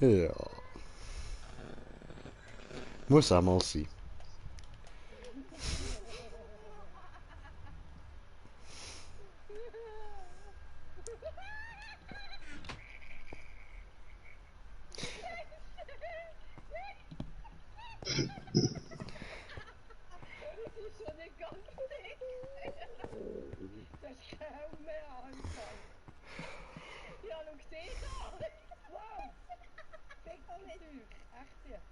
Ja, muss auch mal sein. Das ist schon nicht ganz dick. Das ist kaum mehr Anfang. Ja, schau dir da. Wow, dickes Zeug. Echt jetzt.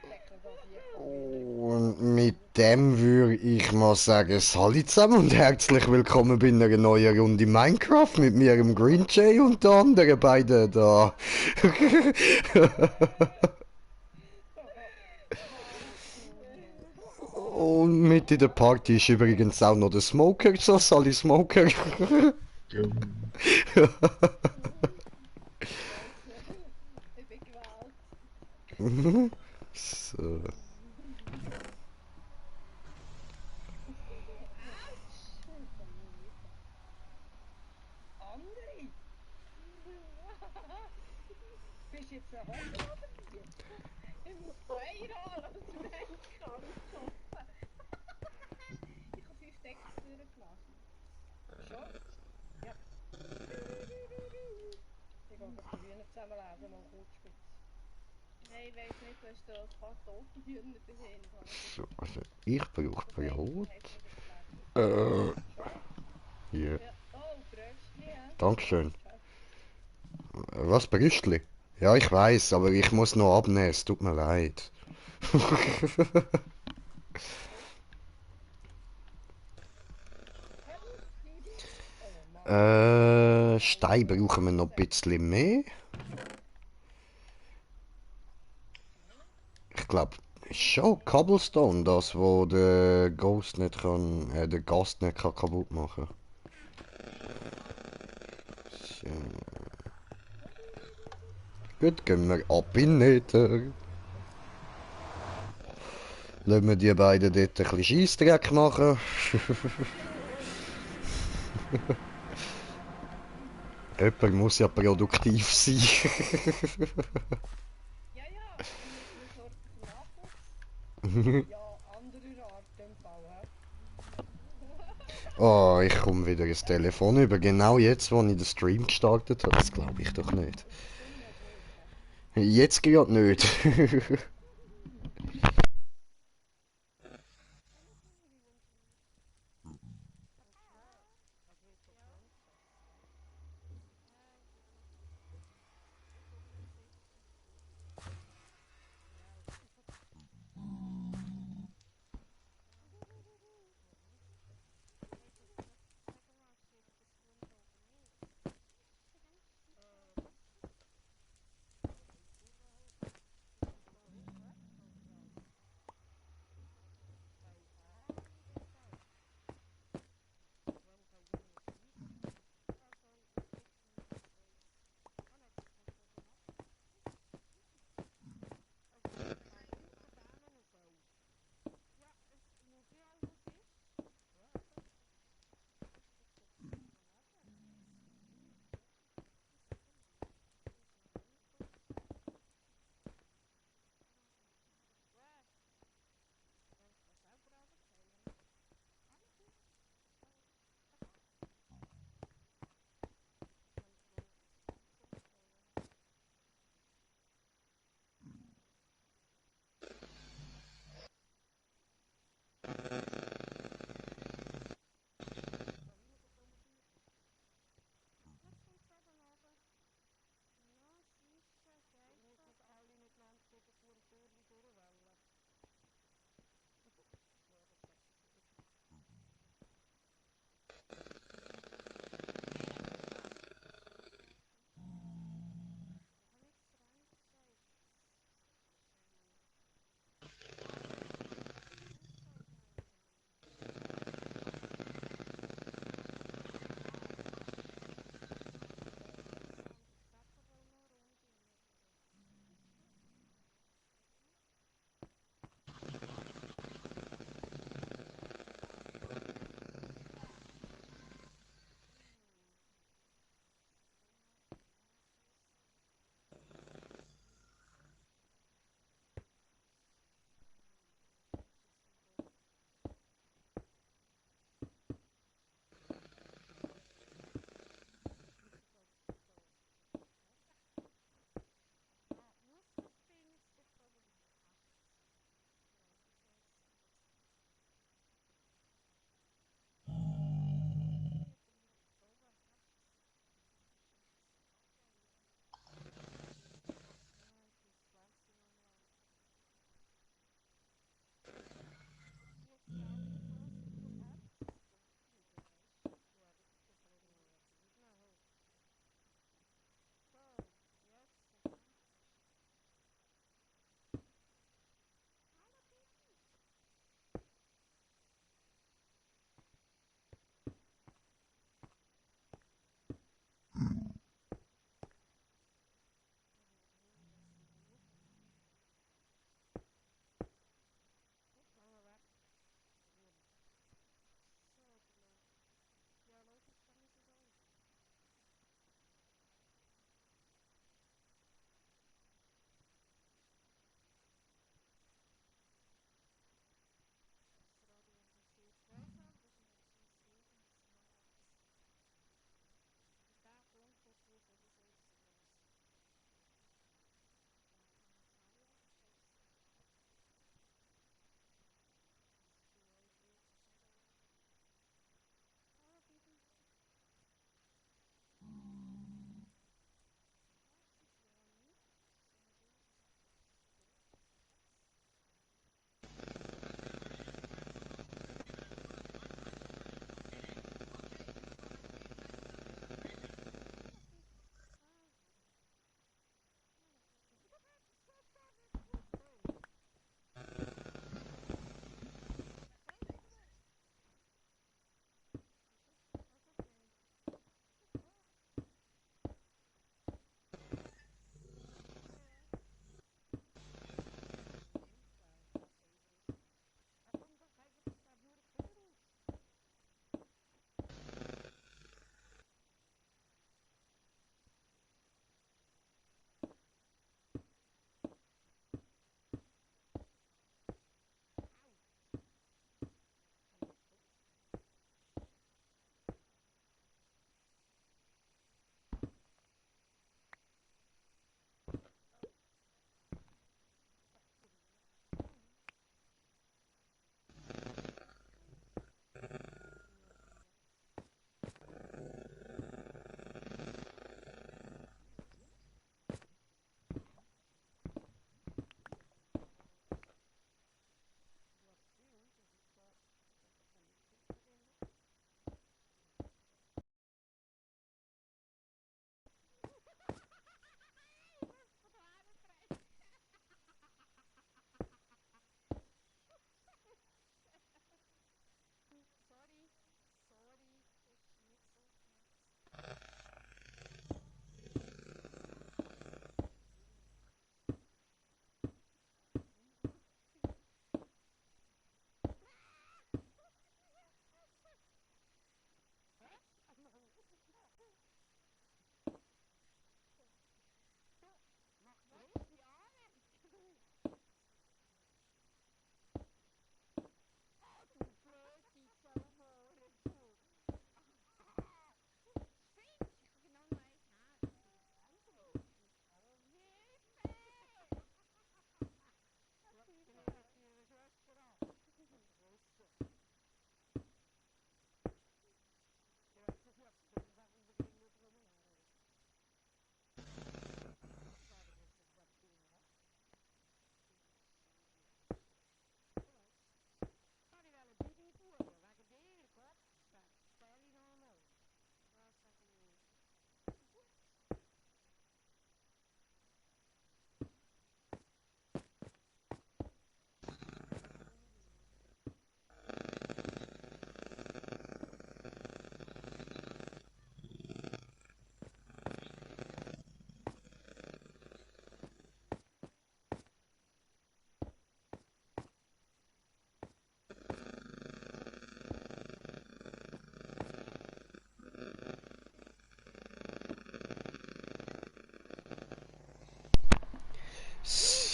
Lecker, das hier. Und mit dem würde ich mal sagen, Hallo zusammen und herzlich willkommen bei einer neuen Runde Minecraft mit mir, dem Green Jay und den anderen beiden da. Und mit in der Party ist übrigens auch noch der Smoker, so Sally Smoker. Ich bin gewählt. So. Autsch! Andere? Bist du jetzt ein Hocker oder wie? Ich muss Feuer an, dass du denkst, kann stoppen. Ich habe 5 Decks durchgelassen. Schon? Ja. Ich gehe die Hühner zusammenlesen, mal kurz spitz. Nein, ich weiss nicht, du hast da ein paar tote Hühner dahinter. So, also ich brauche Nein, Brot. hast du nicht überlegt. Äh, Schon? ja. Ja. Oh, Brötchen, ja. Dankeschön. Ciao. Was, Brüstli? Ja, ich weiß, aber ich muss noch abnehmen, es tut mir leid. Oh Mann. Stein brauchen wir noch ein bisschen mehr. Ich glaube, schon Cobblestone, das wo der Ghost nicht kann, der Gast nicht kann kaputt machen. So. Gut, gehen wir ab in Nether. Lassen wir die beiden dort ein bisschen Scheissdreck machen. Jemand muss ja produktiv sein. Ja, ja, wir sorgen für Nachwuchs. Ja, anderer Art im Fall, hä? Oh, ich komme wieder ins Telefon über. Genau jetzt, wo ich den Stream gestartet habe. Das glaube ich doch nicht. Bestimmt nicht, hä? Jetzt geht nicht.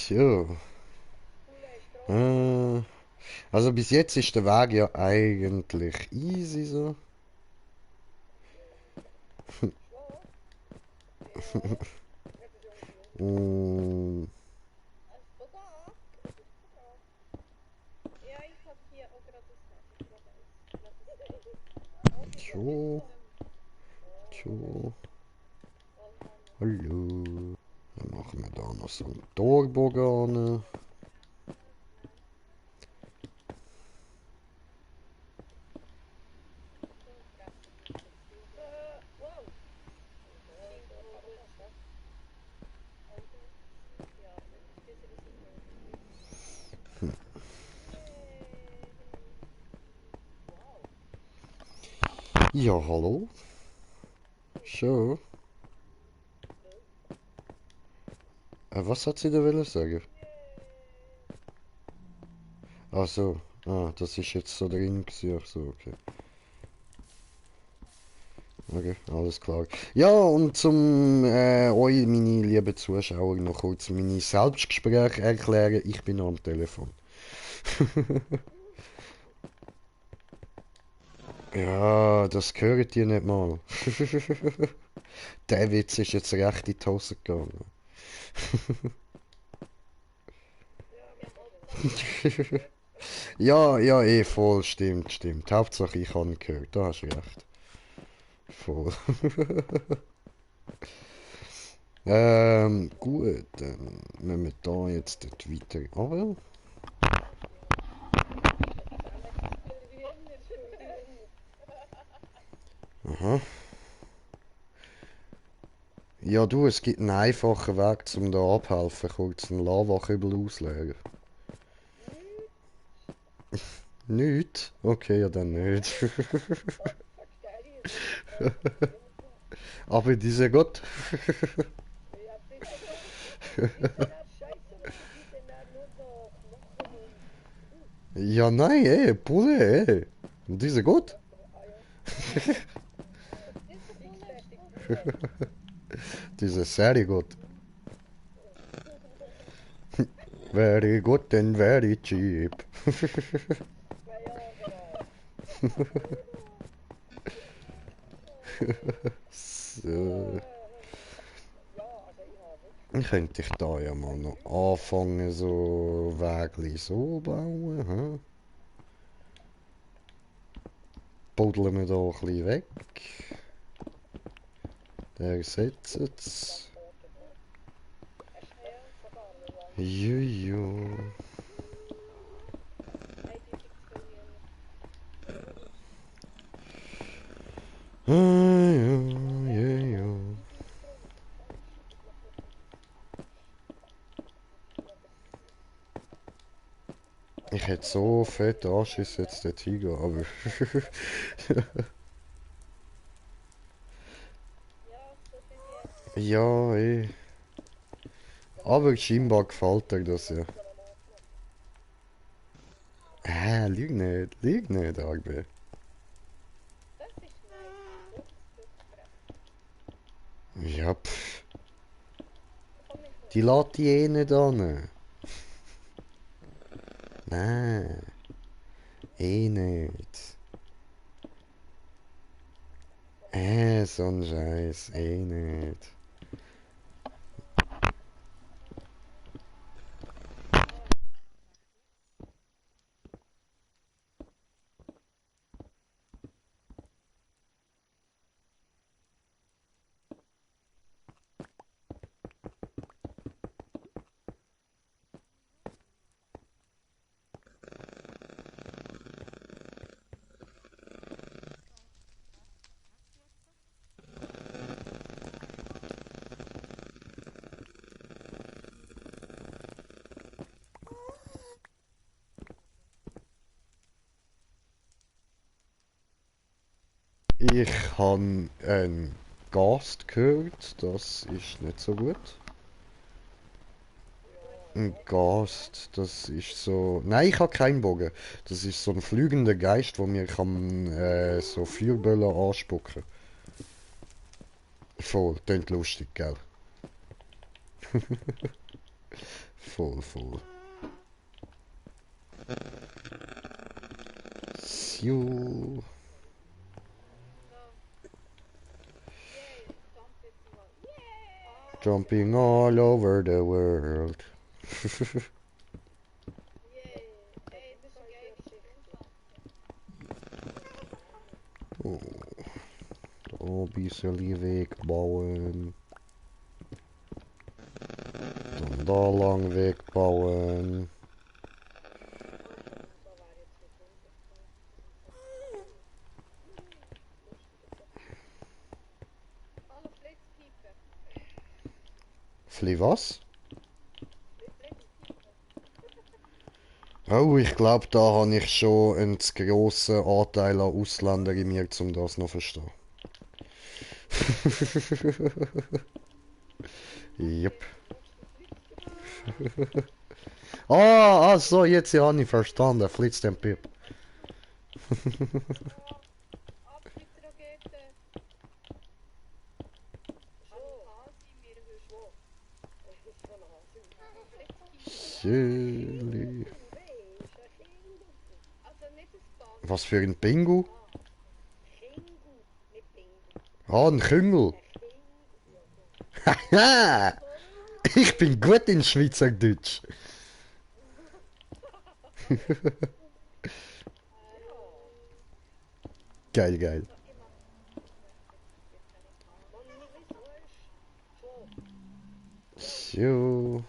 Tja. Coole Straße. Äh, also bis jetzt ist der Weg ja eigentlich easy so. Schon? Ja. Ja, das ist uncool. Und Von da? Das ist von da. Ja, ich hab hier auch gerade das Sache. Gerade das Oh, die tja, tja. Hallo. Dann machen wir da noch so einen Torbogen. Wow. Irgendwo fast weg. Ja, das ist Wow. Ja, hallo. Schon. Was hat sie da wollen sagen? Ach so. Ah, das ist jetzt so drin gewesen. Ach so, okay. Okay, alles klar. Ja, und zum euch, meine lieben Zuschauer, noch kurz meine Selbstgespräche erklären. Ich bin noch am Telefon. Ja, das gehört ihr nicht mal. Der Witz ist jetzt recht in die Hose gegangen. Ja, ja, eh voll, stimmt, stimmt. Hauptsache ich habe ihn gehört, da hast du recht. Voll. Gut, dann müssen wir da jetzt dort weiter runter. Aha. Ja du, es gibt einen einfachen Weg, um da abhelfen. Kurz einen Lavakübel ausleeren. Nicht? Okay, ja dann nicht. Aber diese Gott. Ja, bitte gut. Ist denn das scheiße, wenn die denn da nur so Knochen und. Ja nein, Pulle, Und diese Gott. Ah ja. Ich fertig Bulle. Diese Serie Gott. Very good and very cheap. 2 Jahre alt. So. Ja, also ich habe wirklich. Könnte ich da ja mal noch anfangen, so Wägli so bauen. Hm? Buddeln wir da ein bisschen weg. Der setzt es. Ja, sogar nicht lang. Juju. Eindeutig zu verlieren. Juju. Ich hätte so fett Anschiss jetzt dort hingehen, aber... Ja, so finde ich jetzt. ja, Aber scheinbar gefällt dir das ja. Lüg nicht, Agbe. Das ist nice. So, Rückgrat. Ja, pff, Komm nicht die hoch. lässt die eh nicht an. Nein, eh nicht. So ein Scheiß, eh nicht. Ich habe einen Gast gehört, das ist nicht so gut. Ein Gast, das ist so... Nein, ich habe keinen Bogen. Das ist so ein fliegender Geist, wo mir kann so Feuerbälle anspucken. Voll, klingt lustig, gell? Voll, voll. So. Jumping all over the world. Oh, da ein bisschen Weg bauen. Dann da lang Weg bauen. Fli was? Oh, ich glaube, da habe ich schon einen zu grossen Anteil an Ausländer in mir, um das noch zu verstehen. Yep. Ah, so, jetzt habe ich verstanden. Flitzt den Pip. Schöli. Was für ein Pingu? Ah, ein Küngel. Haha! Ich bin gut in Schweizerdeutsch. Geil, geil. So.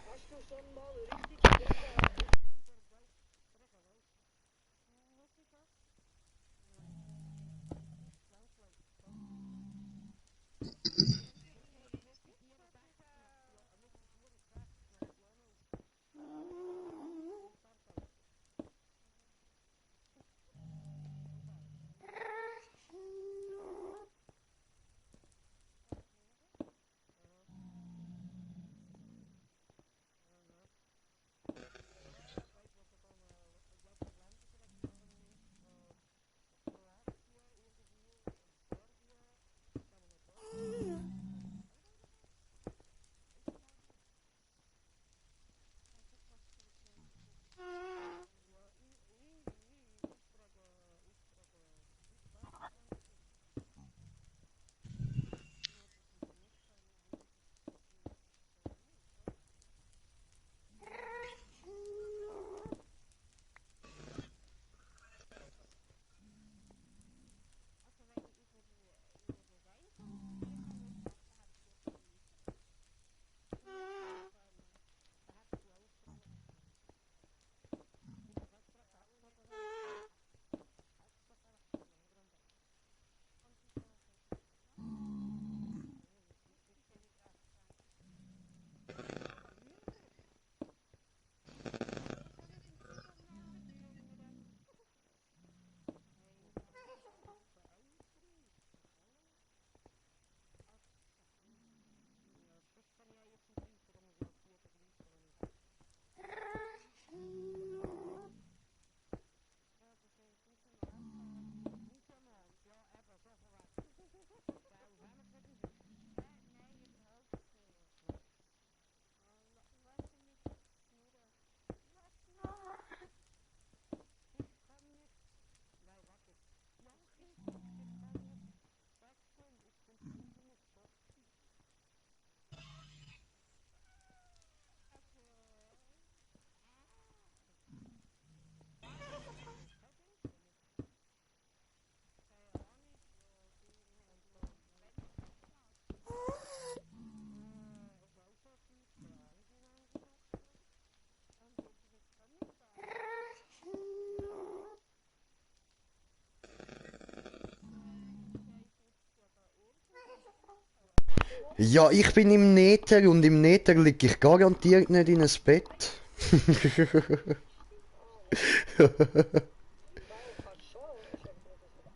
Ja, ich bin im Nether und im Nether liege ich garantiert nicht in ein Bett.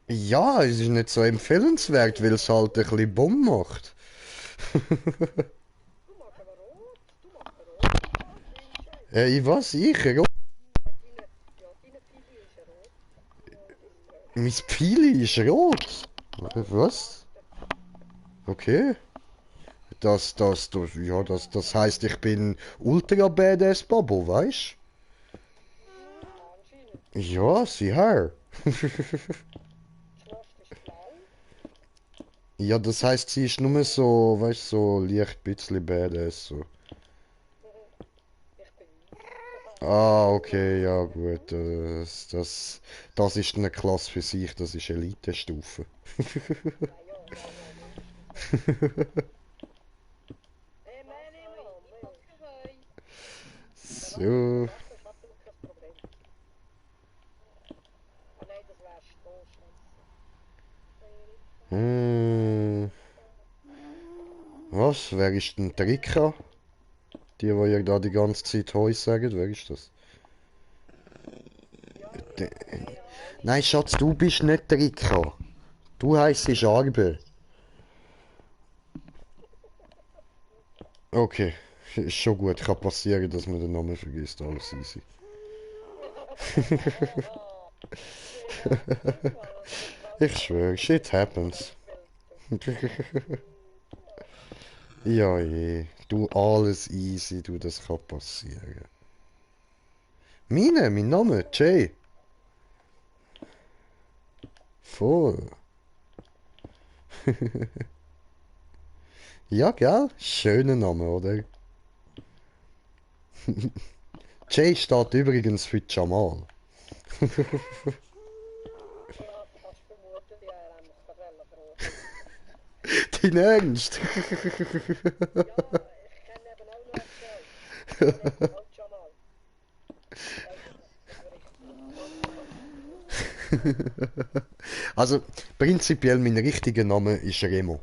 Ja, es ist nicht so empfehlenswert, weil es halt ein bisschen Bumm macht. Ich was? Ich? Mein Pili ist rot. Was? Okay. das heißt, ich bin Ultra Badass Bobo, weißt? Anscheinend. Ja, sieh her. Das Schwester ist blau. Ja, das heißt, sie ist nur so, weißt so leicht bisschen Badass, so. Ich bin Ah, okay, ja gut. Das ist eine Klasse für sich, das ist Elitestufe. ja, mindestens. Mann, hey. So. Das ist absolut kein Problem. Ah nein, das wäre Stoßscheiße. Hm. Was? Wer ist denn der Rika? Die ihr da die ganze Zeit Heu sagen, wer ist das? De Nein, Schatz, du bist nicht der Rika. Du heisst Arbe. Okay, ist schon gut. Kann passieren, dass man den Namen vergisst. Alles easy. Ich schwöre, shit happens. Ja, je. Du, alles easy, du, das kann passieren. Mein Name, Jay. Voll. Ja, gell? Schöner Name, oder? Jay steht übrigens für Jamal. Ja, fast vermuten, die haben nämlich das fragen. Dein Ernst? Ja, ich kenne eben auch noch zwei. Der nennt sich auch Jamal. Also richtig. Also, prinzipiell mein richtiger Name ist Remo.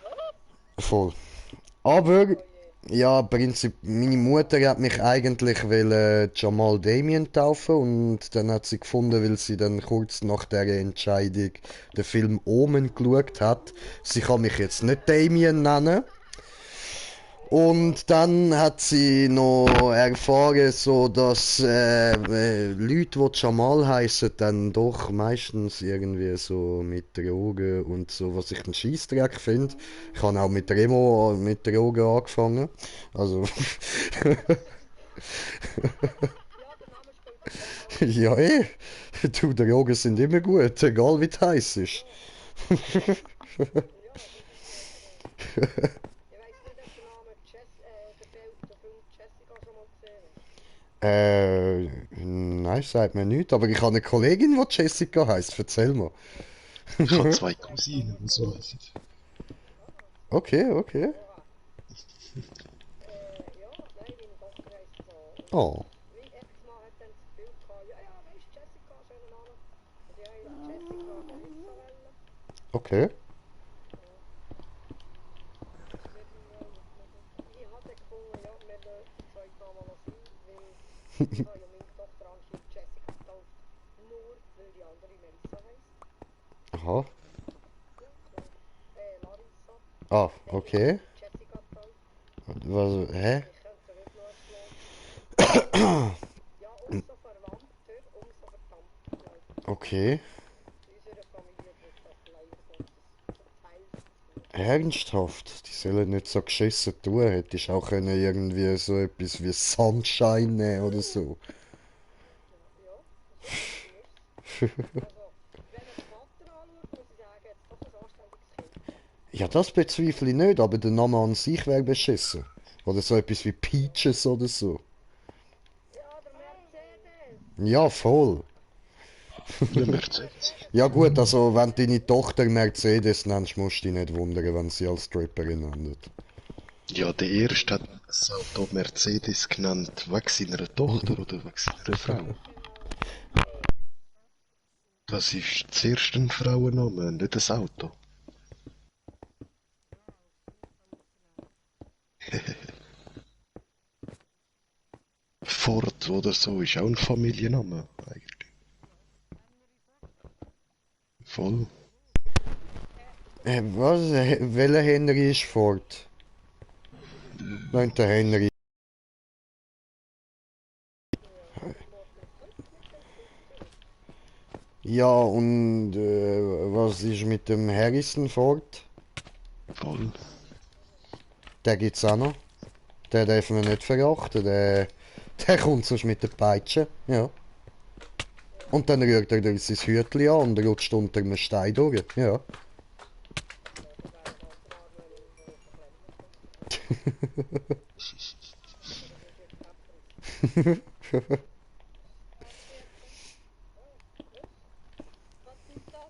Was? Voll. Aber, Oh je. ja, meine Mutter hat mich eigentlich Jamal Damien taufen und dann hat sie gefunden, weil sie dann kurz nach der Entscheidung den Film Omen geschaut hat, sie kann mich jetzt nicht Damien nennen. Und dann hat sie noch erfahren, so dass Leute, die Jamal heißen, dann doch meistens irgendwie so mit Drogen und so, was ich einen Scheissdreck finde. Ich habe auch mit Remo mit Drogen angefangen. Also, Ja, der Name spielt da schon eine Rolle. ja eh. Du, Drogen sind immer gut, egal wie heiß ist. Ja, das ist ich weiss nicht, ob der Name der Film Jessica schon mal gesehen hast. Nein, sagt mir nichts, aber ich habe eine Kollegin, die Jessica heißt. Erzähl mal. Ich habe zwei Cousinen, die so heißen. Ah, Okay, okay. oha. Ja, nein, meine Tochter heisst so. Und Oh, mein Ex-Mann hat dann das Gefühl gehabt, ja, ja, weisst Jessica, schöner Name. Und ich wollte Jessica Melissa wählen. okay. Ja, das wird ihm wohl nicht. Ich habe dann gefunden, ja, wir lassen den zweiten Namen noch sein, weil ich habe ja meine Tochter anscheinend Jessica getauft. Nur weil die andere Melissa heisst. Aha. Ja, klar. Larissa. Ah, Dann habe okay. ich Jessica getauft. Was, hä? Ich könnte sie heute noch erschlagen. Ja, umso verwandter, umso verdammter. Okay. Unserer Familie trifft das leider Gottes zum Teil zu. Ernsthaft? Die sollen nicht so geschissen tun. Hättest auch können irgendwie so etwas wie Sunshine nehmen oder so. Ja, ja, sie ist. Also, wenn man den Vater anschaut, muss ich sagen, jetzt doch ein anständiges Kind. Ja, das bezweifle ich nicht, aber der Name an sich wäre beschissen. Oder so etwas wie Peaches oder so. Ja, der Mercedes. Ja, voll. Ja, Mercedes. Ja gut, also wenn du deine Tochter Mercedes nennst, musst du dich nicht wundern, wenn sie als Stripperin endet. Ja, der erste hat das Auto Mercedes genannt, wegen seiner Tochter oder wegen seiner Frau. Das ist zuerst ein Frauenname, nicht das Auto. Ford oder so ist auch ein Familienname, eigentlich. Voll. Was? Welcher Henry ist fort? Nein, der Henry. Ja, Ford mit Flügeltüren. Ja, und was ist mit dem Harrison Ford? Voll. Den gibt's auch noch. Den dürfen wir nicht verachten. Der kommt sonst mit der Peitsche. Ja. Und dann rührt er durch sein Hütchen an und rutscht unter einem Stein durch. Ja. Was ist das?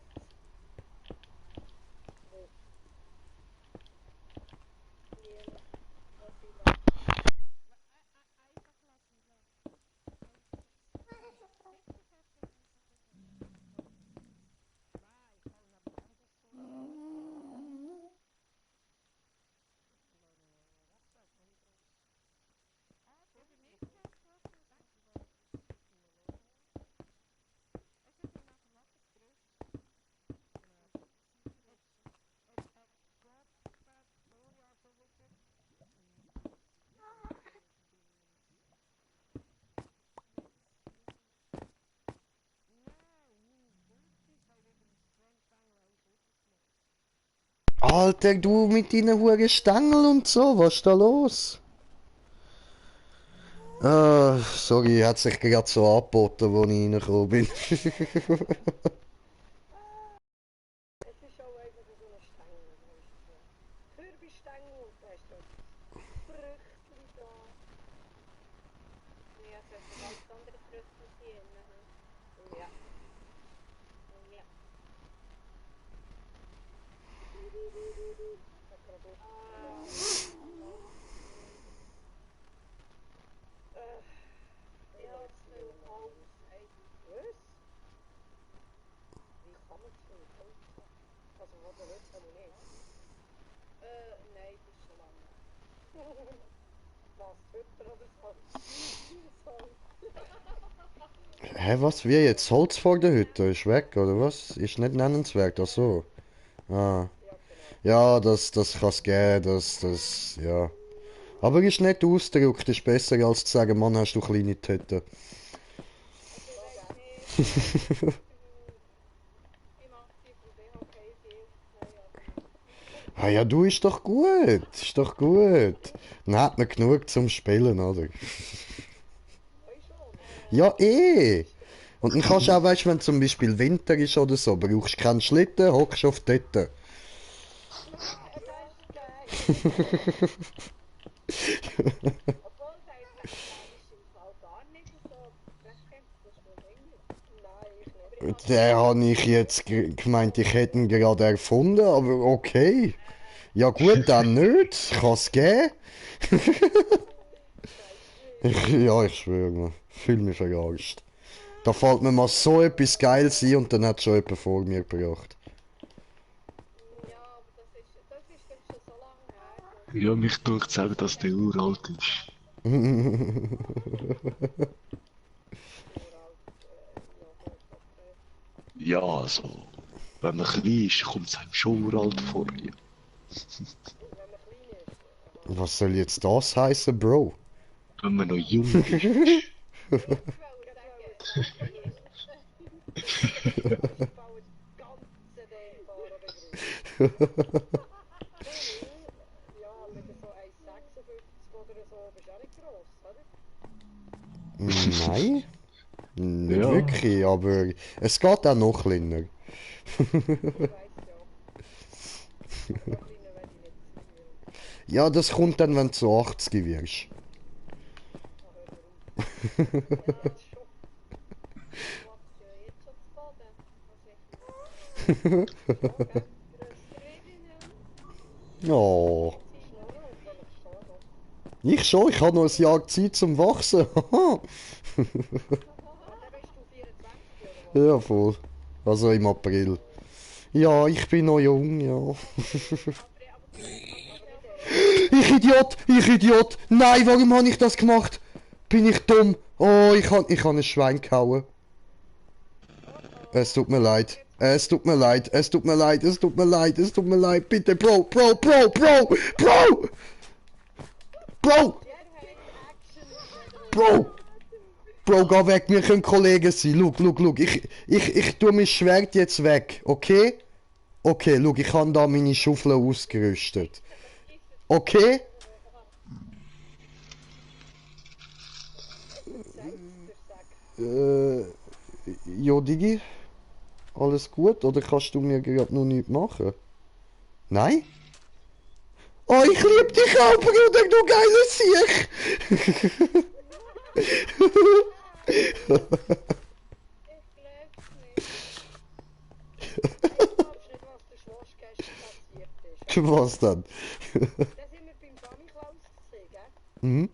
Alter, du mit deinen huren Stängel und so, was ist da los? Ah, sorry, hat sich gerade so angeboten, wo ich reingekommen bin. Es ist auch einfach so eine Stange. Kürbisstange und da ist das Früchtchen da. Ja, es hat ganz andere Früchte hier. Oh ja. Oh ja. Ja, het is heel Holz. Was? Wie kann man zu viel Holz haben? Also, was der Holz habe ich nicht. Nein, das ist schon lange. Was, Twitter oder so? Hä, was? Wie jetzt? Holz vor der Hütte ist weg, oder was? Ist nicht nennenswert, ach so. Ah. Ja, das kann's geben, ja. Aber ist nicht ausgedrückt, ist besser als zu sagen, Mann, hast du kleine Tüten. Ah ja, du, ist doch gut, ist doch gut. Dann hat man genug zum Spielen, oder? Ja, eh. Und dann kannst du auch, weißt du, wenn zum Beispiel Winter ist oder so, brauchst keinen Schlitten, hockst auf die Tüte. Den habe ich jetzt gemeint, ich hätte ihn gerade erfunden, aber okay. Ja gut, dann nicht. Kann's geben. Ja, ich schwöre mir. Fühl mich verarscht. Da fällt mir mal so etwas Geiles ein und dann hat schon jemand vor mir gebracht. Ja, aber das ist dann schon so lange her. Ja, mich tut sagen, dass der uralt ist. Ja, also, wenn man klein ist, kommt es einem schon uralt vor. Ja. Was soll jetzt das heißen, Bro? Wenn man noch jung ist. Ich wollte sagen, ich baue das ganze Ding Ja, mit so 1,56 oder so bist du auch nicht gross, oder? Nein, nicht Ja. wirklich, aber es geht auch noch kleiner. Ich weiss ja. Kleiner werde ich nicht sein. Ja, das kommt dann, wenn du so 80 wirst. Ja, schon. Du machst ja jetzt schon zu Boden. Ja. Sie schnurren und wenn ich schon noch. Ich schon, ich habe noch ein Jahr Zeit zum Wachsen. Dann bist du 24 oder was? Ja, voll. Also im April. Ja, ich bin noch jung, ja. Ich Idiot! Ich Idiot! Nein, warum habe ich das gemacht? Bin ich dumm? Oh, ich hab ein Schwein gehauen. Es tut mir leid. Es tut mir leid. Es tut mir leid. Es tut mir leid. Es tut mir leid. Bitte, Bro, Bro, Bro, Bro, Bro! Bro! Bro! Bro, geh weg, wir können Kollegen sein. Look. Ich tue mein Schwert jetzt weg, okay? Okay, schau, ich habe da meine Schaufel ausgerüstet. Okay? Äh, ja, Digi? Alles gut? Oder kannst du mir gerade noch nichts machen? Nein? Oh, ich liebe dich auch, Bruder, du geiles Sieg! Ich glaub's nicht. Ich glaub's nicht, was der Schwasch gestern passiert ist. Was dann? Da sind wir beim Samichlaus gesehen, gell? Mhm.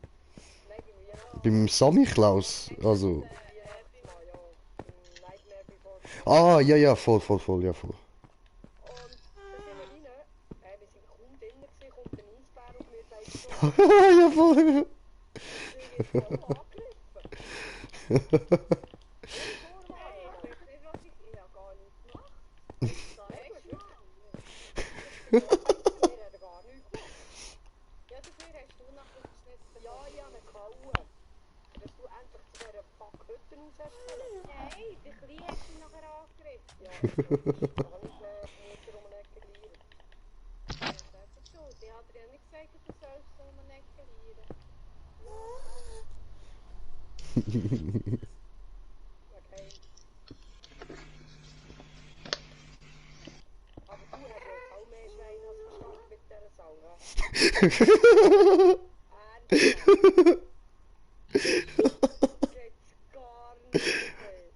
Nein, beim Weihnachten. Beim Samichlaus, also... Weihnachtsmann, ja. Nightmare Before Christmas. Ah, ja, ja, voll, ja, voll. Und da sind wir rein. Wir sind kaum drinnen gewesen, kommt ein Eisbär und wir sagen so, Ja, voll. wir sind voll angegriffen. Hey, ich weiß nicht, was ich habe gar nichts gemacht. Ich sage, echt schlimm. Wir haben gar nichts gemacht. Ja, dafür hast du nachher geschnitten. Ja, ich habe ihn gehauen. Dass du endlich zu dieser Packhütte raus hast können. Nein, der Kleine hat mich nachher angegriffen. Ja, das ist logisch. Da habe ich Mutter um eine Ecke geliehen. Ja, das ist schuld. Ich habe dir ja nicht gesagt, du sollst um eine Ecke lieren. Okay. Aber du hast jetzt auch mehr Schweine als Verstand mit dieser Sau, ja? Ernsthaft? Geht's gar nicht mehr.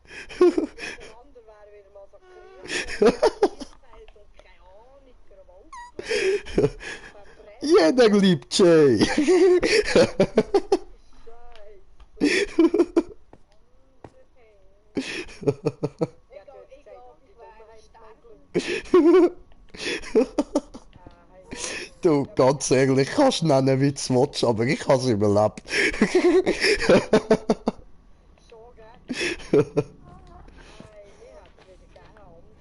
Jeder andere wäre wieder massakriert worden. Und keine Ahnung, Krawall. Verbrennt. Jeder liebt Jay. Du, ganz ehrlich, kannst nennen, wie du willst, aber ich habe es überlebt. Schon, gell? Nein, wir hätten wieder gerne anders.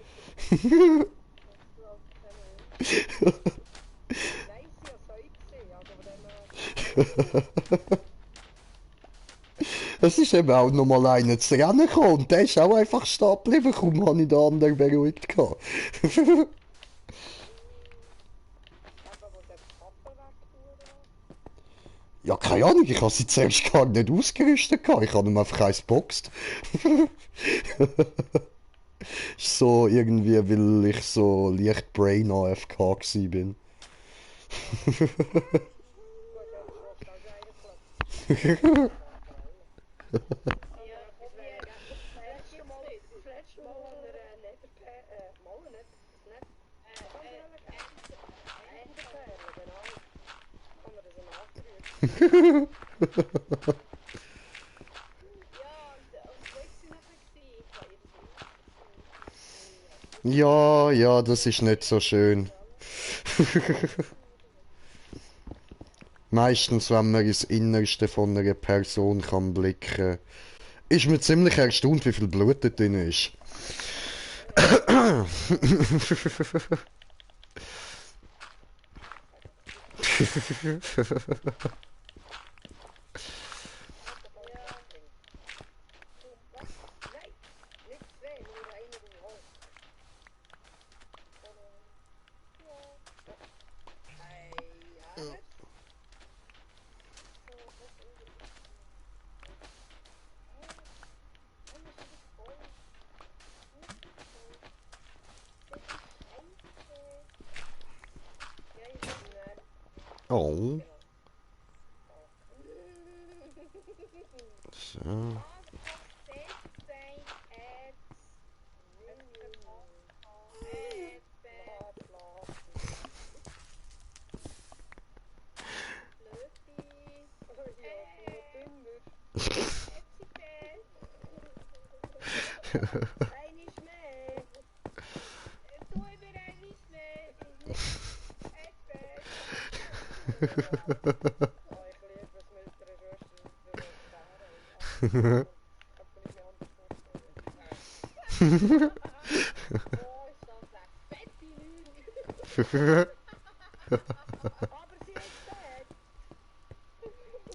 Nein, sie war so gesehen, also von dem Es ist eben auch noch mal einer zu Rennen gekommen und der ist auch einfach stehen geblieben. Kaum habe ich den anderen beruhigt gehabt. eben, wo der Papa wegfuhr oder was? Ja, keine Ahnung, ich habe sie zuerst gar nicht ausgerüstet gehabt. Ich habe ihm einfach eins geboxt. Ist so irgendwie, weil ich so leicht Brain AFK gsi bin. Gut, ja, das war's also eigentlich. Ja, das letzte Mal, an einer Netherperle, mal nicht, Netherperle, genau. Kann man das nachprüfen? Ja, und wo ist sie nachher gewesen? Ich habe ihr das Ja, ja, das ist nicht so schön. Meistens, wenn man ins Innerste von einer Person kann blicken, ist man ziemlich erstaunt, wie viel Blut da drin ist. Nein, nicht zwei, nur einer im Haus. Ja. Ja, ich bin Oh. So. Einiges mehr. Du über einiges mehr. Oh, ich liebe es mit der Schwester über Bären. Ich kann mir nicht anders vorstellen. Oh, ist das eine fette Lüge. Aber sie ist dead.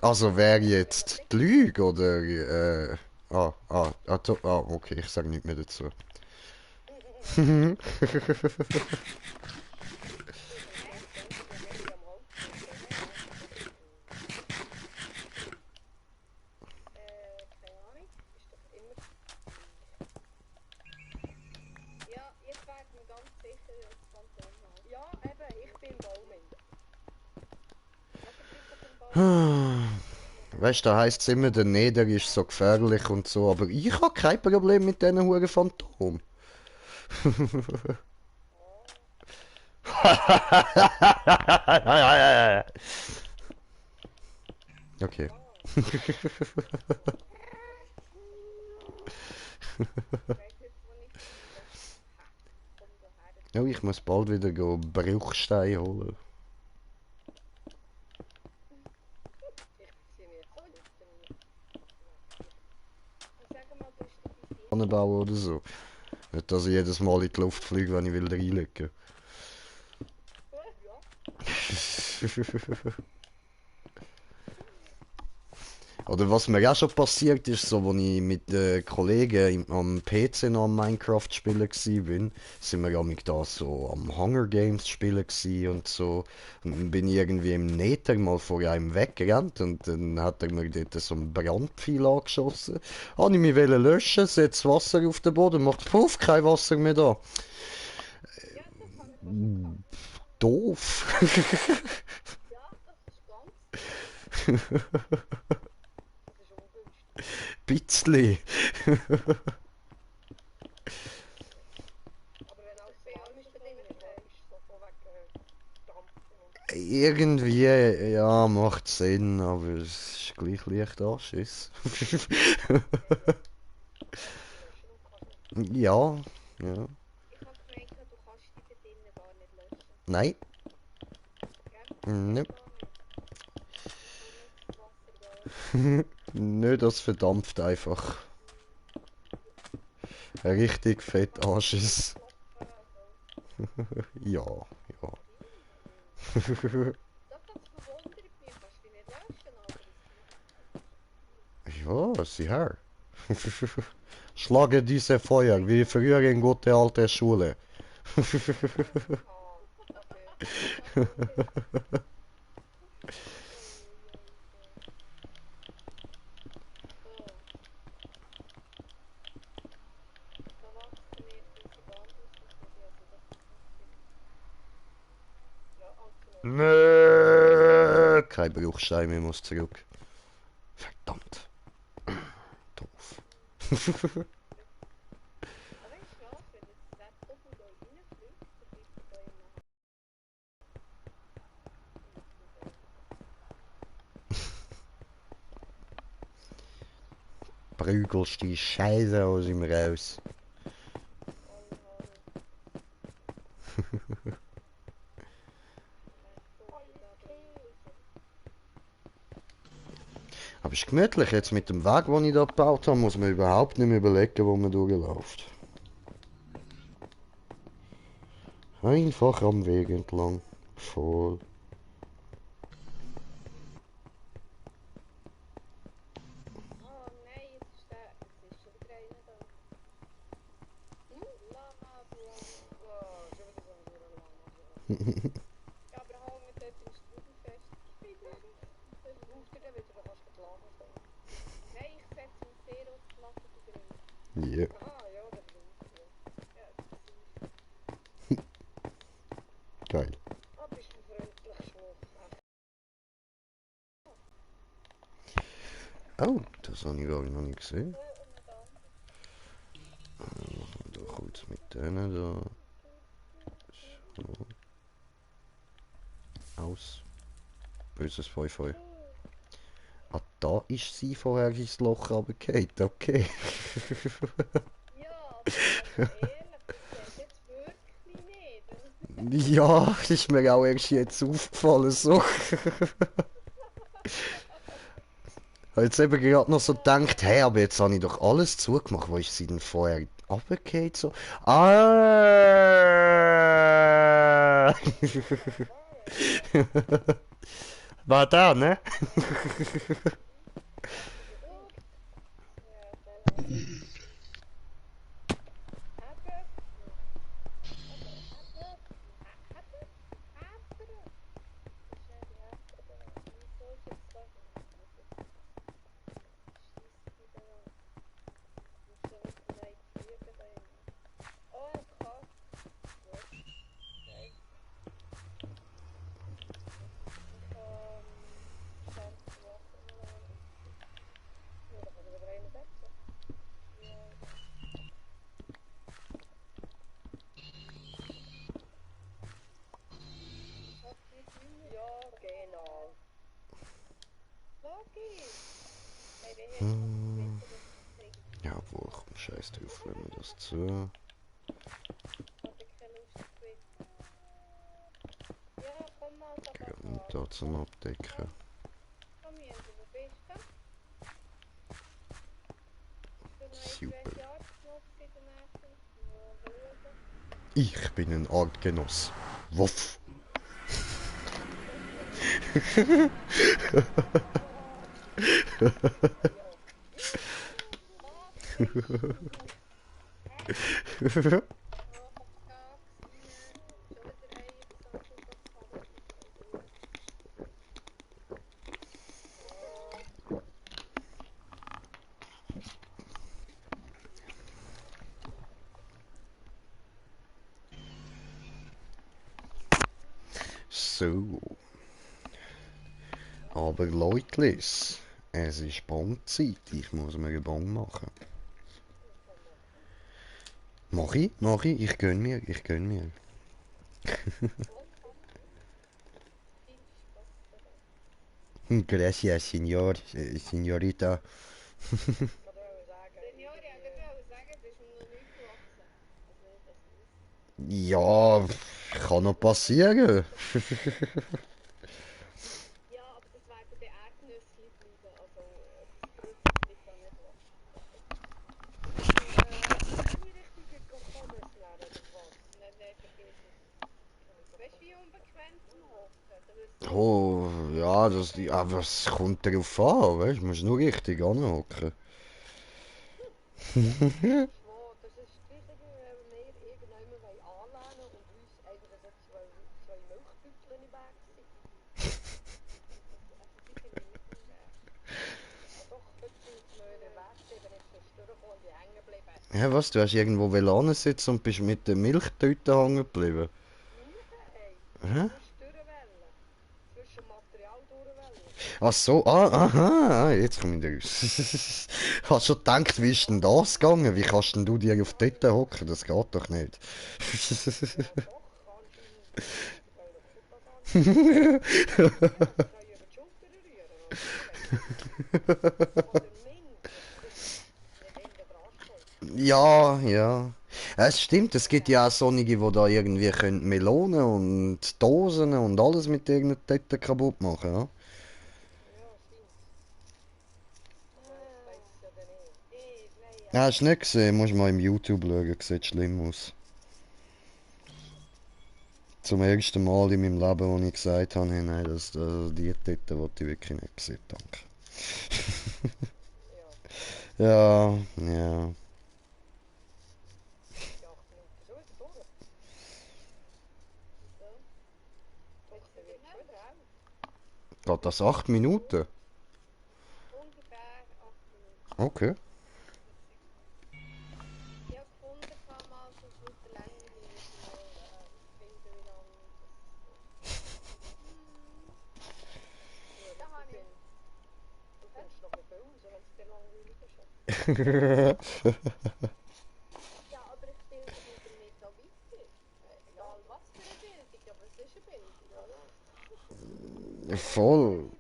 Also wer jetzt die Lüge oder okay, ich sage nichts mehr dazu. Keine Ahnung. Ist doch immer. Ja, jetzt werden wir ganz sicher das Phantomhaus. Ja, eben, ich bin im Baumen. Also bist du im Baumen? Weißt du, da heisst es immer, der Nether ist so gefährlich und so, aber ich habe kein Problem mit diesen huren Phantom. Okay. Weißt nicht, wo ich bin. Komm da her. Ja, ich muss bald wieder Bruchstein holen. Ich sehe mir jetzt nicht. Sag mal, du bist doch ein Sieg. Anbauen oder so. Nicht, dass ich jedes Mal in die Luft fliege, wenn ich will reinlegen. Ja. Oder was mir auch schon passiert ist, so, als ich mit Kollegen am PC noch am Minecraft spielen war, sind wir ja mit da so am Hunger Games spielen und so. Und dann bin ich irgendwie im Nether mal vor einem weggerannt und dann hat er mir dort so einen Brandpfeil angeschossen. Habe ich mich löschen, setze Wasser auf den Boden, macht puff, kein Wasser mehr da. Ja, das habe ich schon gehabt. Doof. Ja, das ist ganz. Das ist ungünstig. Bitzli. Aber wenn alles so warm ist, dann ist es so von wegen Dampfen und Irgendwie, ja, macht Sinn, aber es ist gleich leicht Anschiss. löschen und kannst nicht. Ja, ja. Ich habe gemeint, du kannst die da drinnen gar nicht löschen. Nein, Gell? ne, Gar nicht. Nur das Wasser da. nö, das verdampft einfach. Ein richtig fett Anschiss. Klopfen, so. Ja, ja. Das verwundert mich. Kannst du die nicht löschen, aber Ja, sieh her. Schlage diese Feuer, wie früher in gute alte Schule. Nö, kein Bruchstein mehr, muss zurück. Verdammt. Doof. Prügelst die Scheiße aus ihm raus. Aber es ist gemütlich jetzt mit dem Weg, den ich da gebaut habe, muss man überhaupt nicht mehr überlegen, wo man durchläuft. Einfach am Weg entlang. Voll. Oh nein, jetzt ist der. Jetzt ist schon wieder einer da. Lama Blanc. Oh, schon wieder so ein Lama Blanc. Ja, aber hang mit dort im Strudel fest. Das braucht er dann wieder, dann kannst du die Lama sehen. Nein, ich setze ihn sehr auf die Platte da drin. Ja. Aha, ja, das braucht er. Ja, das ist Geil. Ah, bist du freundlich schwach. Oh, das habe ich gar noch nicht gesehen. Und dann. Da kurz mit denen da. So. Aus. Böses Feu. Ah, da ist sie vorher ins Loch runtergefallen. Okay. Ja, aber ehrlich, das geht jetzt wirklich nicht. Ja, ist mir auch erst jetzt aufgefallen. So. Habe jetzt eben gerade noch so gedacht, hey, aber jetzt habe ich doch alles zugemacht. Wo ist sie denn vorher runtergefallen? So. Ah! War da, ne? Hey, der hat Hm. wissen, dass es trinkt. Ja, wohl, komm, scheiß drauf, wenn wir das zu. Hat er keine Lust zu wissen. Ja, komm mal, Ja, Tabaka. und da zum Abdecken. Komm hier, wo bist du? Du noch Super. irgendwelche Artgenossen in der Nähe? Ja, schauen. Ich bin ein Artgenoss. Wuff. So. Aber Leutlis, es ist Bonzeit. Ich muss mir eine Bon machen. Mach ich, ich gönn mir. Gracias, señor, señorita. Senior, ja, ich wollte sagen, das ist mir noch nicht gewachsen. Also nicht, dass du es Ja, kann noch passieren. ja, aber das werden bei Erdnüsse bleiben. Also das Grütze bleibt da nicht los. Nie richtige Pommes lernen oder was? Nein, nein, vergiss es. Weißt du, wie unbequem zum Hocken? Da wüsste ich Oh, ja, das, aber es kommt darauf an, weißt du, musst nur richtig anhocken. schon, das ist das Gleiche, wie wenn wir irgendjemanden anlehnen und uns einfach so zwei Milchbüttel im Weg sind. Also die finde ich nicht im Weg. Ah, doch, heute sind wir in der Weg, ist sonst durchgekommen und ich hängen geblieben. Ja, was, du hast irgendwo sitzen und bist mit der Milchtüte hängen geblieben? Nein, Hä? zwischen Durchwellen. Zwischen Material durchwellen. Ach so, aha, jetzt komme ich da raus. Hast schon gedacht, wie ist denn das gegangen? Wie kannst denn du dir auf dort hocken? Das geht doch nicht. Ja, doch, anscheinend nicht. Ich kann doch das anscheinend. Ja, sie können über die Schulter rühren. Oder mindestens nicht hinten dran stehen. Ja, ja. Es stimmt, es gibt ja auch solche, die da irgendwie können Melonen und Dosen und alles mit irgendeiner Tette kaputt machen, ja? Ja, scheint. Aber ich weiß es ja dann nicht. Ich weiß Ja, hast du nicht gesehen? Musst mal im YouTube schauen, sieht schlimm aus. Zum ersten Mal in meinem Leben, wo ich gesagt habe, hey, nein, die Tette wollte ich wirklich nicht sehen, danke. Ja, Ja, ja. die 8 Minuten schon wieder durch. Ja. Doch, dann wird es schon wieder auch. Geht das 8 Minuten? Ungefähr 8 Minuten. Okay. Ich habe gefunden, mal so mit der Länge muss ich mal finden, wie lange das. Ja, da habe ich. Du findest noch ein viel raus, wenn es dir langweilig ist. Ja, aber ich bilde mich damit noch weiter. Egal was für eine Bildung, aber es ist eine Bildung, oder? Voll.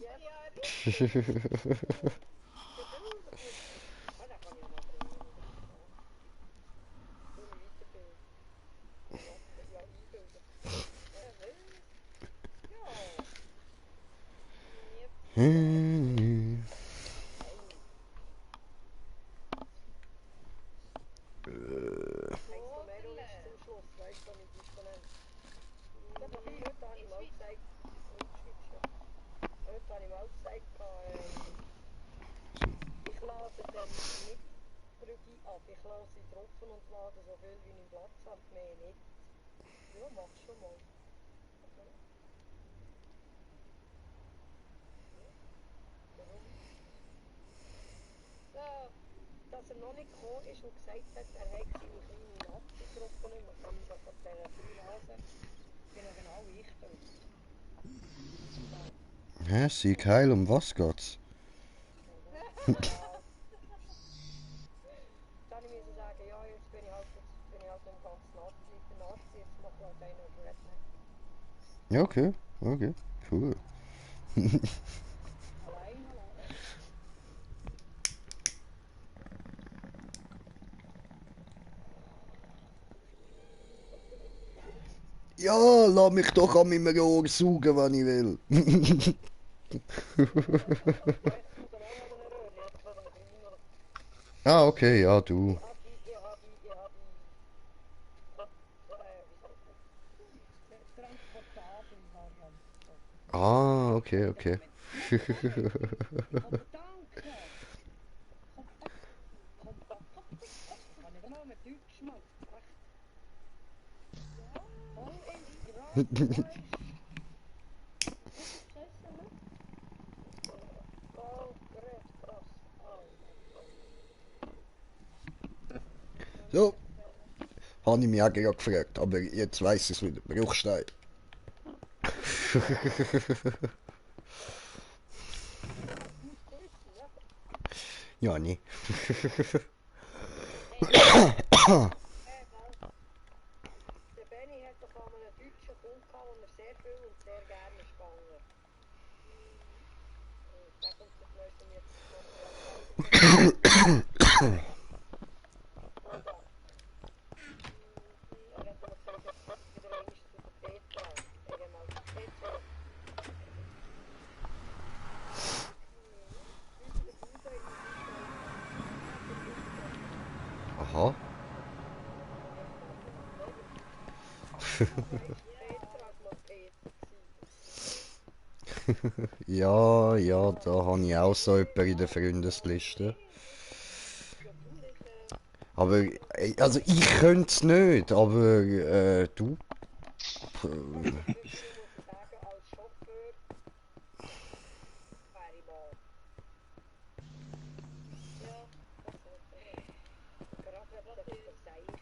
Ja, ja, richtig. Geduld mit. Ah, da kann ich noch bringen. So eine Weiterbildung. Ja, einbilden. Ja, was? Ja. Nie Hm. Eins noch mehr zum Schluss, weißt du, nicht Disponent. Ja, aber heute habe ich mal gesagt, schreibst du. Heute habe ich mal gesagt, ich lade dann nicht Brüggi ab. Ich lasse sie drauf und lade so viel wie ich Platz habe, mehr nicht. Ja, mach schon mal. Okay. Ja, warum nicht? So, dass er noch nicht gekommen ist und gesagt hat, er hätte seine kleine Nazi-Gruppe nicht mehr, kann ich schon von dieser Freilase. Genau ich dort. Hä, Sieg Heil, um was geht's? Ja. Dann musste ich sagen, ja, jetzt bin ich halt im ganzen Nazi, der Nazi, jetzt mache ich halt einen auf Redneck. Ja, okay, okay, cool. Ja, lass mich doch an meinem Ohr saugen, wenn ich will. Ah, okay, ja, du. Transportabel Variante. Ah, okay, Ja, okay. aber danke. Kompakt, kompakt, kann ich mal mit Deutsch machen. Recht voll inspiriert. So, habe ich mich auch gerade gefragt, aber jetzt weiss ich es wieder. Bruchstein. Ja, nee. Der Benny hat doch einmal einen deutschen Kunden gehabt, den er sehr viel und sehr gerne ist gegangen. Der kommt das neueste mir er hat mir gesagt, jetzt wieder einmal zu der Petra. Genau, Petra. Unsere Bude in Aha. Petra ist mal Peter. Ja, ja, da habe ich auch so jemanden in der Freundesliste. Aber, also ich könnte es nicht, aber du? Dazu muss ich sagen, als Chauffeur wäre ich mal. Ja, gerade wenn ich verseichen.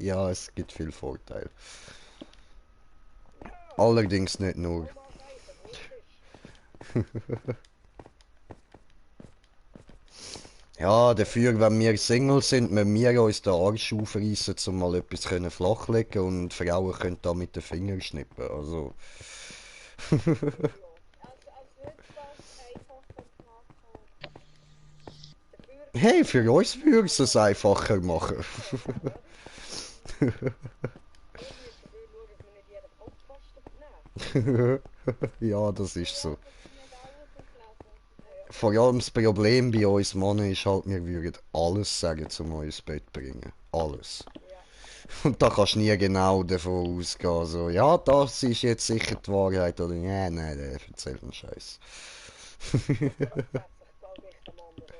Ja, es gibt viel Vorteile. Ja, Allerdings nicht nur. auch mal seichen, gut ist. Ja, dafür, wenn wir Single sind, müssen wir uns den Arsch aufreißen, um mal etwas flachlegen und Frauen können da mit den Fingern schnippen. Also, Als würde das einfacher machen. Dafür, hey, für uns würde es einfacher machen. wir müssen dafür schauen, dass wir nicht jeden Kopfposten vernehmen. Ja, das ist so. Das ist nicht alles auslesen. Vor allem das Problem bei uns Männern ist halt, wir würden alles sagen, um uns ins Bett zu bringen. Alles. Ja. Und da kannst du nie genau davon ausgehen, so, ja, das ist jetzt sicher die Wahrheit, oder ja, nein, der erzählt einen Scheiß. Das hat sich, glaube ich, der Mann so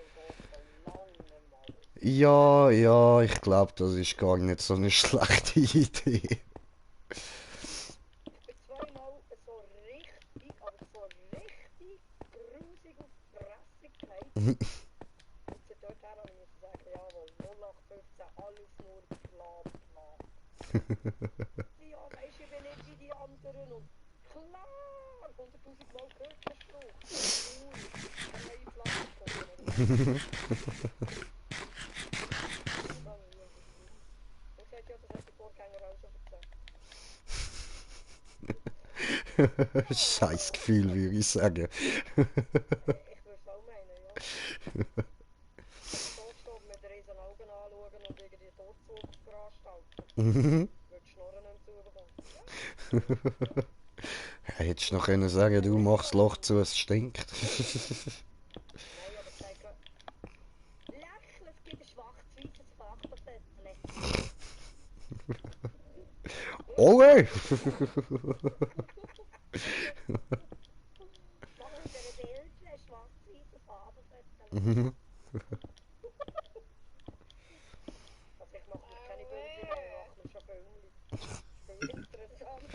schon lange mal. Ja, ja, ich glaube, das ist gar nicht so eine schlechte Idee. Ich bin zweimal so richtig, aber so richtig grusig auf die Fresse gefallen. Und zu dort her habe ich sagen, jawohl, 0815, alles nur bla bla. Ja, weisst du, ich bin nicht wie die anderen und klar, 100.000 Mal gehört der Spruch. Cool, eine neue Flasche kommen oder was. Und sagt, ja, das hat der Vorgänger auch schon erzählt. Scheiß Gefühl, würde ich sagen. Ich würde es auch meinen, ja. So stopp mit riesen Augen anschauen und irgendwie Todzug veranstalten. Würde Schnorren nicht mehr zubekommen. Hättest du noch können sagen, du machst das Loch zu, es stinkt. Nein, aber sag grad, lächeln, es gibt ein schwarz-weißes Fachbefettchen. Ole! Machen wir ein Bild, ein schwarz-weißes Fachbefettchen. Also ich mache mir keine Bilder mehr, ich mache mir schon Filme. Viel interessant.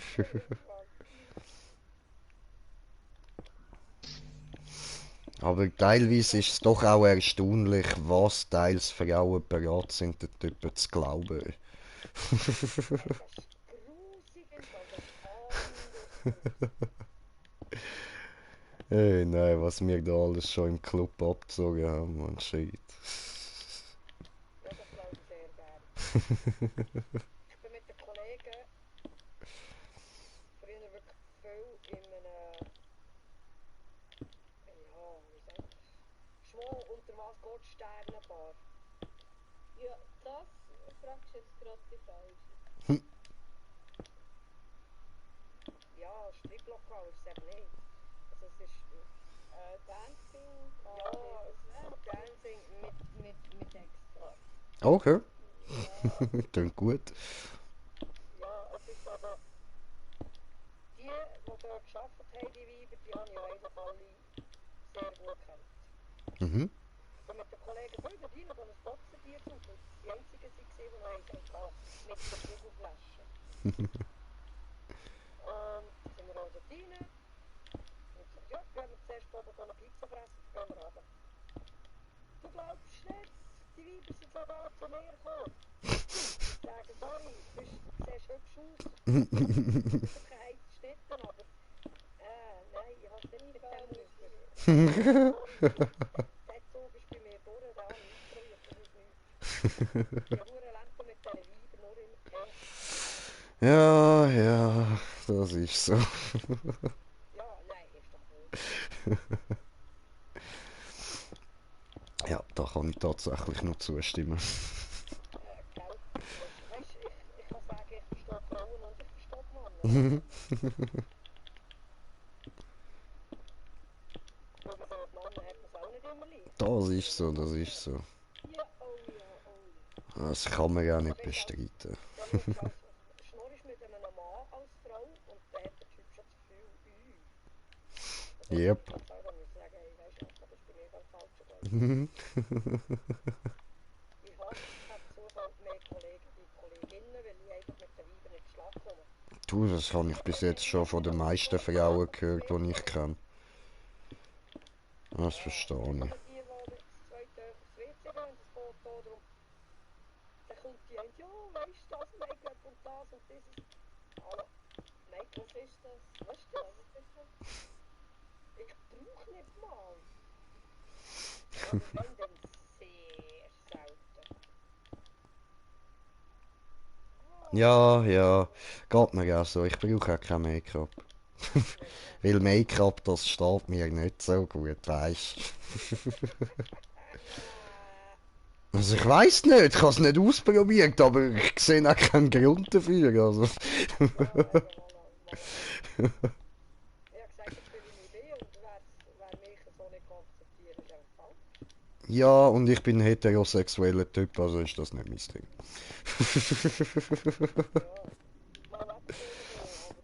Aber teilweise ist es doch auch erstaunlich, was teils Frauen bereit sind, den Typen zu glauben. Das ist grusig im Fall, das ist anders. Hey, nein, was wir da alles schon im Club abgezogen haben, man, shit. Ja, das glaube ich sehr gerne. Ich bin mit den Kollegen früher wirklich viel in einem, ja, wie sagt man, Schwon unter was Gott Live-Lokal ist es eben nicht. Also es ist Dancing, ja, Dancing mit extra. Okay, Ja, klingt gut. ja, es ist also, die dort gearbeitet haben, die Weiber, die habe ich ja eigentlich alle sehr gut kennt. Mhm. Und mit den Kollegen von dort rein, da ein Boxenbier zu, das die einzigen waren, die noch eins hatten, mit der Kugelflasche. Und sind wir auch dort rein und gesagt, ja, gehen wir zuerst oben eine Pizza fressen, dann gehen wir runter. Du glaubst nicht, die Weiber sind sogar zu mir gekommen. Ich sage, sorry, du siehst hübsch aus, du hast keine heizten Schnitten, aber nein, ich habe es nicht mit dem Müsli. Sorry, der Zug ist bei mir durch, da habe ich ausprobiert, das ist nichts. Die Hurenlampe mit diesen Weibern nur immer gehabt. Ja, ja, das ist so. Ja, nein, ist doch gut. Ja, da kann ich tatsächlich nur zustimmen. Gell? Weißt du, ich kann sagen, ich verstehe Frauen und ich verstehe die Männer. Weil man so die Männer hat man es auch nicht immer leicht. Das ist so, das ist so. Ja, oh ja, oh ja. Das kann man ja Also nicht ich als, bestreiten. ja, schau, als schnurrst mit einem Mann als Frau und dann hat der Typ schon das Gefühl, Und dann Yep. muss man selber müssen sagen, hey, weißt du, das ist bei mir beim falschen Geld. Ich habe zufällig mehr Kollegen wie Kolleginnen, weil ich einfach mit den Weibern nicht Schlag komme. Du, das habe ich bis jetzt schon von den meisten Frauen gehört, die ich kenne. Das verstehe ich. Oder die, die das zweite aufs WC gehen, das Foto, darum, dann kommt die eine, ja, weißt du, das Make-up und das und dieses. Hallo, Make-up, was ist das? Was ist das? Was ist das? Ich brauche nicht mal. Oder wenn, dann sehr selten. Ja, ja, geht mir auch so. Ich brauche auch kein Make-up. Weil Make-up, das steht mir nicht so gut, weißt Also ich weiß nicht, ich habe es nicht ausprobiert, aber ich sehe auch keinen Grund dafür. Also. Ja, eben, voilà. Ich habe gesagt, ich bin wie ich bin und wer mich so nicht akzeptiert, ist einfach falsch. Ja, und ich bin ein heterosexueller Typ, also ist das nicht mein Ding. Ja, mal abgesehen davon, aber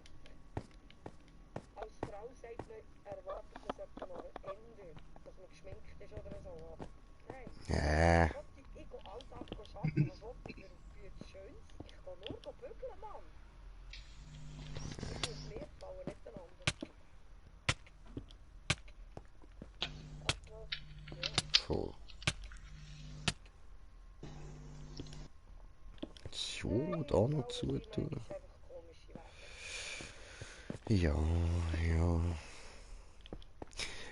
als Frau sagt man, erwartet das jemand noch ändert, dass man geschminkt ist oder so, aber nein. Ja. Was wollte ich? Ich gehe Alltag arbeiten, was wollte ich für etwas Schönes? Ich gehe nur bügeln, Mann. Das muss mir gefallen, nicht den anderen. Also, ja. Voll. So, Nein, da noch Frauen sind zutun. manchmal einfach komische Wesen. Ja, ja.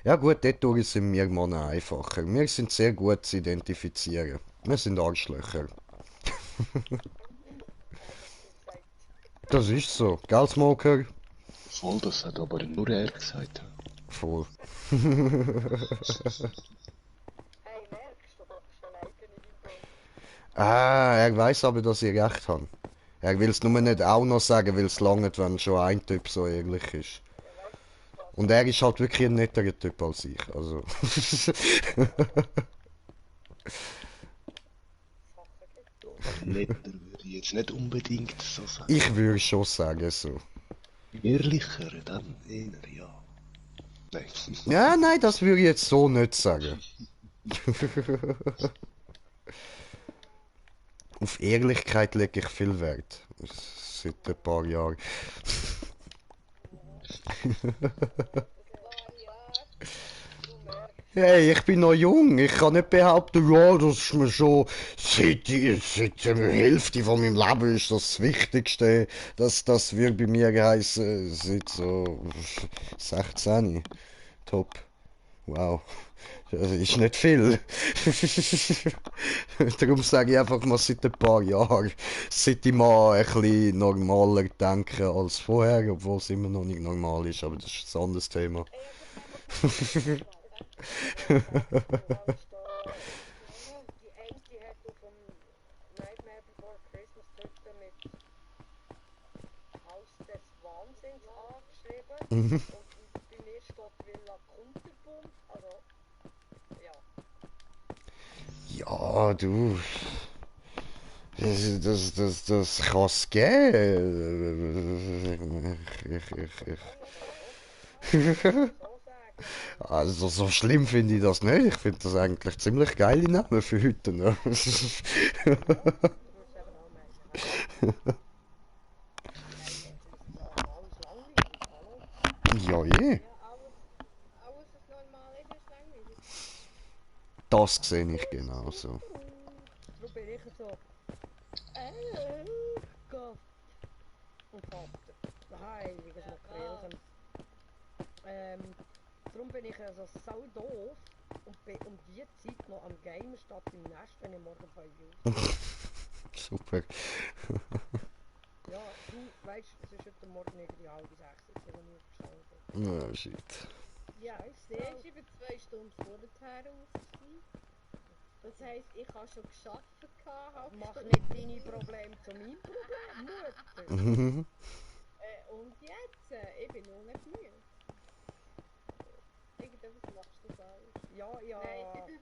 Ja gut, dort sind wir Männer einfacher. Wir sind sehr gut zu identifizieren. Wir sind Arschlöcher. Hast du gesagt, Das ist so. Gell, Smoker? Voll, das hat aber nur er gesagt. Voll. hey, merkst du, du hast schon Liken in deinem Ton. Ah, er weiß aber, dass ich recht habe. Er will es nur nicht auch noch sagen, weil es lange, wenn schon ein Typ so ehrlich ist. Ja, weißt du, was Und er ist halt wirklich ein netterer Typ als ich. Also. Sachen gibt? Netter würde ich jetzt nicht unbedingt so sagen. Ich würde schon sagen so. Ehrlicher, dann eher ja. Nein. Ja, nein, das würde ich jetzt so nicht sagen. Auf Ehrlichkeit lege ich viel Wert. Seit ein paar Jahren. Paar Jahre, du merkst. Hey, ich bin noch jung. Ich kann nicht behaupten, ja, das ist mir schon seit der Hälfte von meinem Leben ist das Wichtigste. Das würde bei mir heißen, seit so 16. Top. Wow. Das ist nicht viel. Darum sage ich einfach mal seit ein paar Jahren. Seit ich mal ein bisschen normaler denke als vorher, obwohl es immer noch nicht normal ist, aber das ist ein anderes Thema. Ey, aber wenn wir von Kindern reden, weißt du, die eine die hat auf dem Nightmare Before Christmas dort mit Haus des Wahnsinns angeschrieben. Mhm. Und bei mir steht Villa Kunterbund. Also, ja. Ja, du. Das kann es geben. So sagen. Also, so schlimm finde ich das nicht. Ich finde das eigentlich ziemlich geile Namen für heute. Ne? Ja, ich würde es eben auch meinen. Nein, ich muss sagen, alles langweilig, hallo? Ja, je. Ja, alles was normal ist langweilig. Das sehe ich genauso. Darum bin ich so, Gott und Vater. Heiliges Makrelchen. Darum bin ich also sau doof und bin um die Zeit noch am Gamen statt im Nest, wenn ich morgen 5 Uhr Super. Ja, du weißt, es ist heute Morgen irgendwie 5:30, jetzt bin ich nicht verstanden. Oh, shit. Ja, Sie ist über 2 Stunden vorher raus gewesen. Das heisst, ich habe schon gearbeitet, halb Mach Stunde. nicht deine Probleme zu meinem Problem, Mutter. Mhm. Und jetzt? Ich bin nur nicht müde. Irgendetwas machst du falsch. Ja, ja. Nein.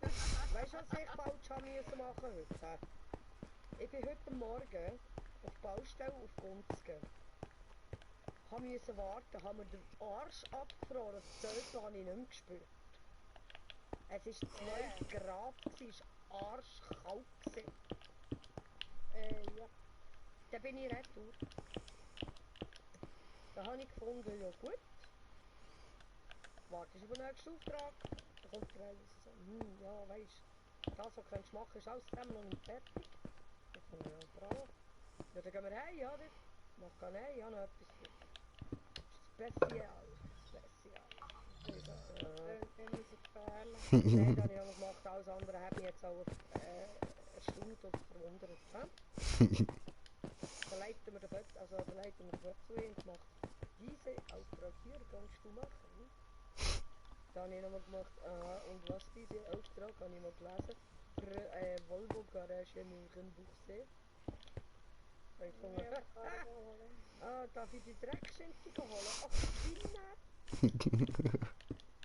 Weißt du, was ich falsch haben müssen machen heute? Ich bin heute Morgen auf die Baustelle auf Gunzgen. Haben müssen warten, haben mir den Arsch abgefroren. Das Zelt habe ich nicht mehr gespürt. Es war 2 Grad, es war arschkalt. Ja. Dann bin ich retour. Dann habe ich gefunden, ja gut. Wartest auf den nächsten Auftrag. Dann kommt der Reis so, ja weisst, das was du machen könntest, ist alles zusammen noch nicht fertig. Ich fand, ja bravo. Ja, dann gehen wir heim, oder? Mach gar nicht, ich habe noch etwas für dich. Spezial. Spezial. Ich so, Immer so gefährlich. Nein, das habe ich noch gemacht. Alles andere hat mich jetzt auch erstaunt und verwundert. He? Dann leiten wir den Bett, zu ihm und macht diese Auftrag hier kannst du machen. Hm? Dann habe ich nochmal gemacht, und was diese Auftrag, habe ich mal gelesen, für Volvo Garage München-Buchsee. Da habe ich gefunden, darf ich die Dreckschinti holen? Ach, wie nett!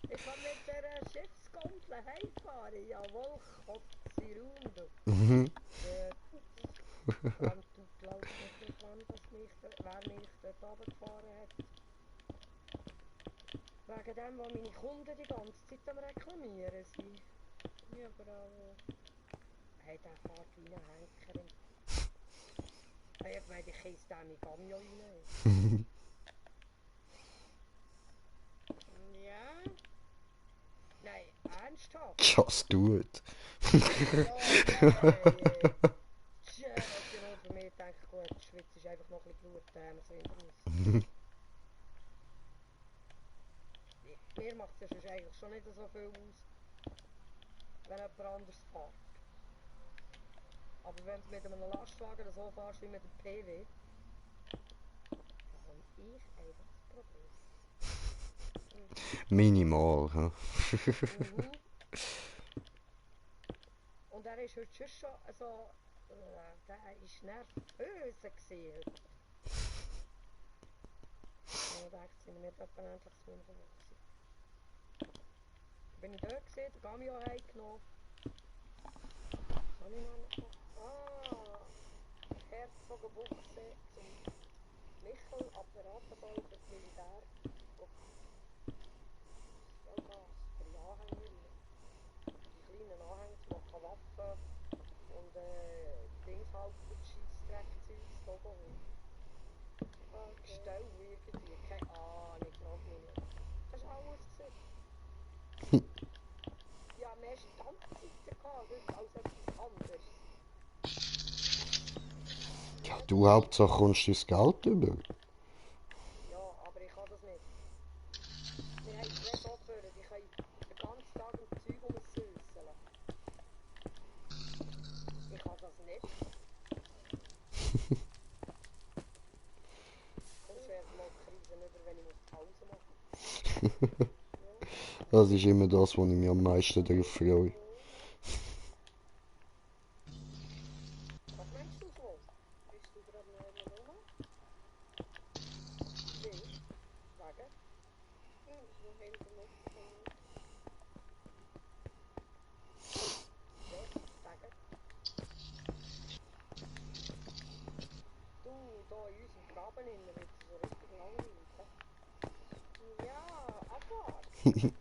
Ich kann mit der Schiffsgondel heimfahren. Jawohl, Kotzi Runde. Mhm. Du glaubst nicht, wann wer mich dort runtergefahren hat. Wegen dem, wo meine Kunden die ganze Zeit am Reklamieren sind. Ja, bravo. Hey, der fährt wie ein Henker. Hey, ich meine, ich kiesse den in Gamio rein. Ja. Nein, ernsthaft? Just do it. Ja, nein. Tja, was ich nur für mich denke, gut, die Schweiz ist einfach noch ein bisschen gut, so Hindernis. Mir macht es ja sonst eigentlich schon nicht so viel aus, wenn jemand anders fährt. Aber wenn du mit einem Lastwagen so fährst wie mit dem PW, dann habe ich einfach das Problem. Minimal. Huh? Und er ist heute schon so, der ist nervös gewesen heute. Und ich dachte, sind wir nicht etwa endlich zu mir gewesen. Dann bin ich dort gewesen, den Gamio heimgenommen. Was habe ich noch gemacht? Herzogenbuchsee zum Michel, Apparatenbau für das Militär. Vollgas für die Anhänger rein. Die kleinen Anhänger zu machen, Waffen und Dingshalter, Scheissdreckzeugs, Logo. Gestell irgendwie, keine Ahnung, glaub mich nicht. Das war alles. Ja, mehr Standzeiten gehabt, als etwas anderes. Ja, du Hauptsache kommst dein Geld über. Ja, aber ich kann das nicht. Wir haben 2 Chauffeure, die können den ganzen Tag im Zeug rumsüsseln. Ich kann das nicht. Kommst du erst mal Krisen über, wenn ich Pause machen Das ist immer das, was ich mich am meisten darauf freue. Was meinst du so? Bist du gerade neu rum? Sagen. Wo haben wir noch? Ja, sagen. Du, da in unserem Graben innen wird es so richtig langweilig. Ja, abwarten.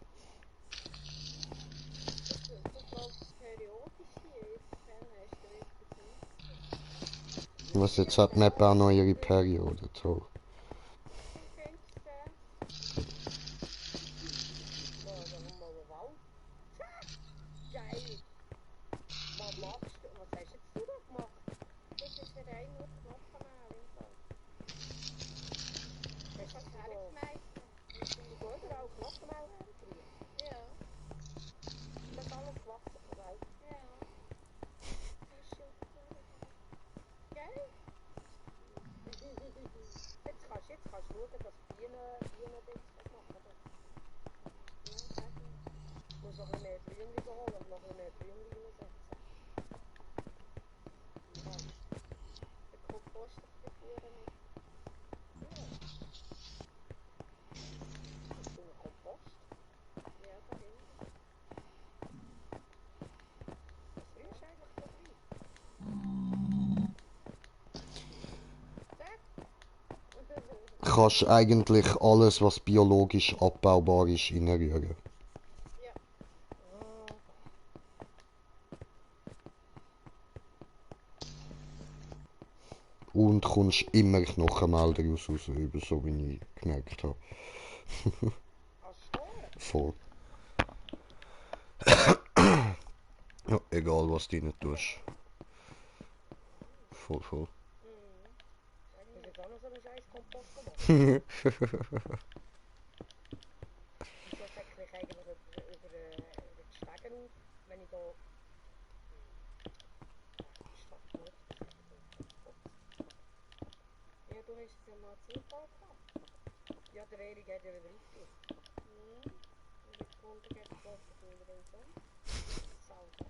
Das läuft periodisch hier. Jetzt hast du richtig nichts. Was jetzt hat Map auch noch ihre Periode, toll. Am 15. Da haben wir mal einen Wald. Geil. Was machst du? Was hast jetzt du da gemacht? Das ist ja rein nur Knochenmehl im Fall. Hast du das hergeschmeißen? Gut, oder auch Knochenmehl hergeschmeißen? Ja. Das ist alles gewachsen von Welt. Ja. Das ist schon cool. Gell? Jetzt kannst du schauen, dass Bienen-Dings das machen. Ja, sag mal. Ich muss noch ein bisschen mehr Blümchen holen und noch ein bisschen mehr Blümchen reinsetzen. Ja. Der Kompost ist die Führer nicht. Ja. Ist du ein Kompost? Ja, da hinten. Was rührst du eigentlich da drin? Sag. Kannst eigentlich alles, was biologisch abbaubar ist, reinrühren. Ja. Und kommst immer Knochenmehl daraus raus, über so wie ich gemerkt habe. Als Storen? Voll. Ja, egal was du rein tust. Voll, voll. Hast du jetzt auch noch so einen scheiß Kompost gemacht? Wieso säckle ich eigentlich über die Stegen auf, wenn ich da... Statt gut. Ja, du hast es ja mal Zufall gehabt. Ja, der Erik hat ja wieder aufgegeben. Und jetzt kommt er jetzt plötzlich wieder in so. Sauber.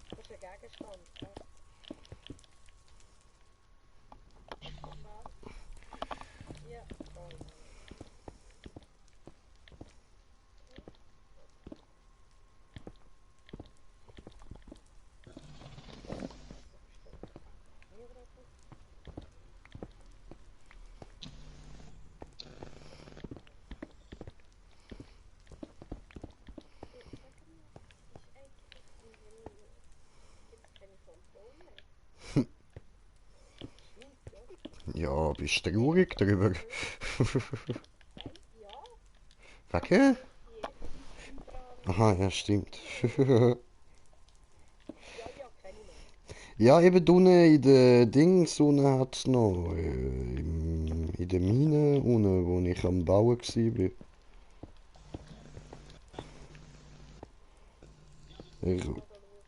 Das ist ein Gegenstand. Ja. Ja, bist du traurig drüber? Ja. Wegen? Aha, ja, stimmt. Ja, kenne ich noch. Ja, eben unten in der Dings unten hat es noch, in der Mine unten, wo ich am Bauen war. Ich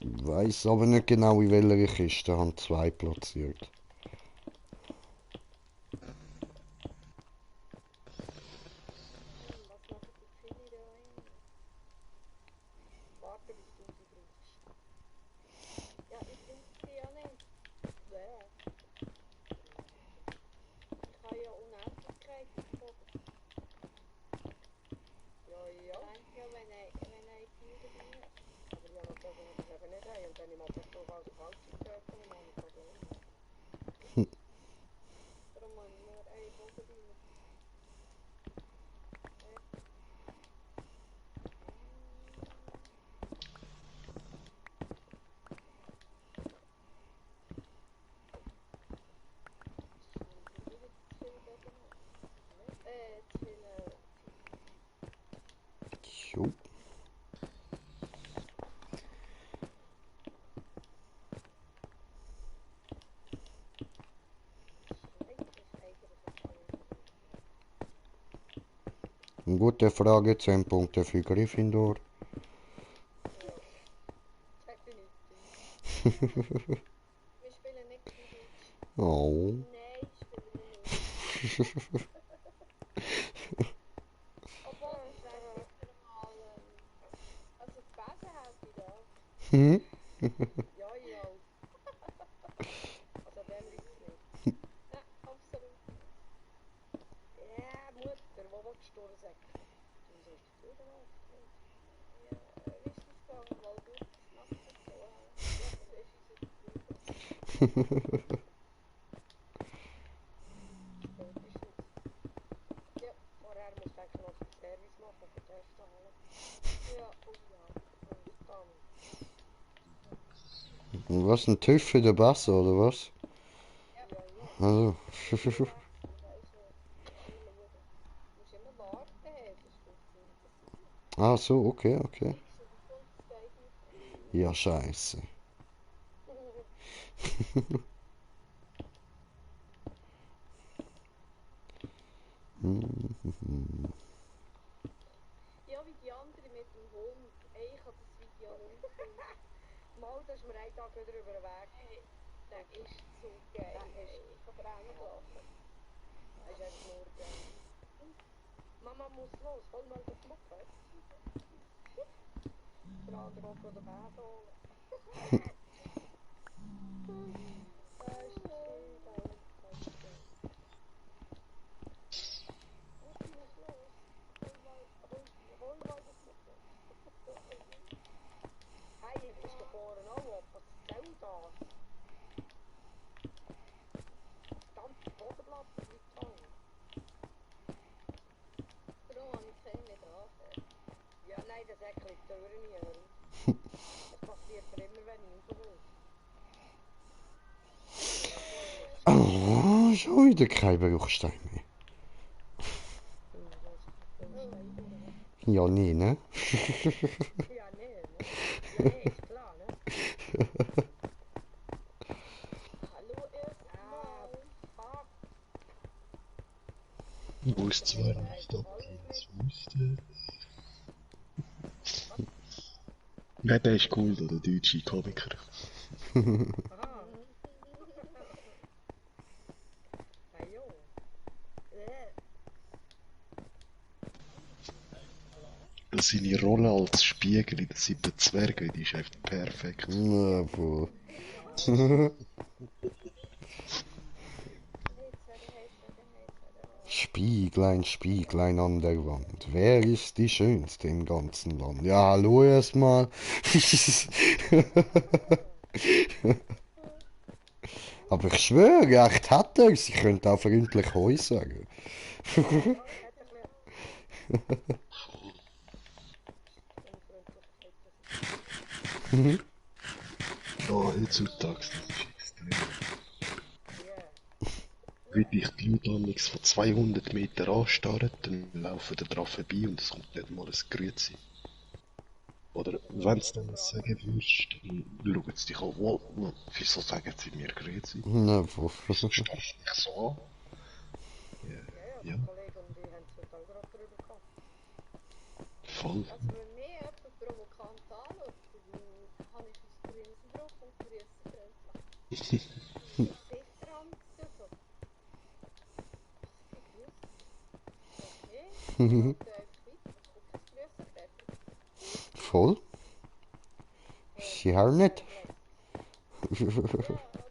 weiss aber nicht genau, in welcher Kiste, haben zwei platziert. Was machen die Pfille da rein? Warte, bis du sie brauchst. Ja, ich brauche sie ja nicht. Ja. Ich habe ja Unendlichkeit gekocht. Ja. Danke, wenn ich viel dabei habe. Aber ja, noch das, was ich eben nicht habe. Und wenn ich mal durchaus Kalziumtöten habe, habe ich Probleme. Darum habe ich nur einen Bogen drin. Jo. Gute Frage, 10 Punkte für Gryffindor. Wir spielen nicht Quidditch. Oh. Nein, spielen wir nicht. Obwohl, das wäre sicher mal... Also die Besen helfen da. Hm? Ja, ja. Also dem liegt es nicht. Ja, absolut nicht. Ja, Mutter, wo willst du durchsäckeln? Du sollst durchlaufen. Ja, wie ist es gegangen? Weil gut gemacht hat. So, ja, das ist unser Gefühl. Spätestens. Ja, vorher musst du eigentlich noch den Service machen für die erste Halle. Ja, oh ja. Verdammt. Was, ein TÜV für den Bass, oder was? Ja, ja. Also. Ich weiss nicht. Du musst immer warten, hey, sonst funktioniert das nicht. Ah, so, okay, okay. X überkommt, das geht nicht. Ja, scheiße. Ja, wie die andere mit dem Hund. Ey, ich habe das Video nicht gefunden. Mal, da ist mir einen Tag wieder über den Weg. Hey, der ist so geil. Der ist, ich habe Tränen gelassen. Der ist einfach nur geil. Mama muss los, hol mal das Moped. Der andere auch den Besen holen. Das ist schön, geil. Das ist schön. Ich muss los. Hol mal das Moped. Hey, jetzt ist da vorne auch ab. Was soll das? Verdammte Bodenplatte bleibt hängen. Darum habe ich gesehen, nicht anfährt. Ja, nein, das Eckchen die Türen nie hören. Das passiert mir immer, wenn ich rauskomme. Oh, schon wieder kein Bruchstein mehr. Ja, nee, ne? Ja, nee, ne? Ja, nee, ist klar, ne? Hallo erstmal. Fuck. Wo ist zwar nicht, ob die das wusste. Ja, der ist cool, der deutsche Komiker. Aha. Hey, jo. Seine Rolle als Spiegel in den 7 Zwergen, die ist einfach perfekt. Na, wohl. Spieglein, Spieglein an der Wand. Wer ist die Schönste im ganzen Land? Ja, hallo erstmal. Aber ich schwöre, echt hat er. Sie könnte auch freundlich Heu sagen. Ja, hat ein bisschen Unfreundlichkeit, das ist Oh, heutzutage, das ist extrem. yeah. Wie dich die Leute amigs von 200 Meter anstarren, dann laufen die dran vorbei und es kommt nicht mal ein Grüezi. Oder wenn du dann sagen würdest, dann schauen sie dich an, wieso sagen sie mir Grüezi? Na, wo. Wieso starrst du mich so an? Ja, ja, Ja, der Kollege und ich haben es heute auch gerade drüber gehabt. voll. Also wenn mich jemand provokant anschaut, dann habe ich ein Grinsen drauf und grüße freundlich. Gesicht dran, so. Was grüß dich? Okay, dann läuft er einfach weiter, es kommt kein Grüße fertig. Voll? Sie haben nicht. Ja,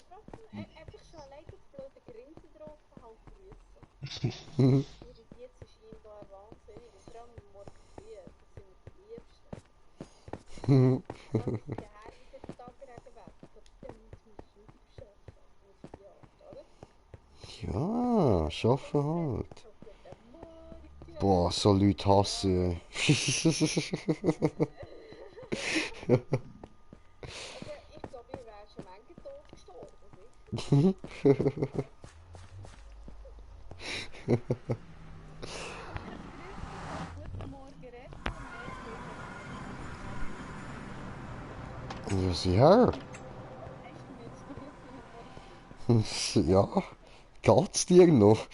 trotzdem, einfach schon allein das blöde Grinsen drauf halt grüßen. Irritiert sie scheinbar wahnsinnig und vor allem morgen früh, das sind wir die Liebsten. Sobald die Haare wieder den Tag regen weg, dann muss ich weiter arbeiten auf die Art, oder? Ja, schaffen halt. So, guten Morgen. Boah, so Leute hasse ich. Also ich glaube, ich wäre schon manche tot gestorben, sicher. Guten Morgen, Rest und Ja, sie her. hast du mir jetzt guten Morgen? Ja, geht's dir noch?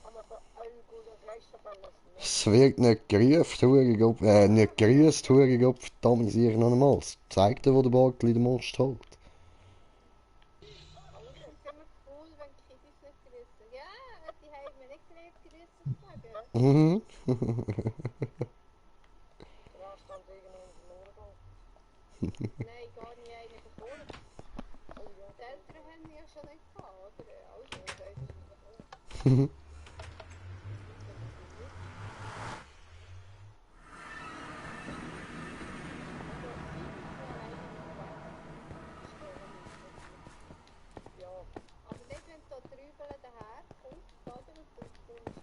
Aber bei allen guten Geisterverlassen, ne? Es wird nicht gerufen, Hurigopf, nicht grüßt, Hurigopf, verdammt, ich noch einmal. Zeig dir, wo der Bartli den Most holt. Aber ich finde es immer cool, wenn die Kiddies nicht grüßen. Ja, die haben mir nicht gelernt, grüßen zu sagen. Mhm. Ja, stand irgendwo in der Norden. Nein, gar nicht einen bekommen. Oh ja, Die Eltern haben ihn ja schon nicht gehabt, oder? Also, ich weiß nicht. ja. Aber nicht, wenn du da drüben daherkommst, oder? Und du kommst zurück.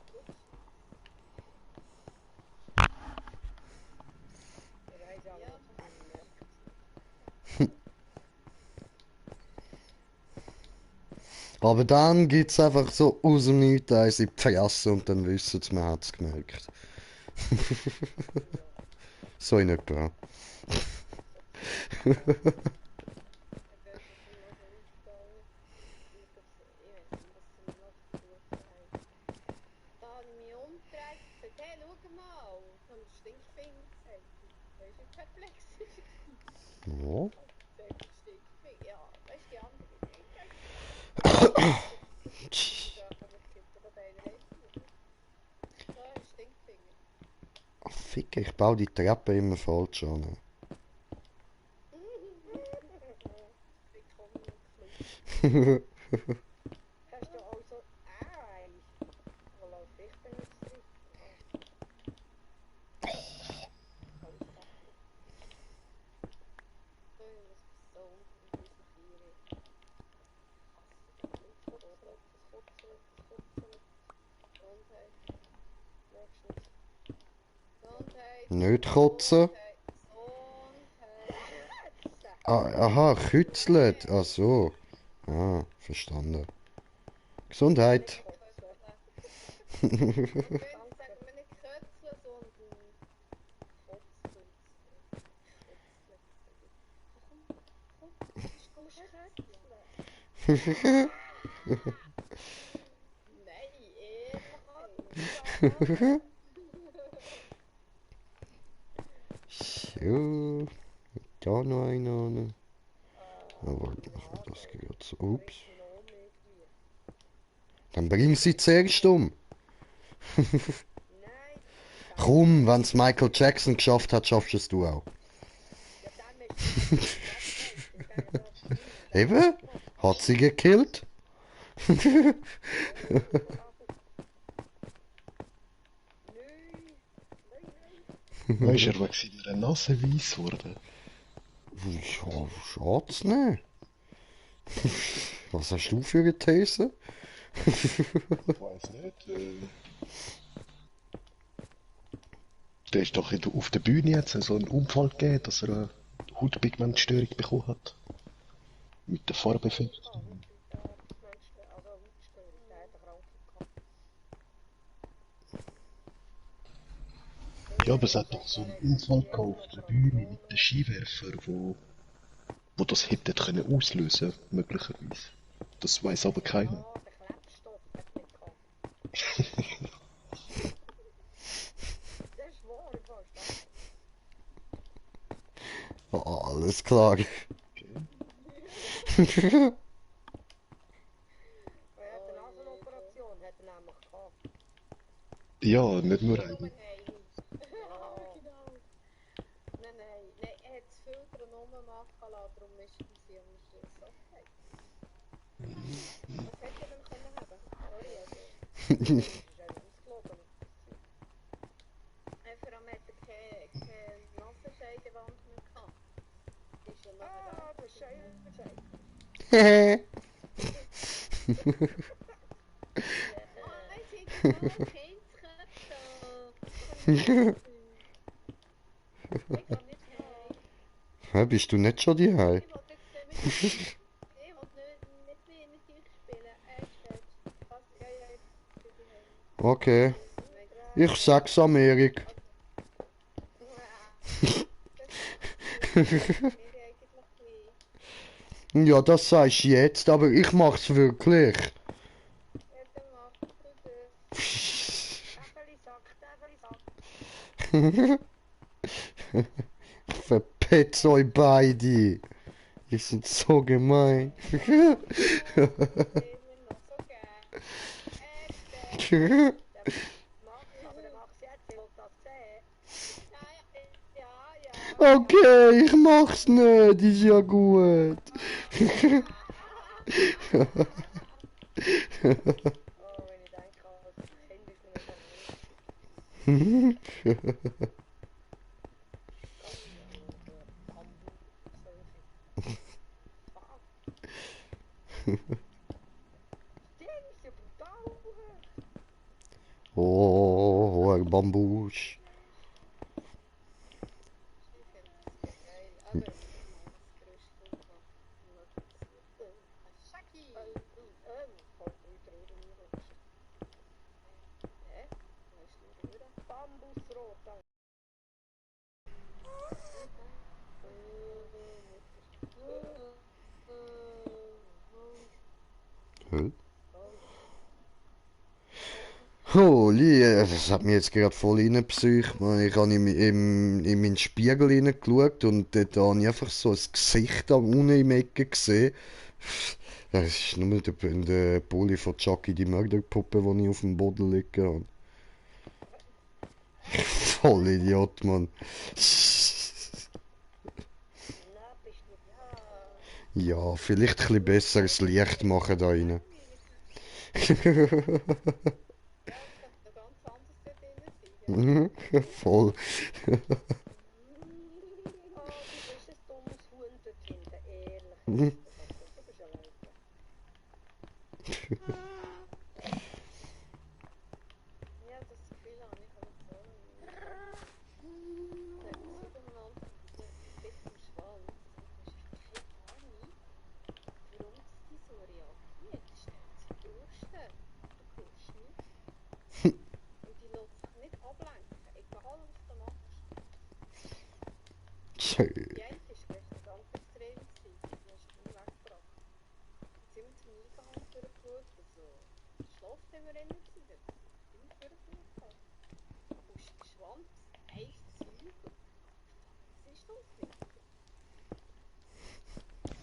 Ich weiß auch Ja. nicht, was ich merke. Aber dann gibt's einfach so aus dem Nichts eins in die Fresse und dann wissen sie, man hat's gemerkt. So in etwa. Da habe ich mich umgedreht und gesagt, hey, schau mal, ich habe einen Stinkfinger gezeigt. Das war perplex. Ja. Der Stinkfinger, ja, das ist die andere Seite. Da komme ich hinter der beiden Rechten. Da ein Stinkfinger. Oh, Fick, ich baue die Treppe immer falsch an. Willkommen im Club. Hast du also Ei? Wo läuft ich bin jetzt drin? So, was so unten in diesen Vieren. Gesundheit. Gesundheit. Nicht kotzen. Gesundheit. Aha, kützelt. Ach so. Ah, verstanden. Gesundheit. Und dann sagen wir nicht Kötzeln, sondern Kotzen. Komm, Kötzeln. Nein, ehrlich. So. Da noch einer. Ah, warte, machen wir das gerade so. Ups. Dann bring sie zuerst um. Nein, Komm, wenn's Michael Jackson geschafft hat, schaffst es du auch. ja, dann ist Eben? Hat sie gekillt? Weißt du, er war in einer Nase weiss geworden. Ja, schade's nicht. Was hast du für eine These? Ich weiß nicht. Der ist doch auf der Bühne jetzt so einen Unfall gegeben, dass er eine Hautpigmentstörung bekommen hat. Mit der Farbeffekt. Ja, aber es hat doch so einen Unfall gehabt auf der Bühne mit den Skiwerfer, wo das hätte können auslösen, möglicherweise. Das weiß aber keiner. der Klebstoff hat nicht gehabt. Das ist wahr, fast. Oh, alles klar. Er hat eine Nasenoperation, hat er nämlich gehabt. Ja, nicht nur eine. Nein, er hat das Filter nur machen lassen, darum ist sie am Schluss okay. Was hätte er denn können haben? Sorry, also. Das ist ausgelogen. Vor allem hat er keine Nassenscheidewand mehr gehabt. Die ist ja nachher Das ist schön. jetzt sind die so Kindsköpfe. Ich kann nicht heim. Hä, bist du nicht schon daheim? Ich wollte jetzt nicht mehr mit euch spielen. Echt. Was? Ja, jetzt bin ich heim. Okay. Ich sag's am Erik. Ja, das sagst du jetzt, aber ich mach's wirklich. Äpfeli Sack. Ich verpetz euch beide. Ihr seid so gemein. Immer noch so gern. Aber der macht jetzt, ich will das sehen. Ja. Okay, ich mach's nicht, ist ja gut. Oh, wenn ich denke, als Kind ist mir nicht Die ist ja brutal. Oh, hoher Bambusch. Hä? Holy, das hat mich jetzt gerade voll reingepsycht. Ich habe in meinen Spiegel hineingeschaut und dort habe ich einfach so ein Gesicht am unten im Ecke gesehen. Das ist nur der Pulli von Chucky, die Mörderpuppe, die ich auf dem Boden liegen habe. Voll Idiot, Mann. Ja, vielleicht ein bisschen besseres Licht machen da rein. Voll.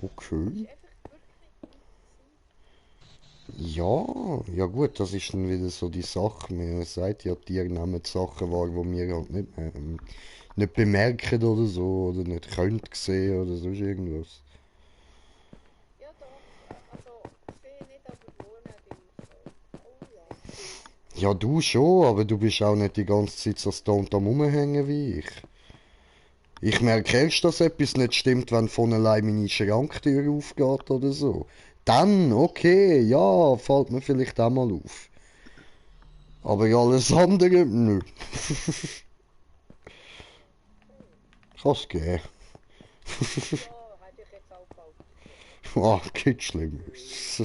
Okay. Ja, ja gut, das ist dann wieder so die Sache. Man sagt ja, Tiere nehmen die Sachen wahr, die wir halt nicht bemerken oder so, oder nicht können sehen oder sonst irgendwas. Ja, doch. Also, sehe nicht, aber wohnen bin ich so. Oh ja. Ja, du schon, aber du bist auch nicht die ganze Zeit so stoned am Rumhängen wie ich. Ich merke erst, dass etwas nicht stimmt, wenn von allein meine Schranktür aufgeht oder so. Dann, okay, ja, fällt mir vielleicht auch mal auf. Aber alles andere, nö. Kann's geben. Ja, hätte ich jetzt auch gekauft. Ah, geht Schlimmeres.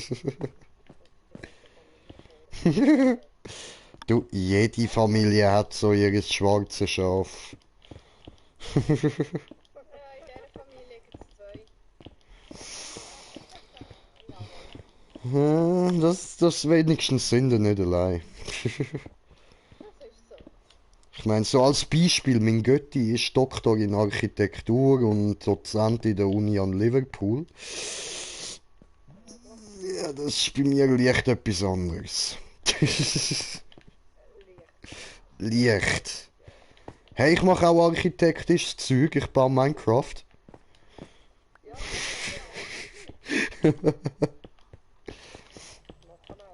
Du, jede Familie hat so ihr schwarzes Schaf. In dieser Familie gibt es 2. Das wenigstens sind sie nicht allein. Das ist so. Ich meine, so als Beispiel, mein Götti ist Doktor in Architektur und Dozent in der Uni an Liverpool. Ja, das ist bei mir leicht etwas anderes. Leicht. Hey, ich mache auch architektisches Zeug, ich baue Minecraft. Machen auch,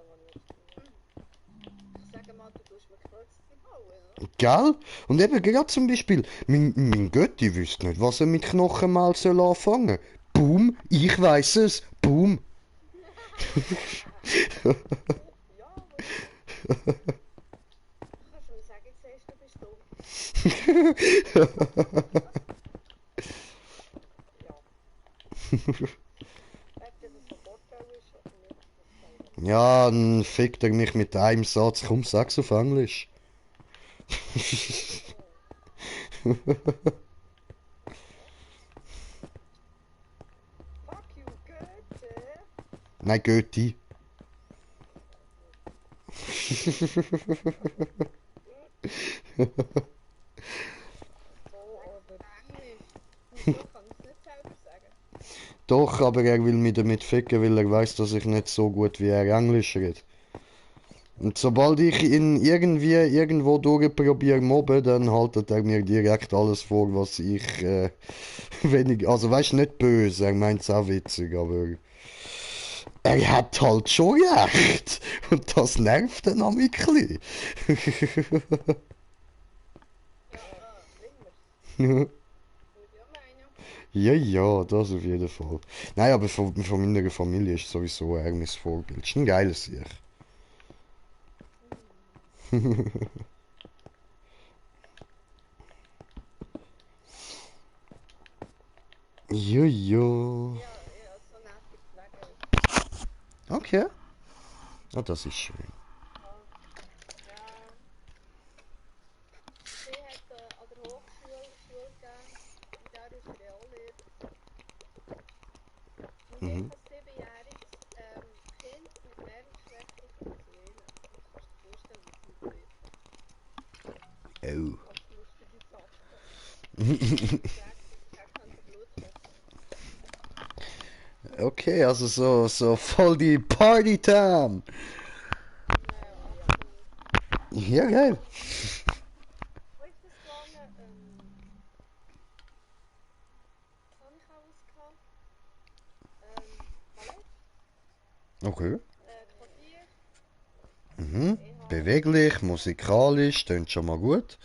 wenn ich sage mal, du tust mir Knöpfe bauen, Gell? Und eben gerade zum Beispiel, mein Götti wüsste nicht, was er mit Knochenmehl soll anfangen. Boom, ich weiß es. Boom. Ja, kannst du mir sagen, jetzt siehst du, bist dumm. Ob das ein Vorteil ist oder nicht, das kann ich Ja, dann fickt er mich mit einem Satz. Komm, sag's auf Englisch. Fuck you, Goethe! Nein, Götti. So, oder Englisch. Wieso kann ich es nicht selber sagen? Doch, aber er will mich damit ficken, weil er weiß, dass ich nicht so gut wie er Englisch rede. Und sobald ich ihn irgendwie irgendwo durchprobiere mobben, dann haltet er mir direkt alles vor, was ich wenig, also weißt nicht böse, er meint's auch witzig, aber er hat halt schon recht. Und das nervt dann am bisschen. Ja, bringen wir es. Würde ich auch meinen. Ja, ja, das auf jeden Fall. Nein, aber von meiner Familie ist sowieso er mein Vorbild. Ist ein geiles Sieg. Ja, ja. Ja, so nette Pflege. Okay. Ah, das ist schön. Ja. Sie hat an der Hochschule Schule gegeben, in der ist Reallehrer. Und ich Mhm. als 7-jähriges Kind mit Lernschwäche Venezuela. Das kannst du dir vorstellen, was sie prüfen. Oh. Als lustige Sachen. Ich kann den Blutdruck. Okay, also so voll die Party-Time. Ja, absolut. Ja, geil. Wo ist das gegangen? Was habe ich alles gehabt? Ballett, Okay. Klavier, Mhm. EHF, Beweglich, musikalisch, klingt schon mal gut.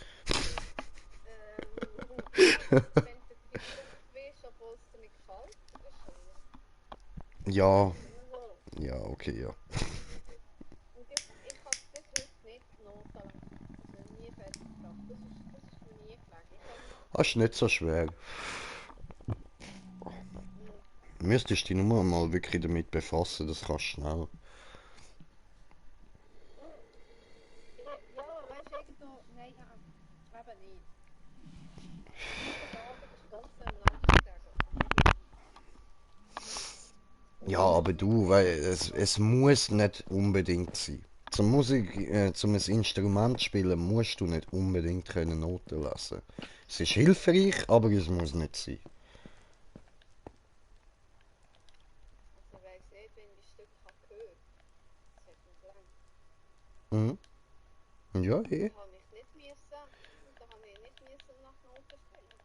wenn du traurig wirst, obwohl es dir nicht gefällt, das ist schon wieder. Ja, ja, okay, ja. Und ich kann es bis heute nicht Noten lesen. Also nie fertig gebracht. Das ist mir nie gelegen. Ich kann nicht. Das ist nicht so schwer. Müsstest dich nur mal wirklich damit befassen, das kannst du schnell. Ja, weißt du, irgendwo. Nein, eben nicht. Jeden Abend eine Stunde am Nachmittag. Ja, aber du, weil es muss nicht unbedingt sein. Zum zum ein Instrument spielen musst du nicht unbedingt können Noten lesen. Es ist hilfreich, aber es muss nicht sein. Also ich weiss nicht, wenn ich Stück gehört das hat mich gelangt. Mhm. Ja, eh. Da habe ich nicht müssen, da habe ich nicht müssen nach Noten spielen.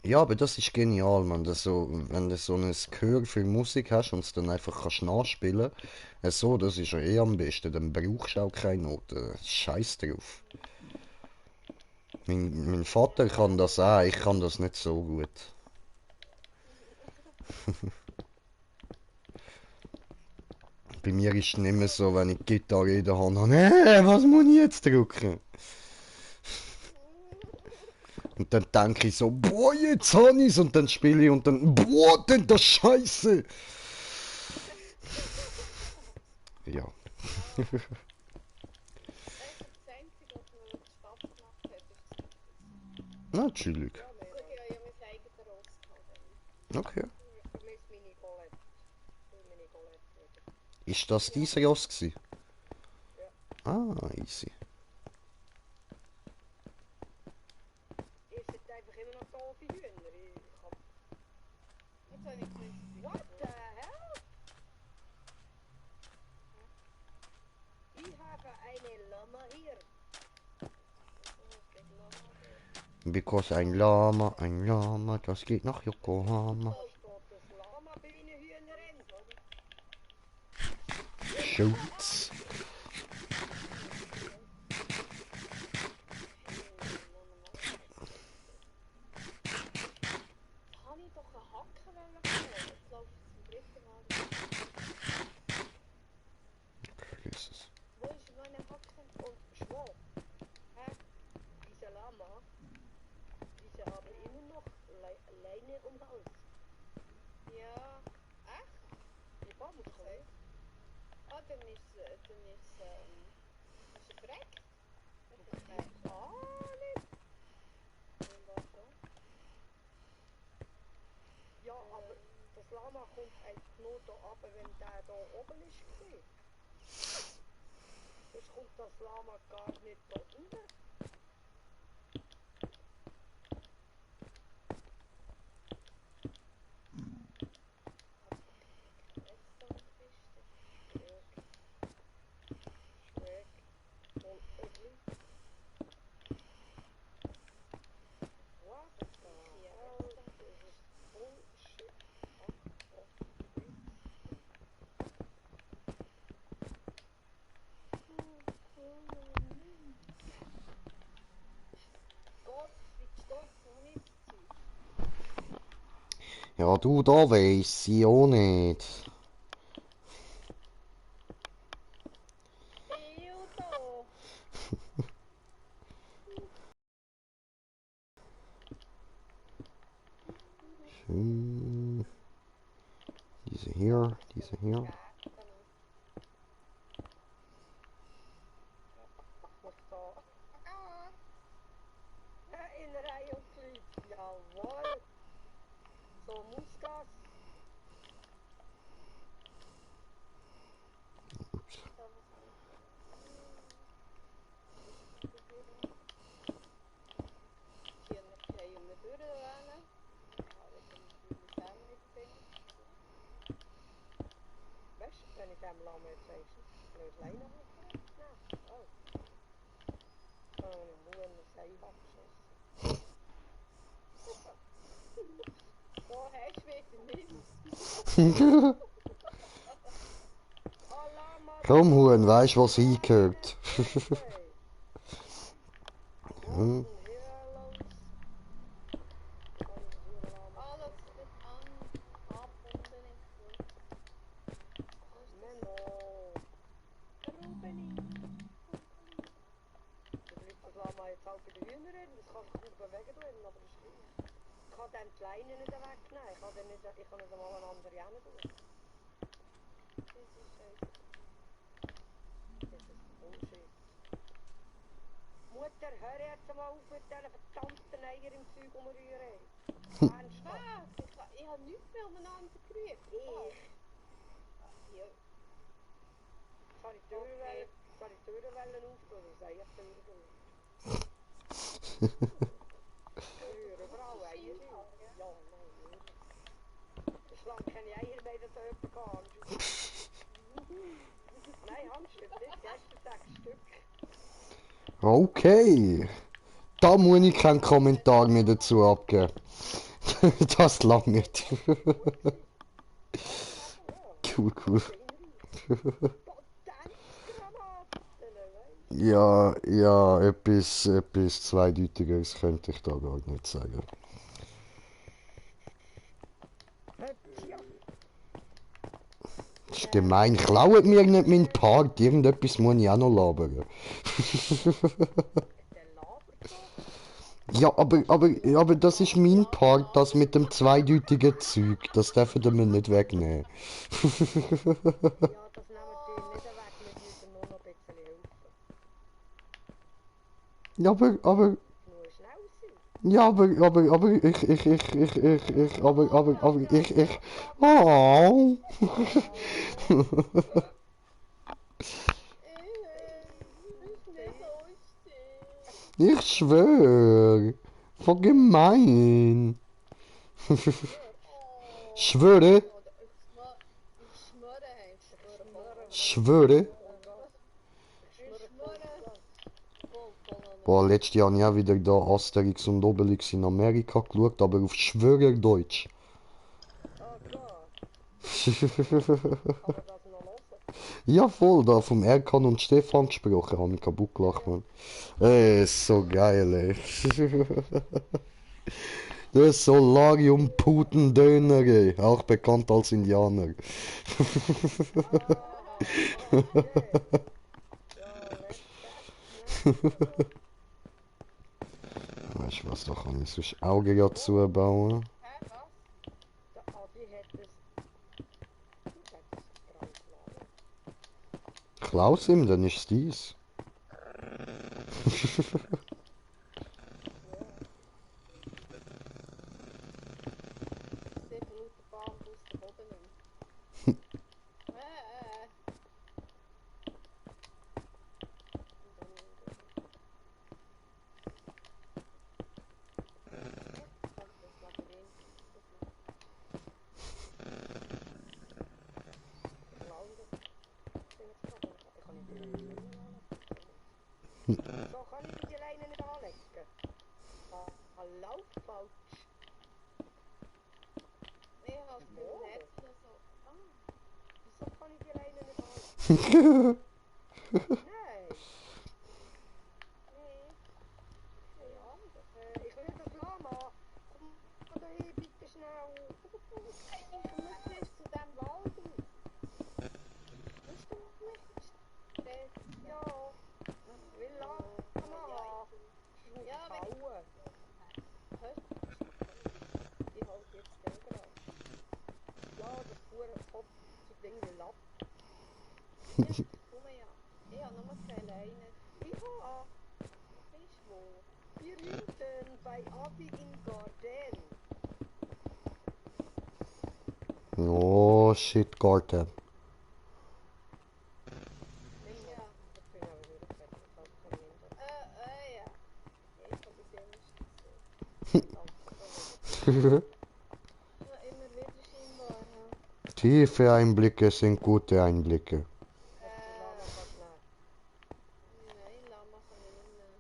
Ja, aber das ist genial, man. Das so, wenn du so ein Gehör für Musik hast und es dann einfach kannst nachspielen, so, das ist ja eh am besten. Dann brauchst du auch keine Noten. Scheiß drauf. Mein Vater kann das auch, ich kann das nicht so gut. Bei mir ist es nicht mehr so, wenn ich die Gitarre in der Hand habe, was muss ich jetzt drücken? Und dann denke ich so, boah, jetzt habe ich's und dann spiele ich und dann, boah, denn das Scheiße. Ja, Also das Einzige, was mir wirklich Spaß gemacht hat, ist das Bügeln. natürlich. Gut, ich habe ja mein eigenes Ross gehabt dann. Okay. Vermisse meine Golette. Für meine Golette wieder. Ist das dein Ross gewesen? Ja. Ah, easy. Ihr seid einfach immer noch doofe Hühner. Ich hab... Jetzt habe ich gewusst, wie what the hell? Ich habe eine Lama hier. Was ist gegen Lama da? Because ein Lama, das geht nach Yokohama. So steht das Lama bei den Hühnern, oder? Shoots. Jetzt habe ich doch einen Hacken holen. Jetzt läuft es zum dritten Mal. Jesus. Wo ist meine Hacken und Schwab? Hä? Diese Lama, diese haben immer noch Leine um den Hals. Ja, echt? Die Bambusleine? Ah, dann ist er verreckt. Nein, nicht. Dann war schon. Ja, aber das Lama kommt einfach nur da runter, wenn der da oben ist. Sonst kommt das Lama gar nicht da unten. Ja, du, da weiss ich auch nicht. Eeuw, Schön. Diese hier, diese hier. Mag da in de rij opkliep. Jawohl. So muss das. Hier hem de deuren aan. Weißt du, wenn ich dem Lamm jetzt sagst, nicht alleine machen? Nein. Oh. Oh, ich muss eine Sei abgeschossen. Oh, hast du wieder nicht? Komm, Huhn, weisst was hingehört. Hm. Alles wat aangebunden is. Menno. Rubelie. Du bleibst das Lama jetzt auch bei den Hühnern, das kannst du gut bewegen, aber das ist gleich. Ich kann den Kleinen nicht wegnehmen, ich kann nicht einmal eine andere hin tun. Das ist scheiße. Das ist Bullshit. Mutter, hör jetzt mal auf mit diesen verdammten Eier im Zeug umrühren. Ernsthaft? Was? Ich habe nichts mehr umeinander gerufen. Ja. Kann ich die Türen auftun, das sei ich Türen. Rühren, Frau, Eier. Ja, nein. Ich schlage keine Eier mehr, dass jemand kann. Nein, Hans, stimmt nicht, gestern 6 Stück. Okay. Da muss ich keinen Kommentar mehr dazu abgeben. Das langt. Cool, cool. Ja, ja, etwas Zweideutigeres könnte ich da gar nicht sagen. Das ist gemein. Klaut mir nicht meinen Part. Irgendetwas muss ich auch noch labern. Ja, aber das ist mein Part, das mit dem zweideutigen Zeug. Das dürfen wir mir nicht wegnehmen. Ja, das nehmen die nicht weg, wir müssen nur noch ein bisschen helfen. Ja, aber, Nur schnell sein. ja, oh. Ist nicht so still. Ich schwör. Voll gemein. Oh. Schwöre, Ich schmöre heißt. schwöre. Ich schmöre. Boah, letztes Jahr habe ich auch wieder da Asterix und Obelix in Amerika geschaut, aber auf Schwörerdeutsch. Ah, klar. Kann man das noch hören? Ja, voll, da vom Erkan und Stefan gesprochen, habe ich kaputt gelacht, man. Ist so geil, ey. Der Solarium-Putendöner, ey. Auch bekannt als Indianer. Weißt du was, da kann ich sonst Augen ja zubauen. Hä, was? Der Adi hat es. Du hast es dran geladen. Klaus ihm, dann ist es dies. Sehr guter Bambus, der Boden nicht. So kann ich die Leine nicht anlegen. Hallo, falsch. Ich habe beim Netz so. Wieso kann ich die Leine nicht anlegen? Nein. Nee. Ja, ich will das Lama. Komm da hin, bitte schnell. Ich muss erst zu dem Wald raus. Musst du mich stressen? Ja. Will lang? Komm an. Ja, wenn ich... Bauen. Hörst du? Ich halte jetzt den gerade. Ja, das pure Kopf zu Ding will ab. Ja, komm ja. Ich habe nur keine Leine. Ich habe Weißt du wo? hier hinten bei Adi in Garden. Oh, shit, Garten. Nimm mal. Ja. Ich bin aber wieder fertig. Ich habe kein Minder. Ja. Ich habe bis immer gesehen. Ja, immer wieder scheinbar, ja. Tiefe Einblicke sind gute Einblicke. Lama kannst du nehmen. Nein, Lama kann ich nicht nehmen.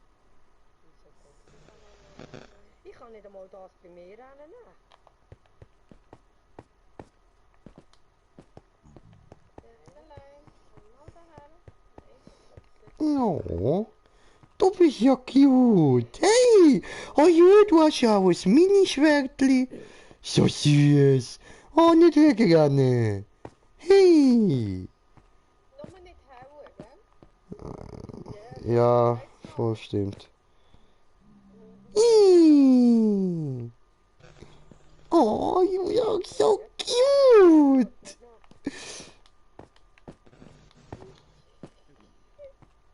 Wieso gut? Ich kann auch Lama nehmen. Ich kann nicht einmal das bei mir nehmen. Allein. Mal daher. Nein, das Oh, du bist ja cute. Hey, oh ja, du hast ja auch ein Minischwertli. So süß. Oh, nicht wegrennen. Hey. Nur nicht hauen, gell? Ja, voll stimmt. Ih. Oh, you look so cute.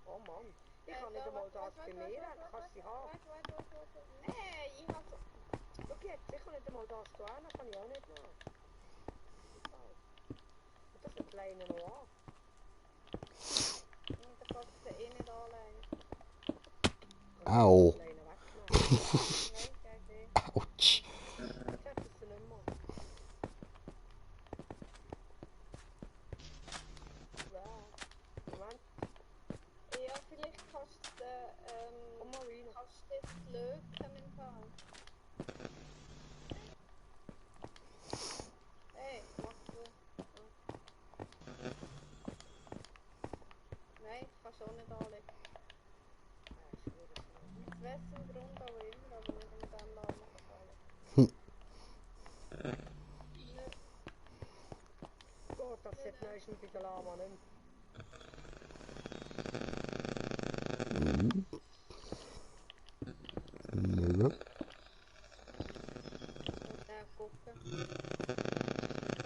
Oh Mann. Ich kann nicht einmal das bei mir nehmen. Kannst du sie haben? Warte. Hey, ich hab so... Schau jetzt, ich kann nicht einmal das zu nehmen. Kann ich auch nicht nehmen. Und das ist ein kleiner Noah. Da kannst du eh nicht anlegen. Au. Kleiner wegnehmen. Nein, geht eh. Autsch. Jetzt hat es sie nicht mehr. Moment, Ja, vielleicht kannst du... komm mal rein. Kannst du das löten im Fall? Hey, mach du. Nein, kannst du auch nicht anlegen. Ich schwöre es nicht. Aus wessen Grund auch immer, aber nicht um den Namen anlegen. Gott, das sieht neues bei der Lama nicht mehr. Nö. Und dann gucken.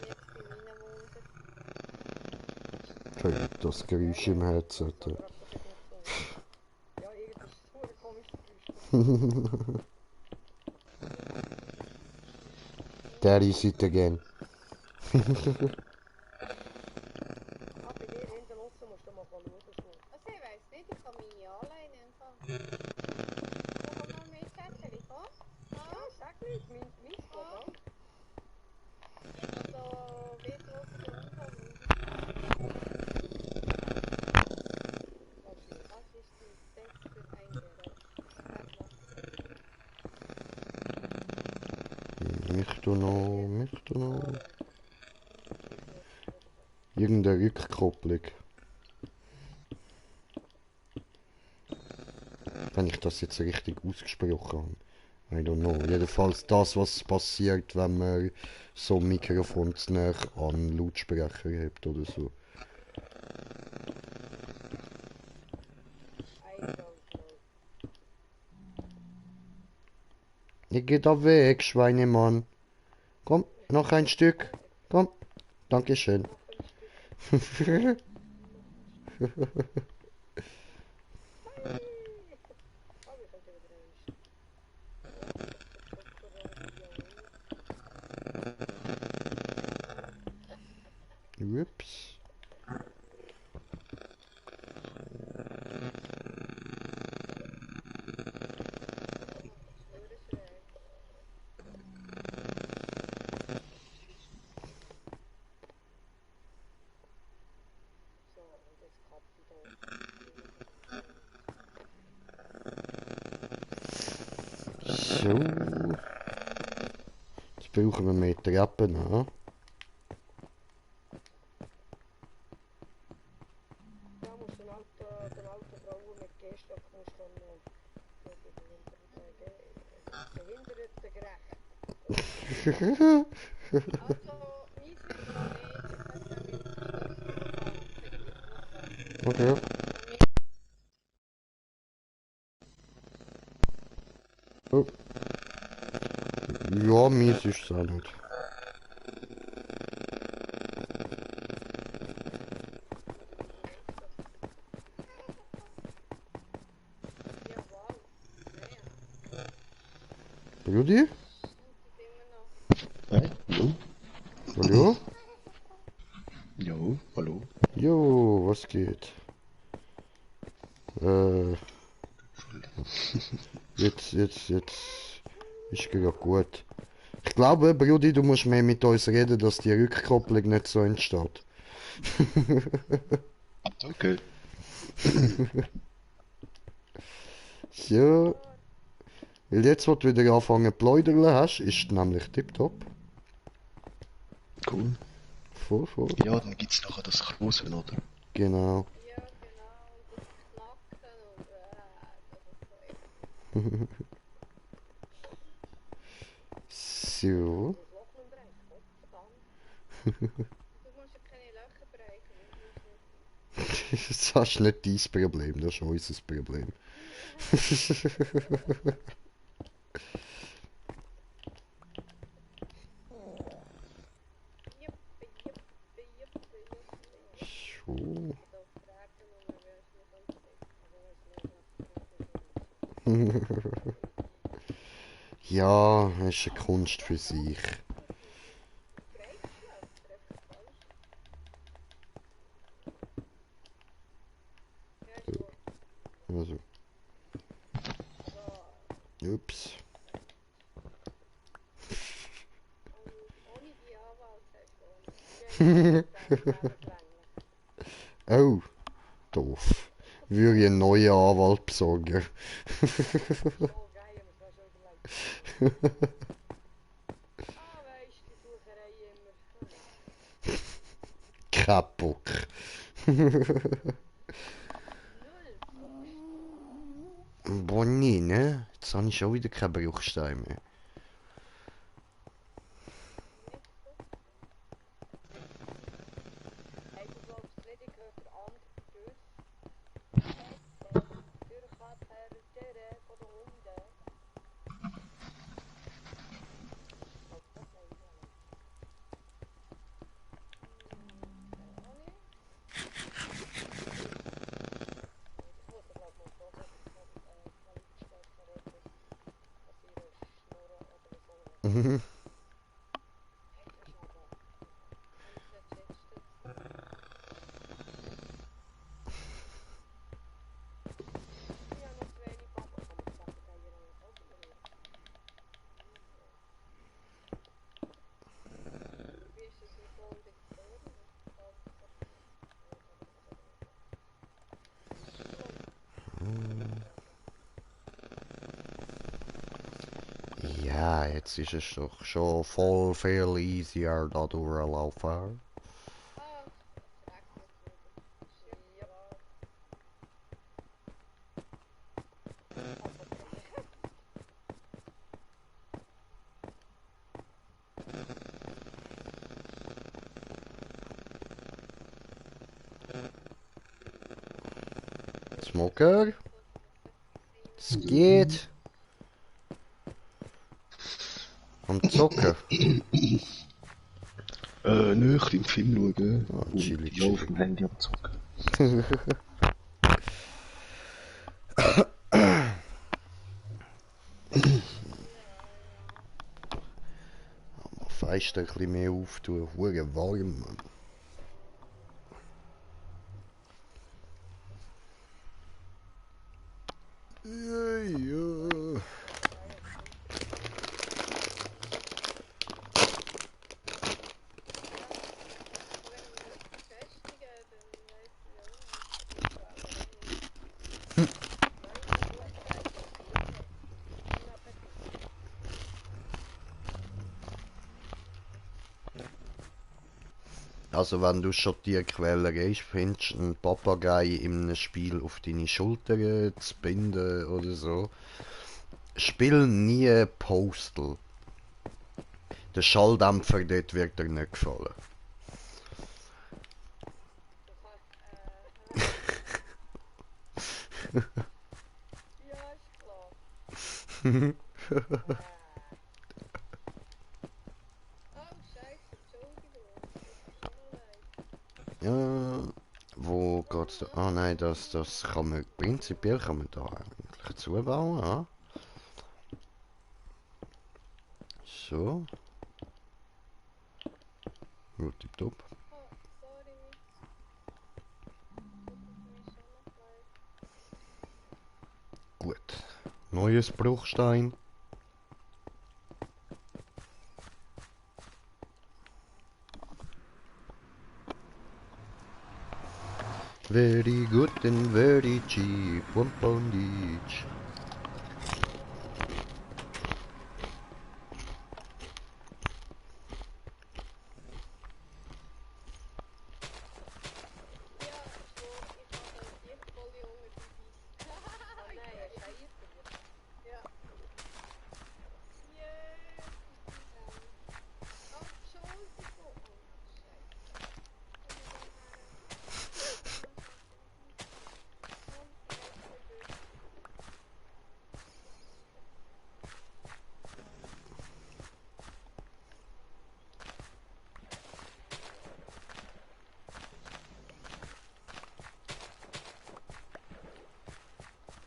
Jetzt bei meinen Wunden. Okay, das Geräusch im Headset. So trefft das jetzt nicht so. Ja, irgendwie ist es so ein komisches Geräusch. Daddy sit again. Ah, bei dir hinten draussen musst du mal schauen. So. Also ich weiss nicht, ich kann meine anlegen im Fall. Komm mal mit, Zettel, komm. Ja, sag nicht, meins geht auch. Also, wie groß der Umfang ist. Das ist die Text für eingereicht. Mich du noch. Irgendeine Rückkopplung. Wenn ich das jetzt richtig ausgesprochen habe. I don't know. Jedenfalls das, was passiert, wenn man so ein Mikrofon zu nah an Lautsprecher hebt oder so. I don't know. Ich geh da weg, Schweinemann. Komm, noch ein Stück. Komm. Dankeschön. Noch ein Stück. Hey! Oh, wir können wieder rein. Ups. So, und jetzt Kaffee da. So. Jetzt brauchen wir mehr Treppen, ha? Ja, musst den alten Frauen mit Gehstock musst dann behindertengerecht. Okay. Oh. Ja, mies ist es auch nicht. Brudi? Jo, Hallo? jo, hallo. Jo, was geht? Äh, jetzt ist gerade gut. Ich glaube, Brudi, du musst mehr mit uns reden, dass die Rückkopplung nicht so entsteht. Okay. So, weil jetzt, wo du wieder anfangen zu plaudern hast, ist nämlich tipptopp. Cool. Voll. Ja, dann gibt's nachher das Krusen, oder? Genau. Ja, genau. Und das Knacken und das ist so echt. So. Das Loch im Dreck, Gottverdammt. Du musst ja keine Löcher brechen, das muss nicht. Das ist nicht dein Problem, das ist unser Problem. Juppie, juppie, juppie, juppie. So. Ich darf fragen, Mama, wer ist mir sonst nicht? Ja, es ist eine Kunst für sich. Breitschläfer, einfach falsch. Ja, ist gut. Also, So, ups. ohne die Anwaltshilfe. Ja, Oh, doof. Würde ich einen neuen Anwalt besorgen. Voll geil, haben wir es mal schon überlegt. Ah, weisst du, die Sucherei immer. Kein Bock. Bonnie, ne? Jetzt habe ich schon wieder keinen Bruchstein mehr. Hey, du glaubst nicht, ich höre den anderen durch. Durchkatern von den Hunden. Glaubst du das? Nein, ich nicht. Ich muss dir glaub mal fragen, ob ich noch Qualitätsstärke reden, dass ihre Schnurren oder so. Mhm. Hey, das ist noch da. Und der Chatstütze. Ich habe noch zu wenig Papa. Kann man die Papageier eigentlich auch übernehmen? Wie ist es mit Golden Stern? Ja, jetzt ist es doch schon voll viel easier da durchlaufen. Ah, es regnet wieder. Ja, Papageier. Smoker? Es geht. Am Zocken. Nö, ich im Film schauen. Ah, Und chillig, ja, auf chillig. dem Handy abzocken. Fenster ein bisschen mehr auftun. Hure warm, Mann. Ja. Also wenn du schon die Quelle gehst, findest du einen Papagei in einem Spiel auf deine Schulter zu binden oder so. Spiel nie Postal. Der Schalldämpfer dort wird dir nicht gefallen. Ja, ist klar. Oh, scheiße, Entschuldigung. Das tut mir leid. Ja, wo geht's da? Ah nein, das kann man, prinzipiell kann man da eigentlich zubauen, ja. So. Gut, tipptopp. Oh, sorry. Das ist mir schon noch leid. Gut. Neues Bruchstein. Very good and very cheap. £1 each. Ja, ich schwör, ich habe die voll junge Babys. Oh nein, hast du Eier für dich? Ja. Yeah, das ist geil. Oh, Entschuldigung. Oh, scheiße. Komm ich da her? Komm, ich helfe dir.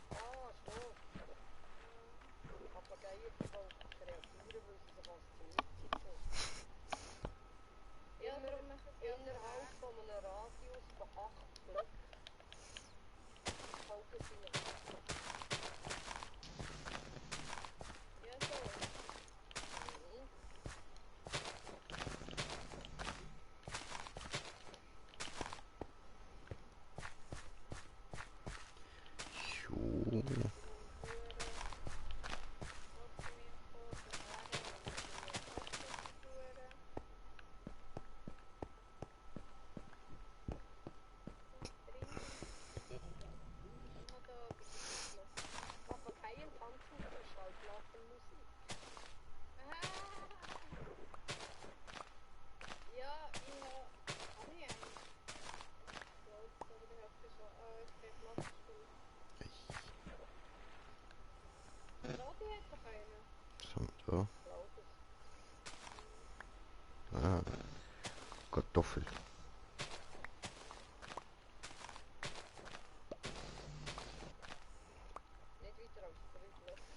Ah, schon. Papageien verfolgen Kreaturen, weil sie sich als Ziel so. Ja, darum machen sie ja Innerhalb von einem Radius von 8 Blöcken folgen sie nicht. Ja, so. Mhm. Jo. Lassen wir vor der Herren, wenn wir die Katzen führen. Ah, da gibt es ein Schloss. Papageien tanzen zur Schallplattenmusik. Ah! Ja, ich habe... Habe ich einen? Ich glaube es, aber ich habe schon... ich keinen Platz gespielt. Rodi hat doch einen. So, Ich glaube es. da. Ah, Kartoffel. Nicht weiter als 3 Blöcke.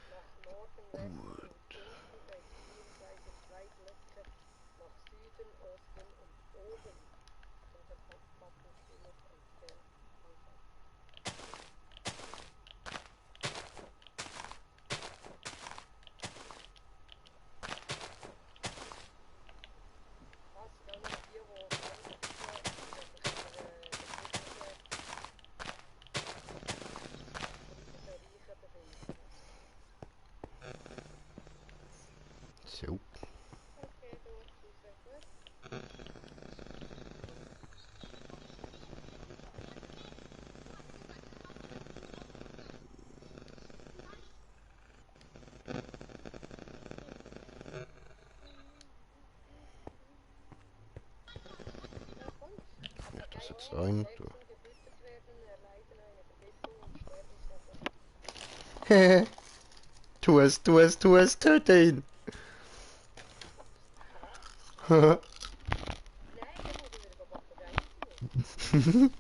Nach Norden, Westen und unten beziehungsweise 2 Blöcke nach Süden, Osten und oben von der Plattenspieler entfernt. Anfang. Das sind auch noch die, die tanzen, wenn sich der Reiche befindet. So. Okay, du hast raus. Gut. Ja, kommt. Das jetzt Papageien, die rein. schlecht zum gefüttert werden, erleiden eine Vergiftung und sterben sofort. Hehe. Tu es, töte ihn. Nein, dann muss ich wieder Papageien suchen.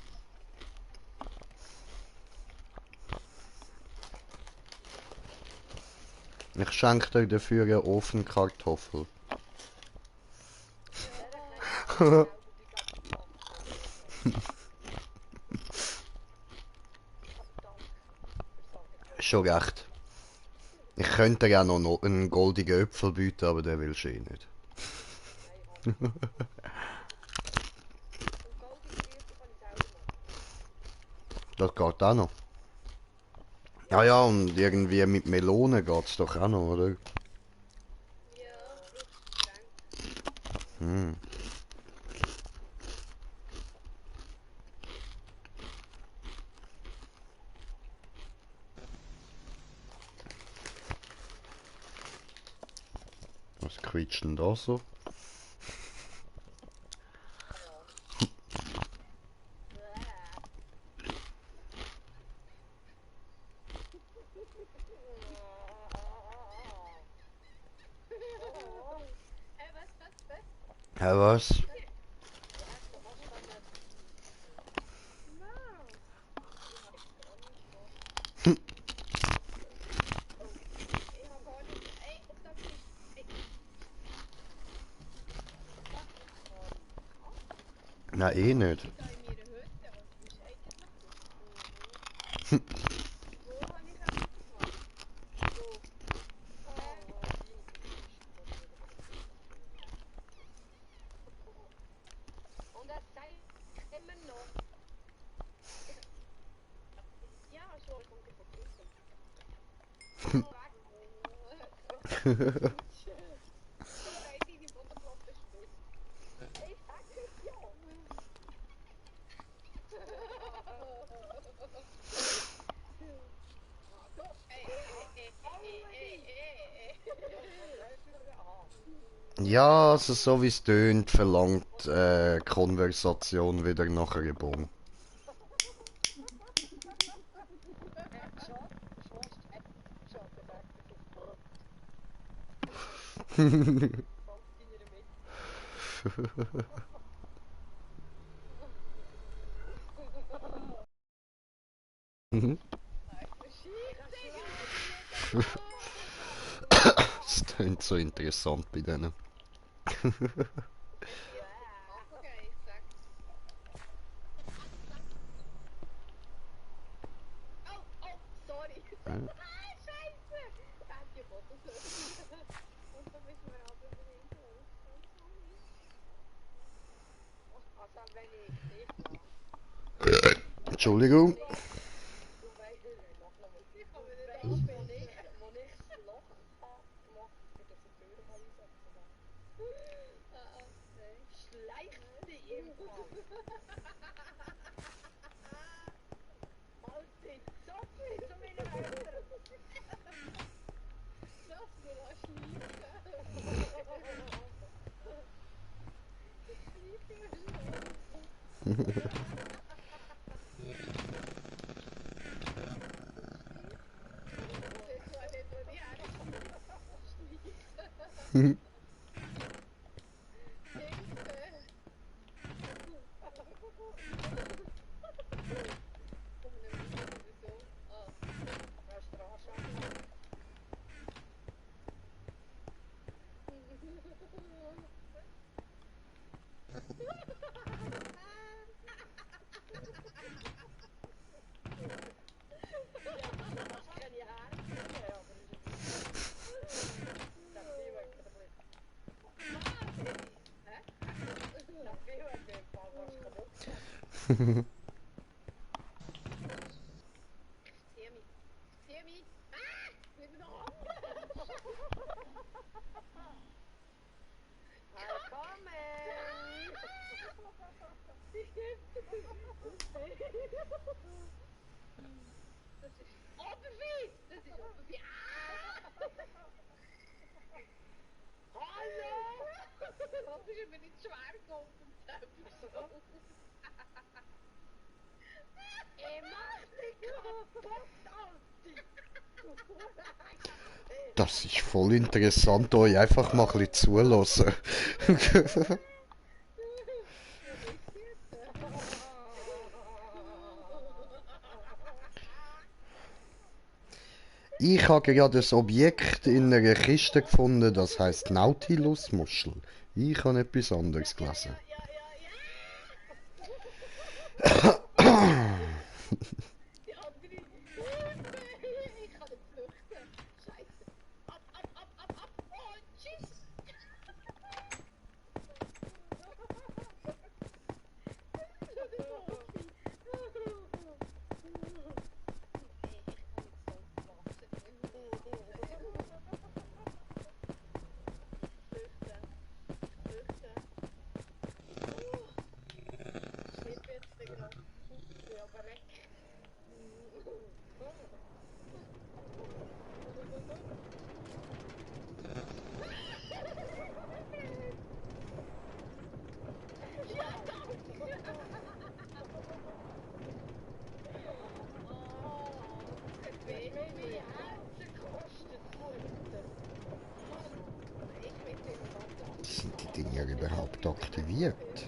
Ich schenke dir dafür eine Ofenkartoffel. Der Ja. kleine Auge, die gab es fast schon. Aber danke fürs Angebot. Schon recht. Ich könnte dir ja noch einen goldigen Äpfel bieten, aber den willst du eh nicht. Nein, ich habe nicht. Und goldige Blüten kann ich selber machen. Das geht auch noch. Ja, ja, und irgendwie mit Melonen geht's doch auch noch, oder? Ja, Fruchtgetränk. Hm. Was quietscht denn da so? Was? Ja, was? Ich hab gar nicht. Ey, auf das ist. Ey, Na, eh nicht. da in meiner Hütte. Was ist eigentlich das? Wo habe ich etwas gemacht? Wo? Und das zeigt immer noch. Ja, schon, kommt von Kissen. Nein, die Bodenplatte spitzt. Ich sag es ja. So, Ja, also so wie es tönt, verlangt Konversation wieder nach einer Bon. Das tönt so interessant bei denen. Okay, ich sag. Oh, sorry. Scheiße! Er hat die Fotos. Und da müssen wir aber wieder hinten. Also, wenn ich dich mache. Entschuldigung. Du weißt, noch nochmal. Ich kann mir nicht anspielen. Wo ich das Loch habe gemacht, für das ich die Tür mal einsetzen kann. Nein. Schleichste im Fall. Halt dich so viel zu meinen Eltern. Lass mir das schleichen. Ich schleiche mir schon. Das war nicht nur die Schleichen. Zieh mich! Ah! Mit dem Arm! Das ist Oberfies! Das ist Oberfies! Hallo! Das ist mir nicht schwer geholfen, mach dich kaputt, Alter! Das ist voll interessant, euch einfach mal ein bisschen zulassen. Ich habe gerade ein Objekt in einer Kiste gefunden, das heißt Nautilus-Muschel. Ich habe etwas anderes gelesen. Die andere Hilfe! Ich kann nicht flüchten! Scheiße! Ab! Oh, tschüss! Schlimm jetzt gerade. Ja, aber weg. überhaupt aktiviert?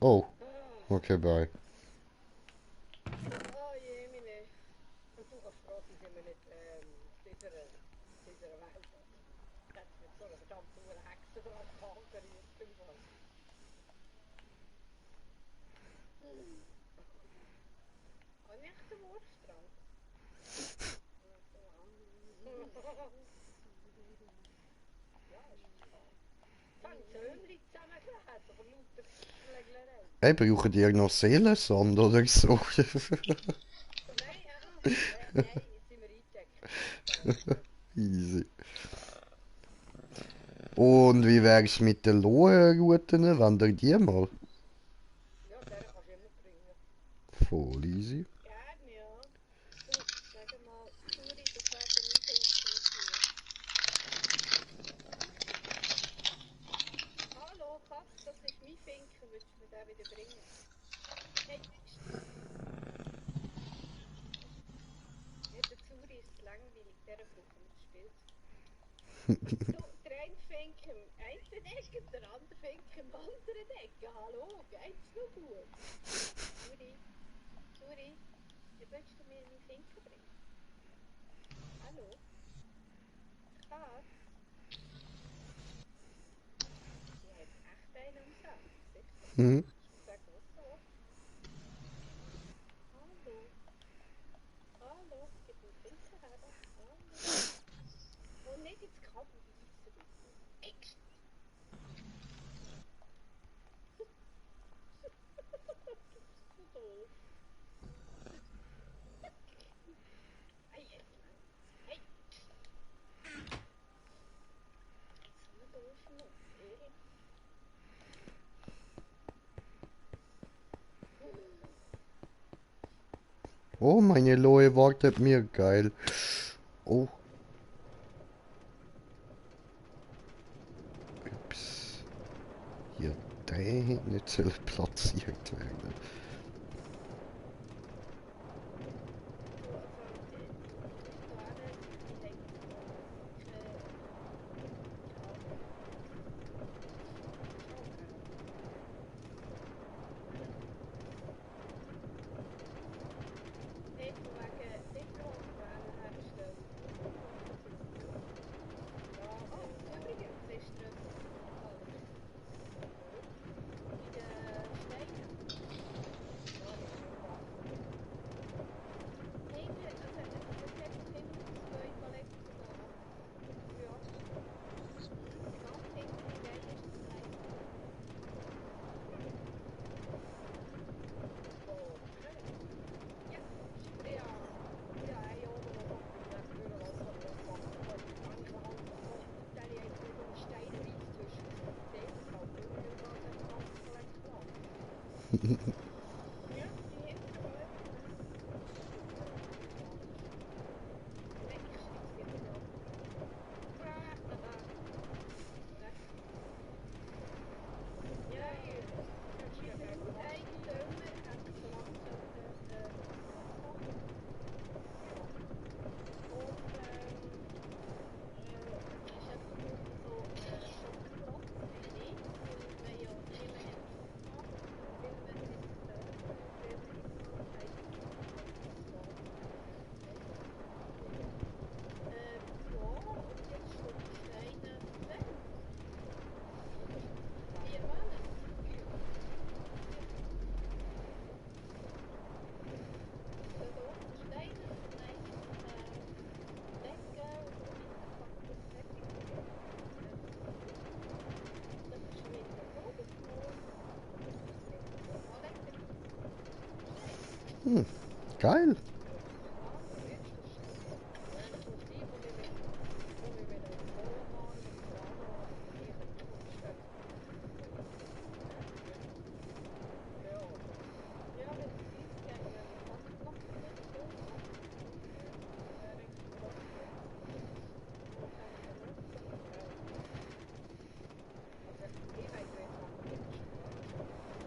Oh, okay, bye. Oh je, meine. Und du kannst froh sein, sind wir nicht dieser Welt. Jetzt mit so einer verdammten Hexe dran geriert im Fall. Habe ich echt den Wurfstrang? Ja, ist klar. Jetzt habe ich Söhnchen zusammengelegt, aber lauter Schlägerei. Hey, brauchen die noch Seelensand oder so? Nein, nein, jetzt sind wir eingecheckt. Easy. Und wie wär's mit den Lohenrouten? Wenn ihr die mal? Ja, der kannst du immer bringen. Voll easy. Gerne, ja. Du, sag mal, Zuri, das wäre für mich Finsternis. Hallo, Katz, das ist mein Finken. Willst du mir den wieder bringen? Hey, ja, der Zuri ist langweilig, der brauchen wir das Spielzeug. Du, der eine Finken im einen Eck und der andere Finken im anderen Eck. Hallo, geht's noch gut? Zuri, Zuri, willst du mir meinen Finken bringen? Hallo? Katz? Die hat echt einen am Sack, sicher. Mhm. Sag was so. Hallo? Hallo? Gib mir Finken her. Hallo? Und nicht ins Kabel beißen, bitte. Ich. So doof. Hey, jetzt lang. Hey. So eine doofe Nuss, ehrlich. Oh, meine Lohe wartet mir. Geil. Oh. Ups. Hier, der hätte nicht sollen platziert werden. Du, also, die Leute da die haben keine Ankündigung gesehen. Schon okay. Nicht von wegen Zitronenbären herstellen. Das ist gut. Ja, übrigens ist der Alex. Bei den Steinen. Ja, ist schön gewachsen. Hinter, also es hat doch immer zwei Paletten da. Ja. Ganz hinter in der Reihe ist das Gleispalet. Okay. Ja, ja. Ja, hey, oben noch so beim Nebendurchlassen habe ich noch gemacht. Da könnte ich eigentlich halt das Oberteil einfach nicht um steineweiß zwischen die Zähne gehalten. Und ich habe das ganze Palett gelassen. Ja, die hinteren Paletten, ne? Ja, das tut mir auch anders, Alex. Nein, ich schreibe es dir in die Antwort. Ja, unsere Hauseigentümer hätten so lange Podcast machen. Ja. Und es ist einfach nur so Schockplatz wie nicht, weil wir ja nie mehr Musik machen, weil wir nicht dürfen und weil wir immer noch eigentlich keinen Podcast machen. Ja. Ja, und jetzt stehen die Steine für wann? Ja, das ist etwa 4 Monate. Ja. Ja. Stehen da unten Steine für meistens Decken und damit der Kaktus fertig wird. Ja, das ist super. Das verschwindet so bis morgen. Das wird so Palettenweise. Hm, geil. Ja, ist das Wahnsinn, ist das schön. Ja, das muss sein, wo wir wieder in Polen fahren mit dem Rano, dass wir die können aufstellen können. Ja, ja. Ja, wenn es sein geht, ja, ich habe die Platte nicht gefunden. Ja, das wäre eigentlich praktisch. Man könnte nutzen. Ja. Also, ich weiss jetzt auch mindestens Garage kaufen.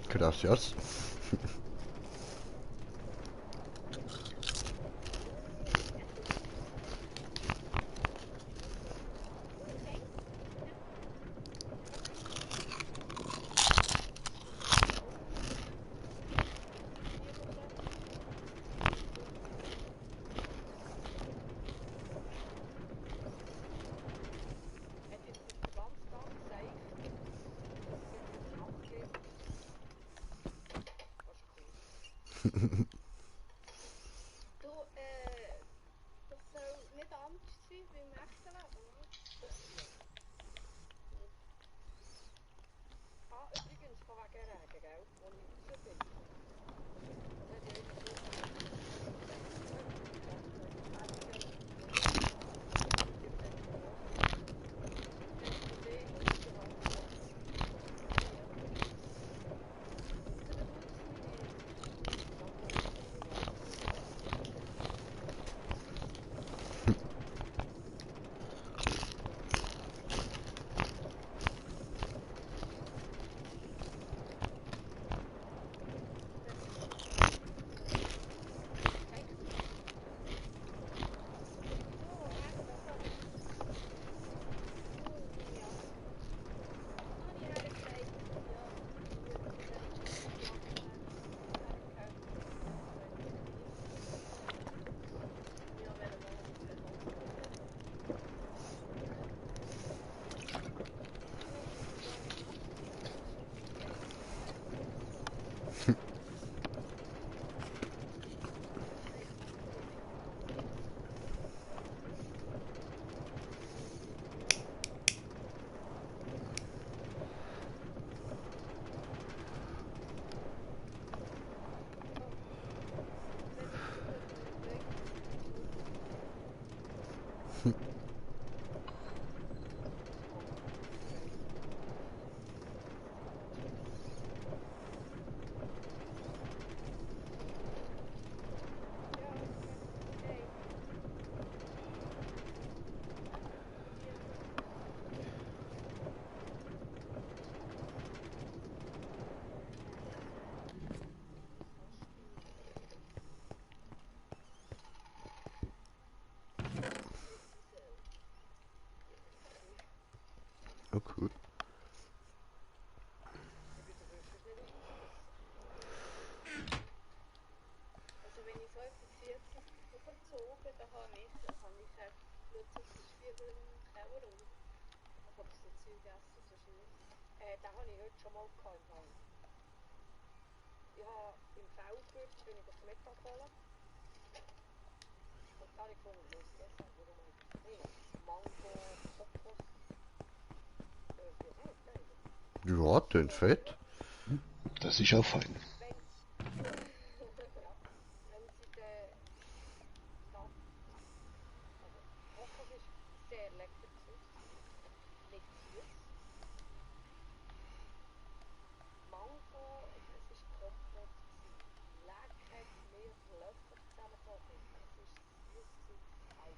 Gracias. Hat jetzt den ganzen Tag gesagt, dass es jetzt wieder Nacht gibt. Das ist cool. Du, das soll nicht anders sein wie im echten Leben, oder? Ah, übrigens, von wegen Regen, gell? Wo ich raus bin. Das hat ja immer so Oh, cool. Also wenn ich so etwa 40 überzogen, dann habe ich Blutzuckerspiegel im Keller und ich habe so Zeug essen, sonst nicht. Den habe ich heute schon mal gehabt im Fall. Ich habe im Feldgürtel bin ich das Mittag geholt und da habe ich gefunden, ich muss das sagen, warum eigentlich nicht? Mango, Kokos, ja nicht, eigentlich. Ja, tönt fett. Das ist auch fein. Wenn, ja, wenn sie den, da, also Kokos ist sehr lecker gewesen, nicht süß. Mango, es ist Kompott gewesen. Leck hat mir die Löffel zusammengebrochen. Es ist süß gewesen. Au.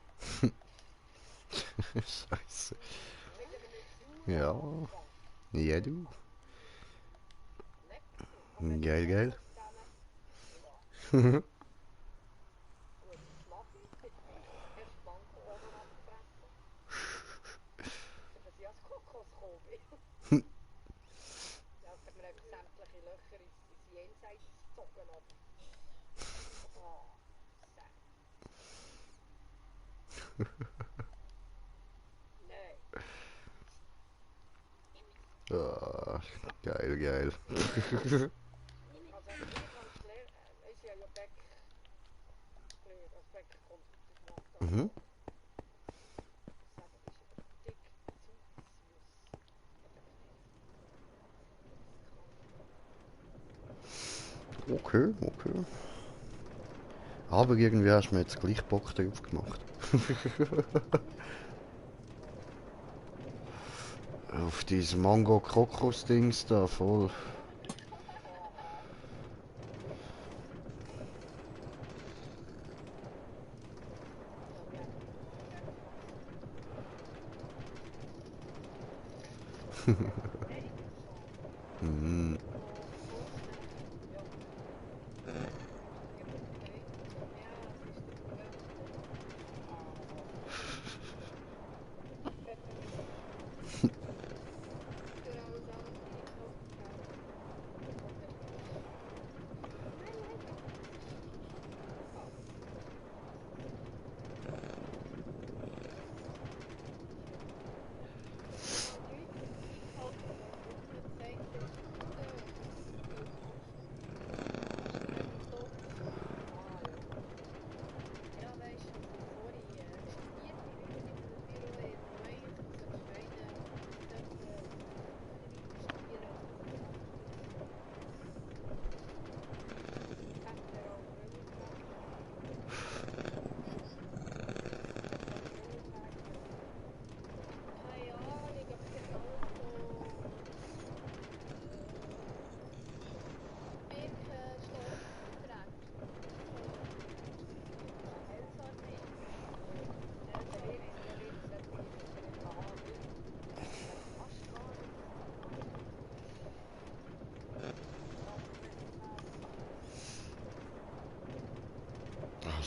Scheiße. Mit einem sauren Ja. Anfang. Ja, du. Lecker gewesen. Und wenn Geil, geil. Kokos zusammen, ja, gut, was mache ich? Erst die Mango auch noch abgefressen. So dass ich als Kokos gekommen bin. Ja, es hat mir einfach sämtliche Löcher ins Jenseits gezogen. Aber. Oh, sad. Nein. Ah, geil, geil. Also ich habe es gelernt, ich habe ja Bäck gelernt, als Bäckerkonditor gemacht. Mhm. Ich sage, das ist dick zu süß. Hat einfach nicht. Okay, okay. Aber irgendwie hast du mir jetzt gleich Bock drauf gemacht. Auf dieses Mango-Kokos-Dings da, voll. Ja, wir haben auch gerne das Wasser. Nein, das ist schon. Mm. So.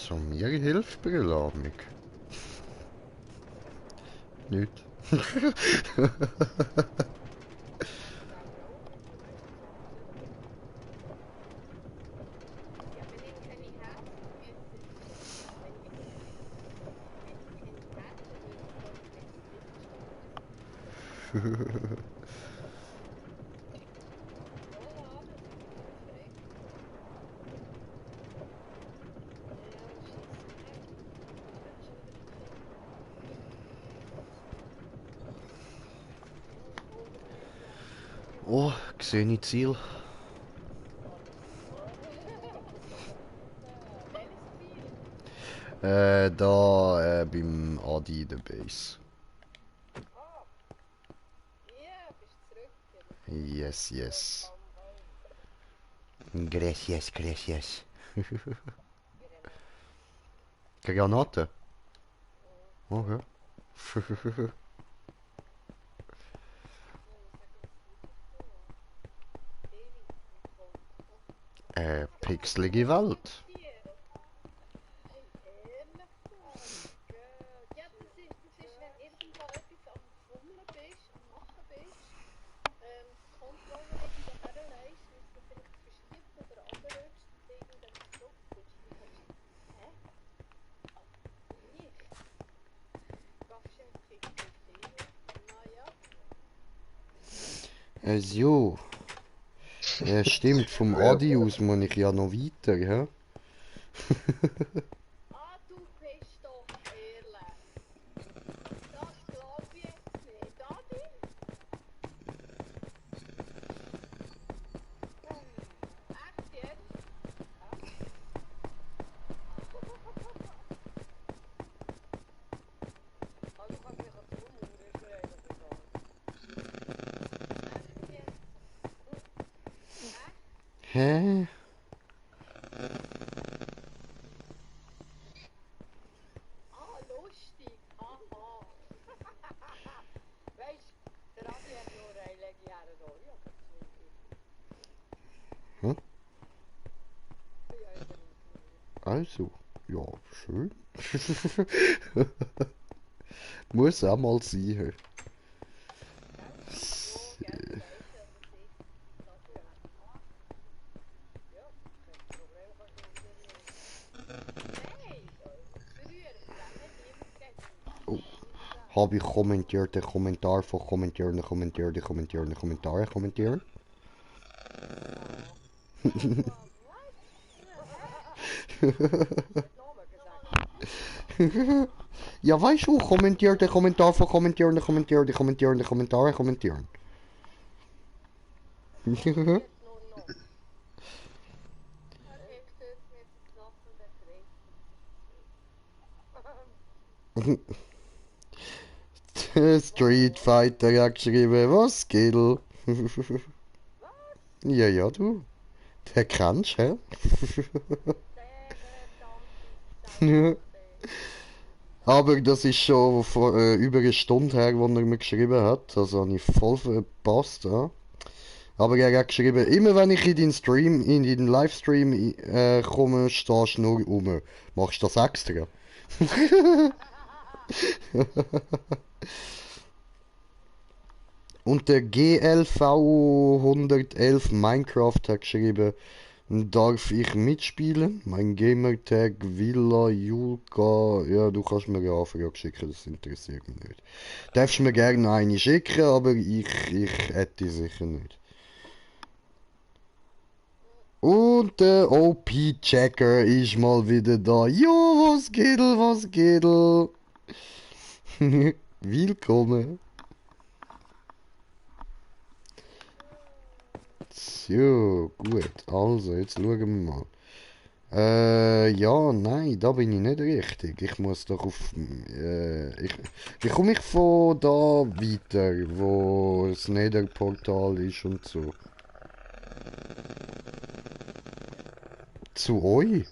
Was haben wir Hilfe belangt? Nicht. Oh, sehe ich Ziel. Da beim Adi in der Base. Yes, yes. Gracias, gracias. Granate? Okay. Pixelige Welt. Jo. Stimmt, vom Adi aus muss ich ja noch weiter, hä? Du bist doch ehrlich. Das glaub ich jetzt nicht, Adi. Echt jetzt? Also kannst du mich auch zumuten, ist mir eigentlich egal. Hä? Lustig, haha. Weißt du, der Adi hat nur eine legendäre Rolle. Ja, ganz Hm? Ja, ich bin Also, ja, schön. Muss auch mal sein. Hä? Oh, habe ich kommentiert, den Kommentar von kommentieren, kommentieren, kommentieren, Kommentare kommentieren? Ja, weißt du, kommentiert den Kommentar von kommentieren, kommentieren, kommentieren, Kommentare kommentieren. Street Fighter hat geschrieben, was geht? Ja, ja, du. Der kannst, hä? Aber das ist schon vor über eine Stunde her, wo er mir geschrieben hat. Also habe ich voll verpasst. Ja. Aber er hat geschrieben, immer wenn ich in den Stream, in den Livestream komme, stehst du nur rum. Machst du das extra? Und der GLV 111 Minecraft hat geschrieben, darf ich mitspielen? Mein Gamertag Villa Julka. Ja, du kannst mir eine Anfrage schicken, das interessiert mich nicht. Darfst mir gerne eine schicken, aber ich hätte sicher nicht. Und der OP-Checker ist mal wieder da. Jo, was geht, was geht? Willkommen. So, gut. Also, jetzt schauen wir mal. Ja, nein, da bin ich nicht richtig. Ich muss doch auf... wie komme ich von da weiter, wo das Nether-Portal ist und so? Zu euch?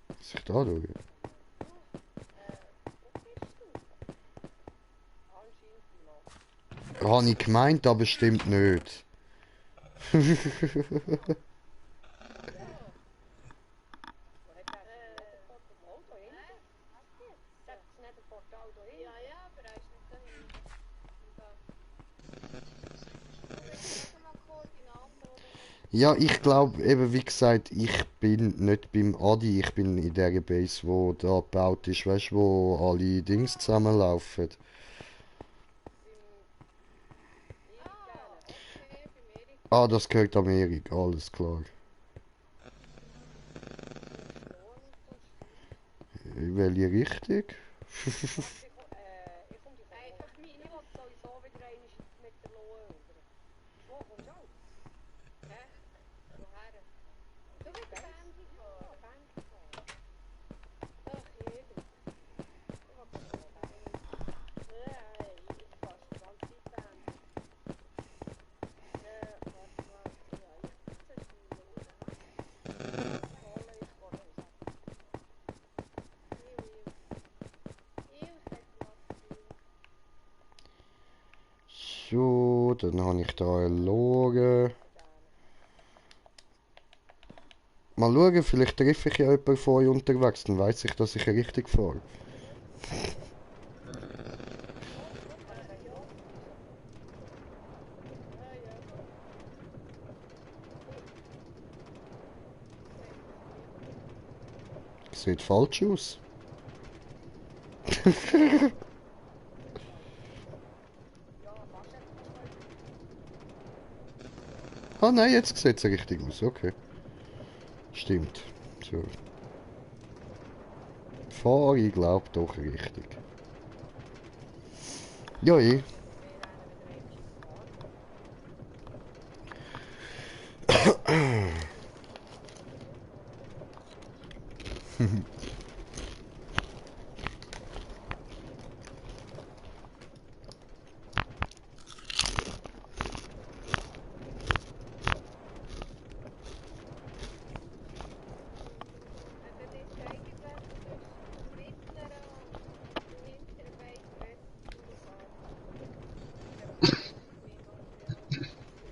Was ich da schaue? Habe ich gemeint, aber stimmt nicht. Ja, ja, aber er ist nicht dahin. Und da. Sag mal Koordinaten oder nicht? Ja, ich glaube eben, wie gesagt, ich bin nicht beim Adi, ich bin in der Base, wo da gebaut ist, weißt du, wo alle Dings zusammenlaufen. Ah, okay, beim Erik. Ah, das gehört Amerik, alles klar. In welche Richtung? Einfach meine, die sowieso wieder einmal mit der Lohe rüber. Wo kommst du auch? Hä? Woher? Du willst Bändchen fahren? Bändchen fahren? Ach, jeder. Ich will doch noch Bändchen. Nein, ich fahre die ganze Zeit Bändchen. Warte mal. Ja, jetzt ist die Lohe. Kohle, ich wollte sagen. Ich hätte mal gesehen. So, dann habe ich da eine Lore. Mal schauen, vielleicht treffe ich ja jemanden von euch unterwegs, dann weiss ich, dass ich richtig fahre. Sieht falsch aus. Ah nein, jetzt sieht es richtig aus, okay. Stimmt. So. Fahre ich glaube doch richtig. Ja, eh. Das ist eigentlich zwischen Wittner und der hinteren Base Westbahn.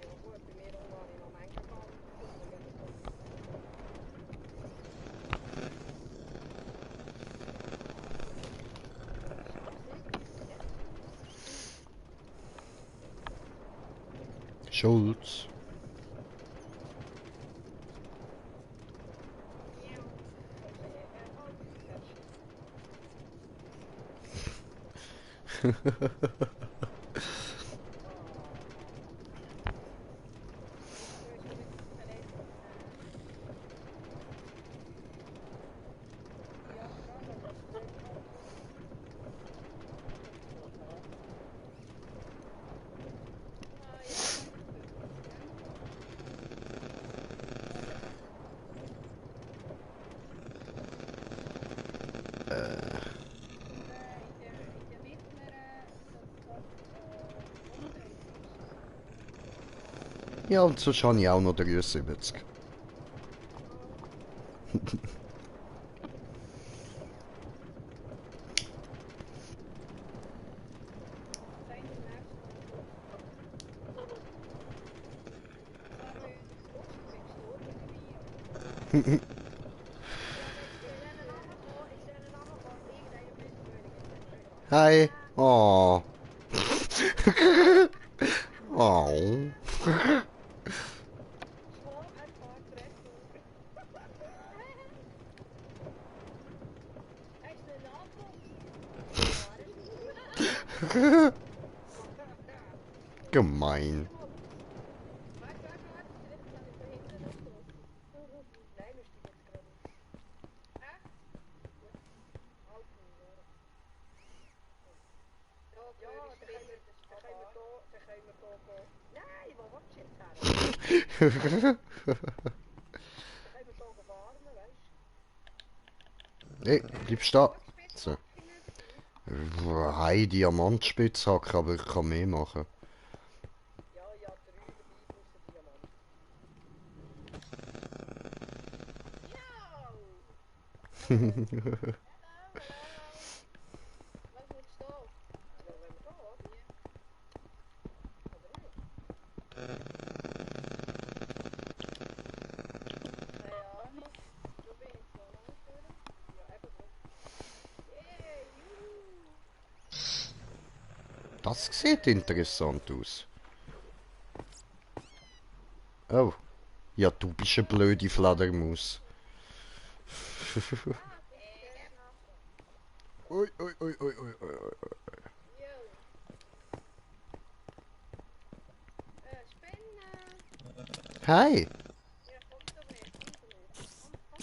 Ja, gut, bei mir unten habe ich noch manchmal gefunden. Schulz. Ja, und sonst habe ich auch noch 73. Hi. Oh. Oh. Gemein. Nein, wo willst du jetzt her? Dann können wir hier warnen, weißt du? Hey, bleibst da. So. Hey, Diamantspitzhacke, aber ich kann mehr machen. Ja, ja, 3 dabei plus ein Diamant. Ja! Was willst du da? Ja, wenn wir da, oder? Oder nicht? Das sieht interessant aus. Oh. Ja, du bist eine blöde Fledermaus. Ui, ui, ui, ui, ui, ui. Jo. Spinne. Hi. Ja, komm zu mir, komm zu mir. Komm, komm.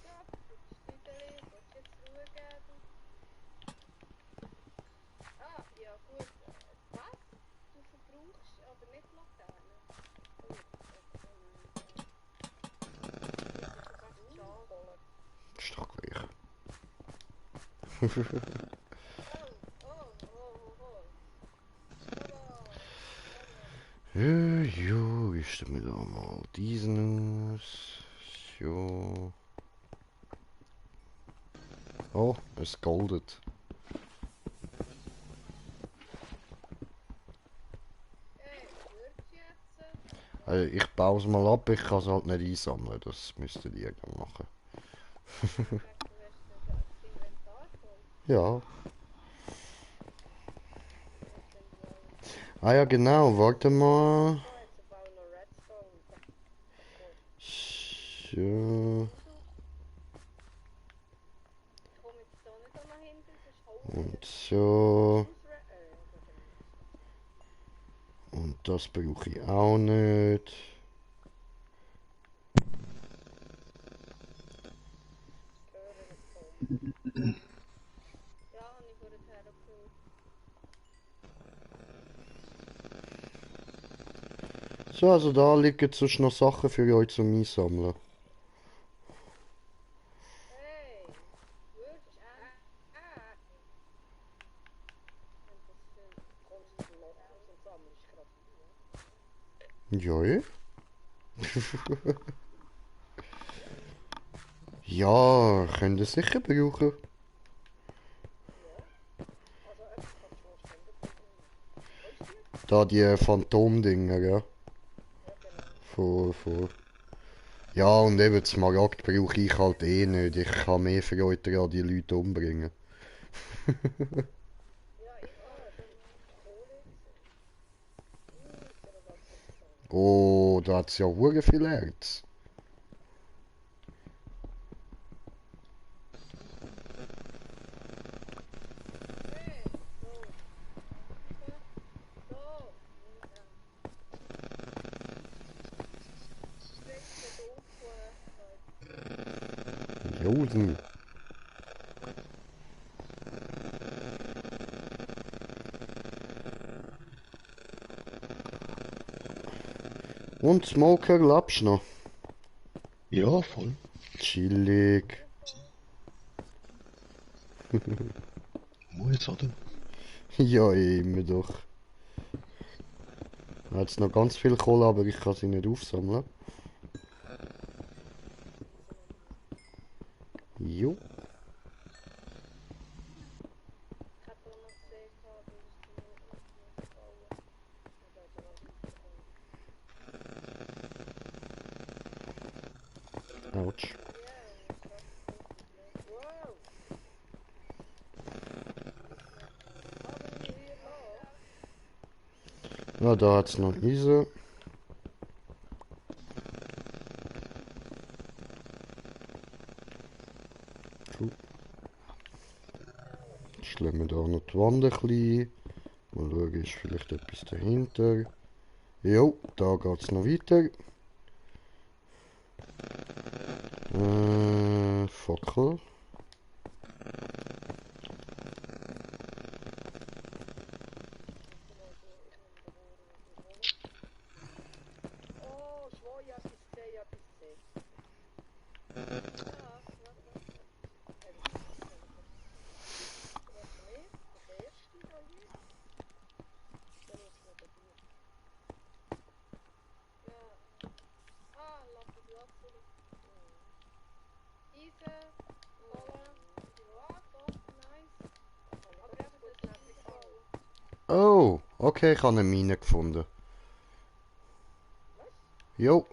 Ja, Stüdeli, willst du jetzt Ruhe geben? Ah, ja gut. Was? Du verbrauchst aber nicht Laterne? Oh, das ist echt schade. Ist doch gleich. Jo, richten wir da mal diesen aus. Jo. Oh, es goldet. Ich baue es mal ab, ich kann es halt nicht einsammeln. Das müsstet ihr dann machen. Ja. Ah ja, genau, warte mal. So. Und so. Und das brauche ich auch nicht. Ja, und ich würde hergehört. So, also da liegen sonst noch Sachen für euch zum Einsammeln. Hey, würdest wenn das für kommst du noch raus und sammelst gerade Ja, ja, könnt ihr sicher brauchen. also etwas kannst du schon spenden bringen. Weißt du die? Da die Phantomdinger, ja. Ja, genau. Von. Ja, und eben Smaragd brauche ich halt eh nicht. Ich kann mehr Freude an die Leute umbringen. Ja, ich habe schon Kohle gesehen. Soll das interessant. Oh, da hat's ja hure viel Erz. Hey, so. Danke. So. Ja. Bringst du dunkle Josen. Und Smoker lebst noch. Ja, voll. Chillig. Muss jetzt, oder? Ja, immer doch. Da hat's noch ganz viel Kohle, aber ich kann sie nicht aufsammeln. Jo. Ich habe auch noch gesehen, dass es zum Notnest bauen. Und da ist ja noch weiterkommen. Autsch. Ja, und das ist nicht. Wow! Aber wir hier lassen. Ja, da hat's noch Eisen. Cool. Jetzt schlagen wir da noch die Wand ein bisschen. Mal schauen, ist vielleicht etwas dahinter. Jo, da geht's noch weiter. Fackel. Oh, Schwoja ist sehr bis 6. Ja, warte. Was nicht? Das erste da hier. Dann ist noch der Bier. Ja. Ah, Lapis Lazuli. Eisen, Kohle. Ja, doch, nice. Aber eben, das ist nicht bauen. Oh, okay, ich habe eine Mine gefunden. Was? Jo.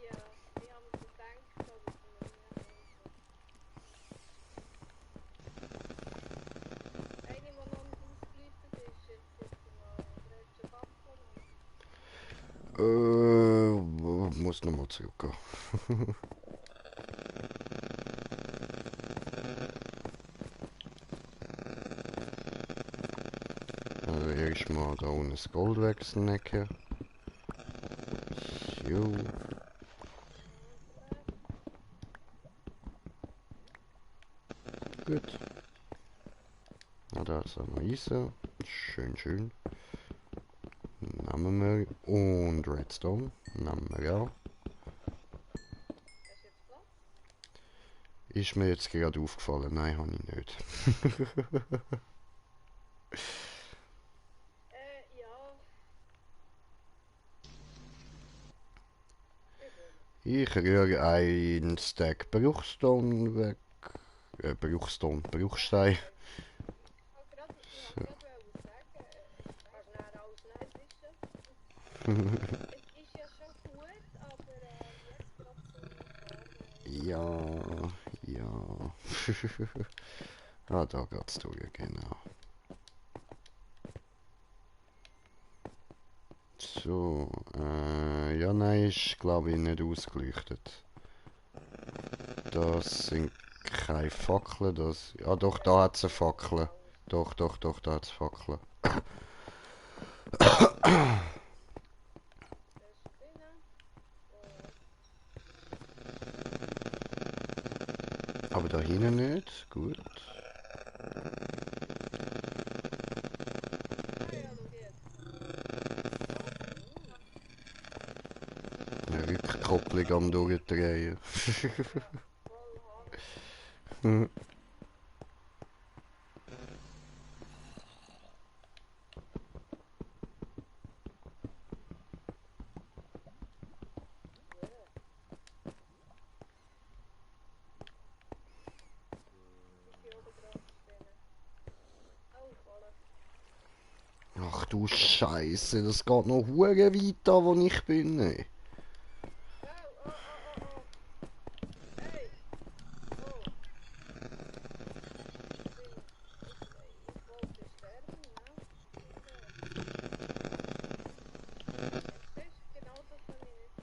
Ja, ich habe mir gedacht, dass es eine Mine kommt. Eine, die noch muss nochmal zurückgehen. Also erstmal da unten das Gold wegsnacken. So. Gut. Na, da ist auch noch Eisen. Schön, schön. Nehmen wir. Und Redstone. Nehmen wir auch. Hast du jetzt Platz? Ist mir jetzt gerade aufgefallen. Nein, habe ich nicht. Ja. Ich rühre ein Stack Bruchstone weg. Bruchstone, Bruchstein. Ich wollte gerade sagen, kannst du nachher alles nachwischen? Es ist ja schon gut, aber jetzt gerade zum Farmen. Ja, ja. Ah, da geht's durch, genau. So, ja, nein, ist glaube ich nicht ausgeleuchtet. Das sind keine Fackeln, das... Ja doch, da hat es eine Fackel. Doch, da hat es Fackeln. Das ist drinnen. Aber da hinten nicht, gut. Ja, schau jetzt. Eine Rückkopplung am Durchdrehen. Voll Hammer. Ist hier oben drauf stehen. Oh, voll. Ach du Scheiße, das geht noch hure weiter, wo ich bin. Ey. Oh. Hey. Oh. Ich wollte sterben, ne? Das ist genau das, was ich nicht.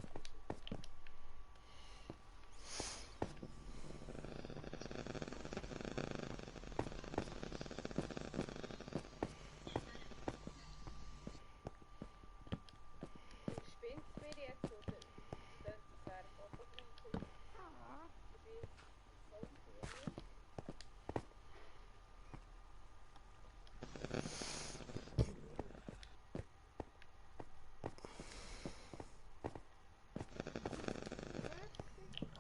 Spinnt mir jetzt oder das wäre Fotografie? Ich bin voll cool.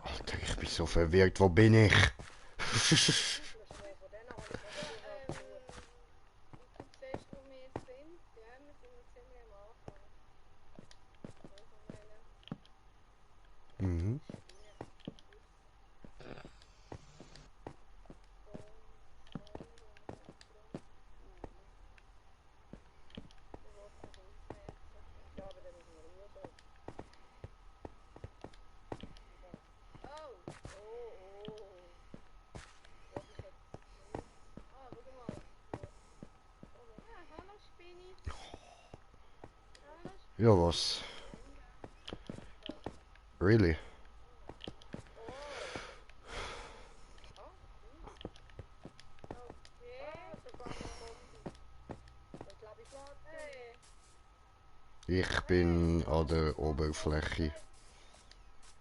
Alter, ich bin so verwirrt, wo bin ich? Von denen habe ich auch du siehst, wo wir sind. Ja, wir sind noch ziemlich am Anfang. Also meine Mhm. Spinnen. Ja, aber dann müssen wir raus. Oh. Was ist jetzt? Schau mal. Hallo Spinni. Hallo Ja, was? Really? Oh. Okay. Sogar noch Kombi. Und glaube ich gerade. Hey. Ich bin an der Oberfläche.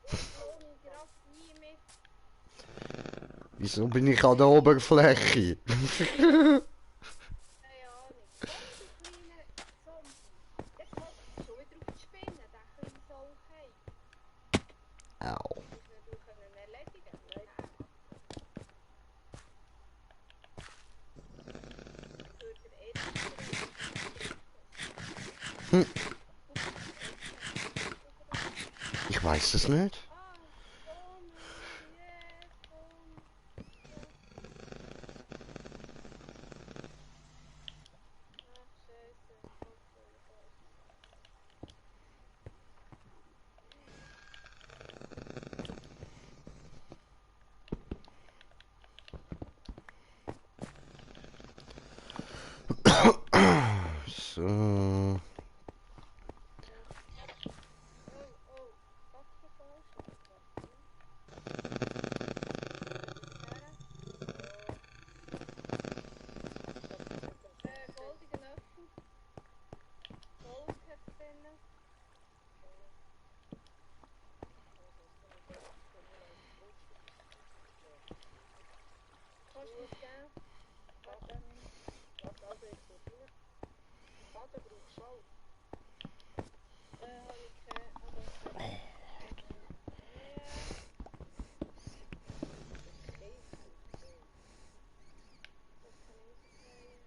Fotografie mit. Wieso bin ich an der Oberfläche? Keine Ahnung. Komm, du kleine Zombie. Jetzt hockst du schon wieder auf die Spinne, der kleine Sauchei. Au. Musst du nicht können erledigen. Nein. Für den Ich weiß es nicht. So. Oh, fuck. Laden brauchst du auch. Habe ich keine, aber ja. Okay. Das kann ich sagen.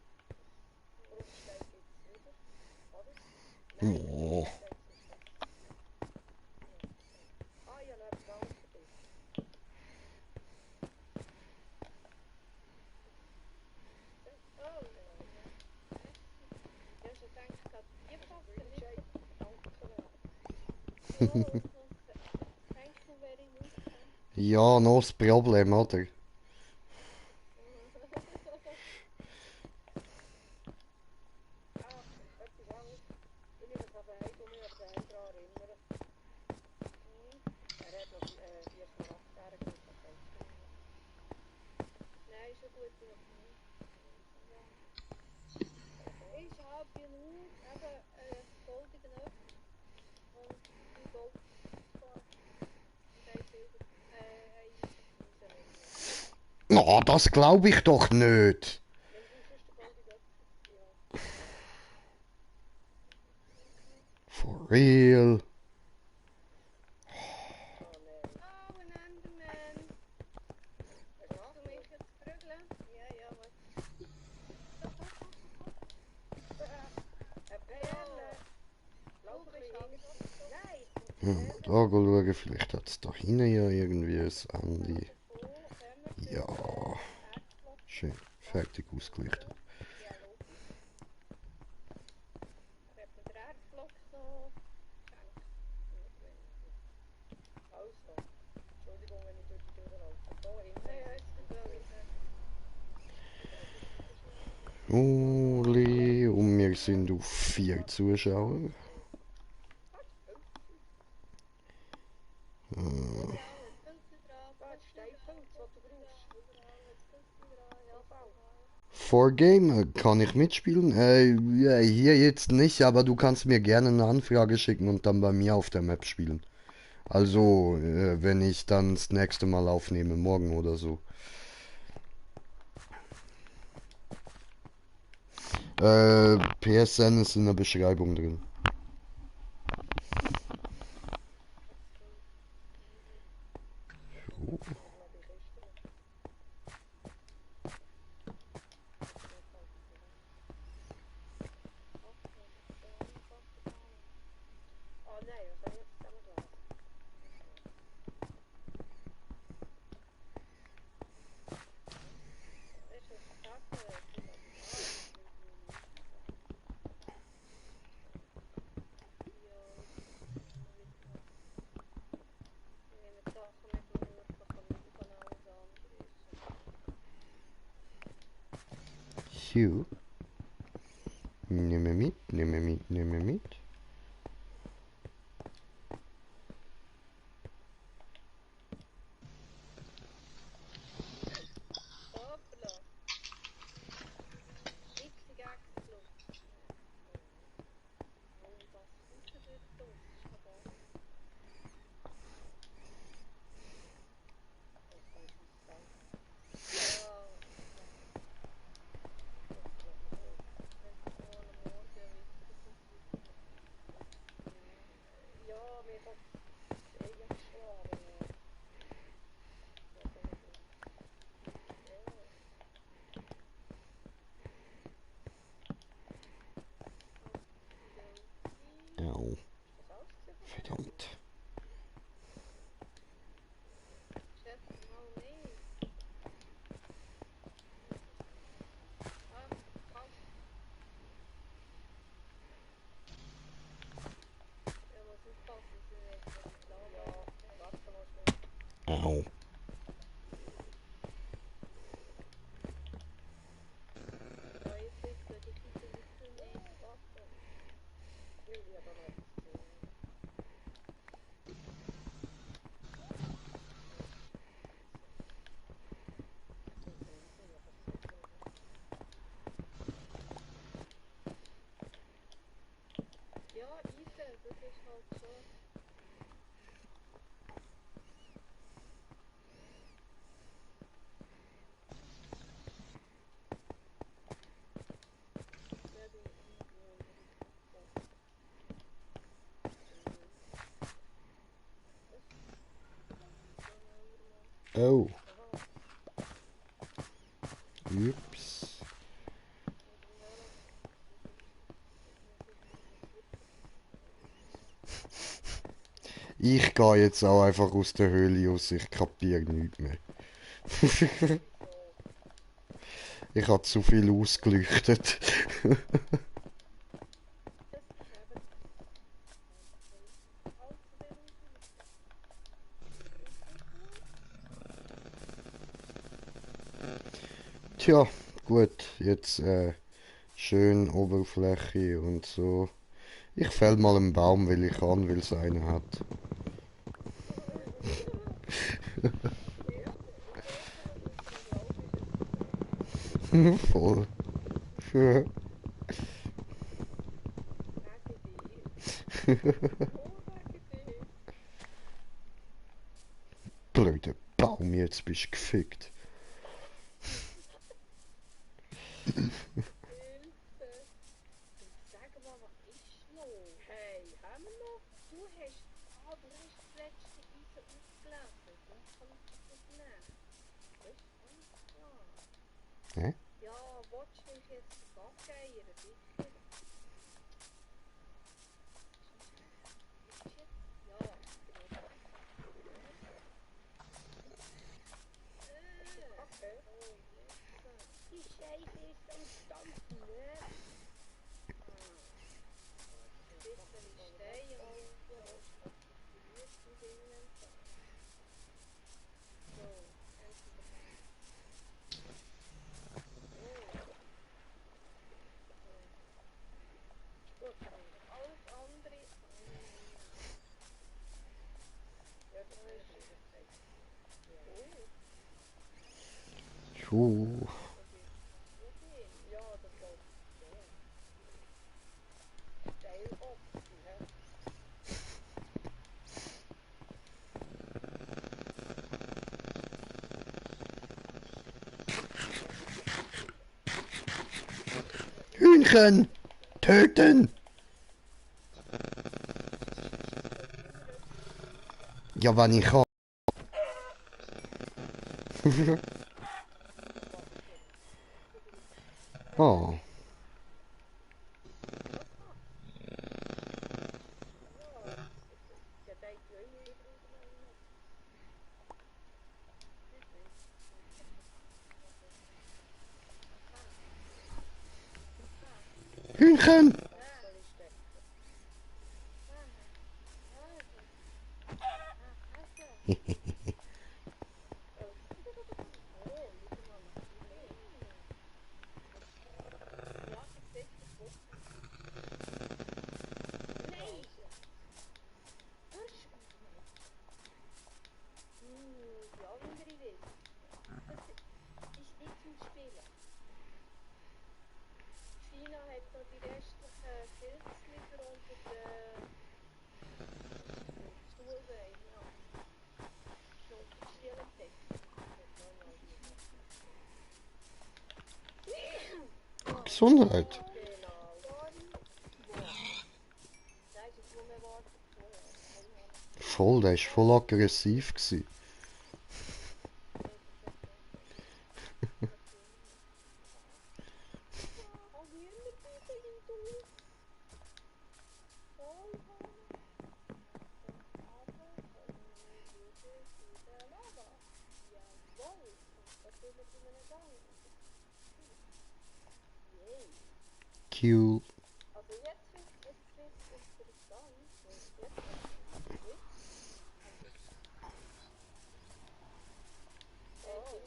Bruchstein gibt's wieder, oder? Nein, Oh. Bruchstein ist nicht. Ah, ich habe noch etwas anderes für dich. Oh, ja. Merci. Ich habe schon gedacht, gerade die passen nicht. Greenshade, danke. Oh, thank you very much. Ja, noch das Problem, oder? Ah, etwas anderes. Ich nehme es aber heim, mich aber daheim daran erinnern. Er hat noch 4 Smaragd hergegeben, das kannst du nicht. Nein, ist eine gute Option. Ja. Telefon. Ich habe nur eben golden Knopf und 3 Goldbar und ein Silber. Ein Eisenring. Na, das glaube ich doch nicht. Nimm du sonst den goldenen Göpfer. Ja. For real. Oh nein. Oh, ein Enderman. Hast du Willst du mich nachgeschaut? jetzt prügeln? Ja, warte. Eine Perle. Lauf Du ein bist bisschen hinten. abgezogen. Nein, es kommt Hm, eine da Perle. schauen, vielleicht hat es da hinten ja irgendwie ein Ende. Wo kommen wir Ja. durch Erzblock? Schön, fertig ausgelichtet. Ja, logisch. Er hat mir den Erzblock noch geschenkt. Also, Entschuldigung, wenn ich durch die Tür laufe. Da hinten. Ja, jetzt nicht wollen. Uli, und wir sind auf 4 Zuschauer. Überall hat Pilze dran, Da hat Pilze Steinpilz, dran, was du Pilze brauchst. dran. Überall hat Pilze dran, ja, Überall. For Game, kann ich mitspielen? Ja, hier jetzt nicht, aber du kannst mir gerne eine Anfrage schicken und dann bei mir auf der Map spielen. Also, wenn ich dann das nächste Mal aufnehme, morgen oder so. PSN ist in der Beschreibung drin. So. Noch die Kiste. Oh nein, was habe ich jetzt zusammen gelesen? Ist das Sache? Ich nehme die Sachen nicht, die ich wirklich brauche und alles andere ist. Hugh. Nehme mit, nehme mit, nehme mit. Hoppla. Witzig Explode. Oh, das rausdrückt uns. Ist noch gar nicht. Das kann ich uns sagen. Ja, wenn es morgen witzig ist. Ja, mir hat es eingeschlagen. Was soll ich tun? Ja. Au, Ist das alles gewesen von dir? verdammt. Schätze mal nicht. Ah, kalt. Ja, muss aufpassen, dass ich nicht in die Lava Ja, reingehe. warte mal schnell. Au. Ja, jetzt bitte, die Kiste bitte nicht. Warte. Julia hat da noch etwas gesehen. Ja, passiert so. Ja, Eisen, das ist halt schon. Oh. Ups. Ich gehe jetzt auch einfach aus der Höhle raus, ich kapiere nichts mehr. Ich habe zu viel ausgeleuchtet. Tja, gut, jetzt schön Oberfläche und so. Ich fäll mal einen Baum, weil ich kann, weil es einen hat. Voll. Blöder Baum, jetzt bist du gefickt. Sag mal, was ist los? Hey, haben wir noch? Du hast das letzte Eisen ausgelesen. Sonst kann ich das nicht nehmen. Das ist ganz klar. Hä? Ja, willst du mich jetzt vergeiern? Sicher. Ist jetzt? Ja, genau. Okay. Oh, jetzt. Die Scheiße ist am Stampfen, ne? Bisschen Stein und Grüße drinnen. So, endlich. Gut, alles andere. Ja, das ist es. Oh, Puh. ja, das läuft sehr. Steil offen, ne? Hühnchen! Töten! Ja, wenn ich kann. Oh. Ja, da ist ja immer wieder untereinander. Hühnchen! Soll ich stecken? Oh, schau mal nach hier. Ja, ich sehe das Futter. Nein! Hörst du auf, Mann? Die andere will. Das ist nicht zum Spielen. China hat noch die restlichen Pilzliefer unter den Stuhlbeinen, ja. Schon unter die Schielentechnik. Gesundheit. Genau. Nein, es ist nur mehr warten vorher. Voll, der ist voll aggressiv gsi. Oh, Hühnerfüße sind aus. Voll aber kommen wir wieder zu der Lava. Jawohl. Und natürlich in einem Gang. Yay. Cute. Also jetzt wird's interessant. Jetzt wird's witzig. Oh.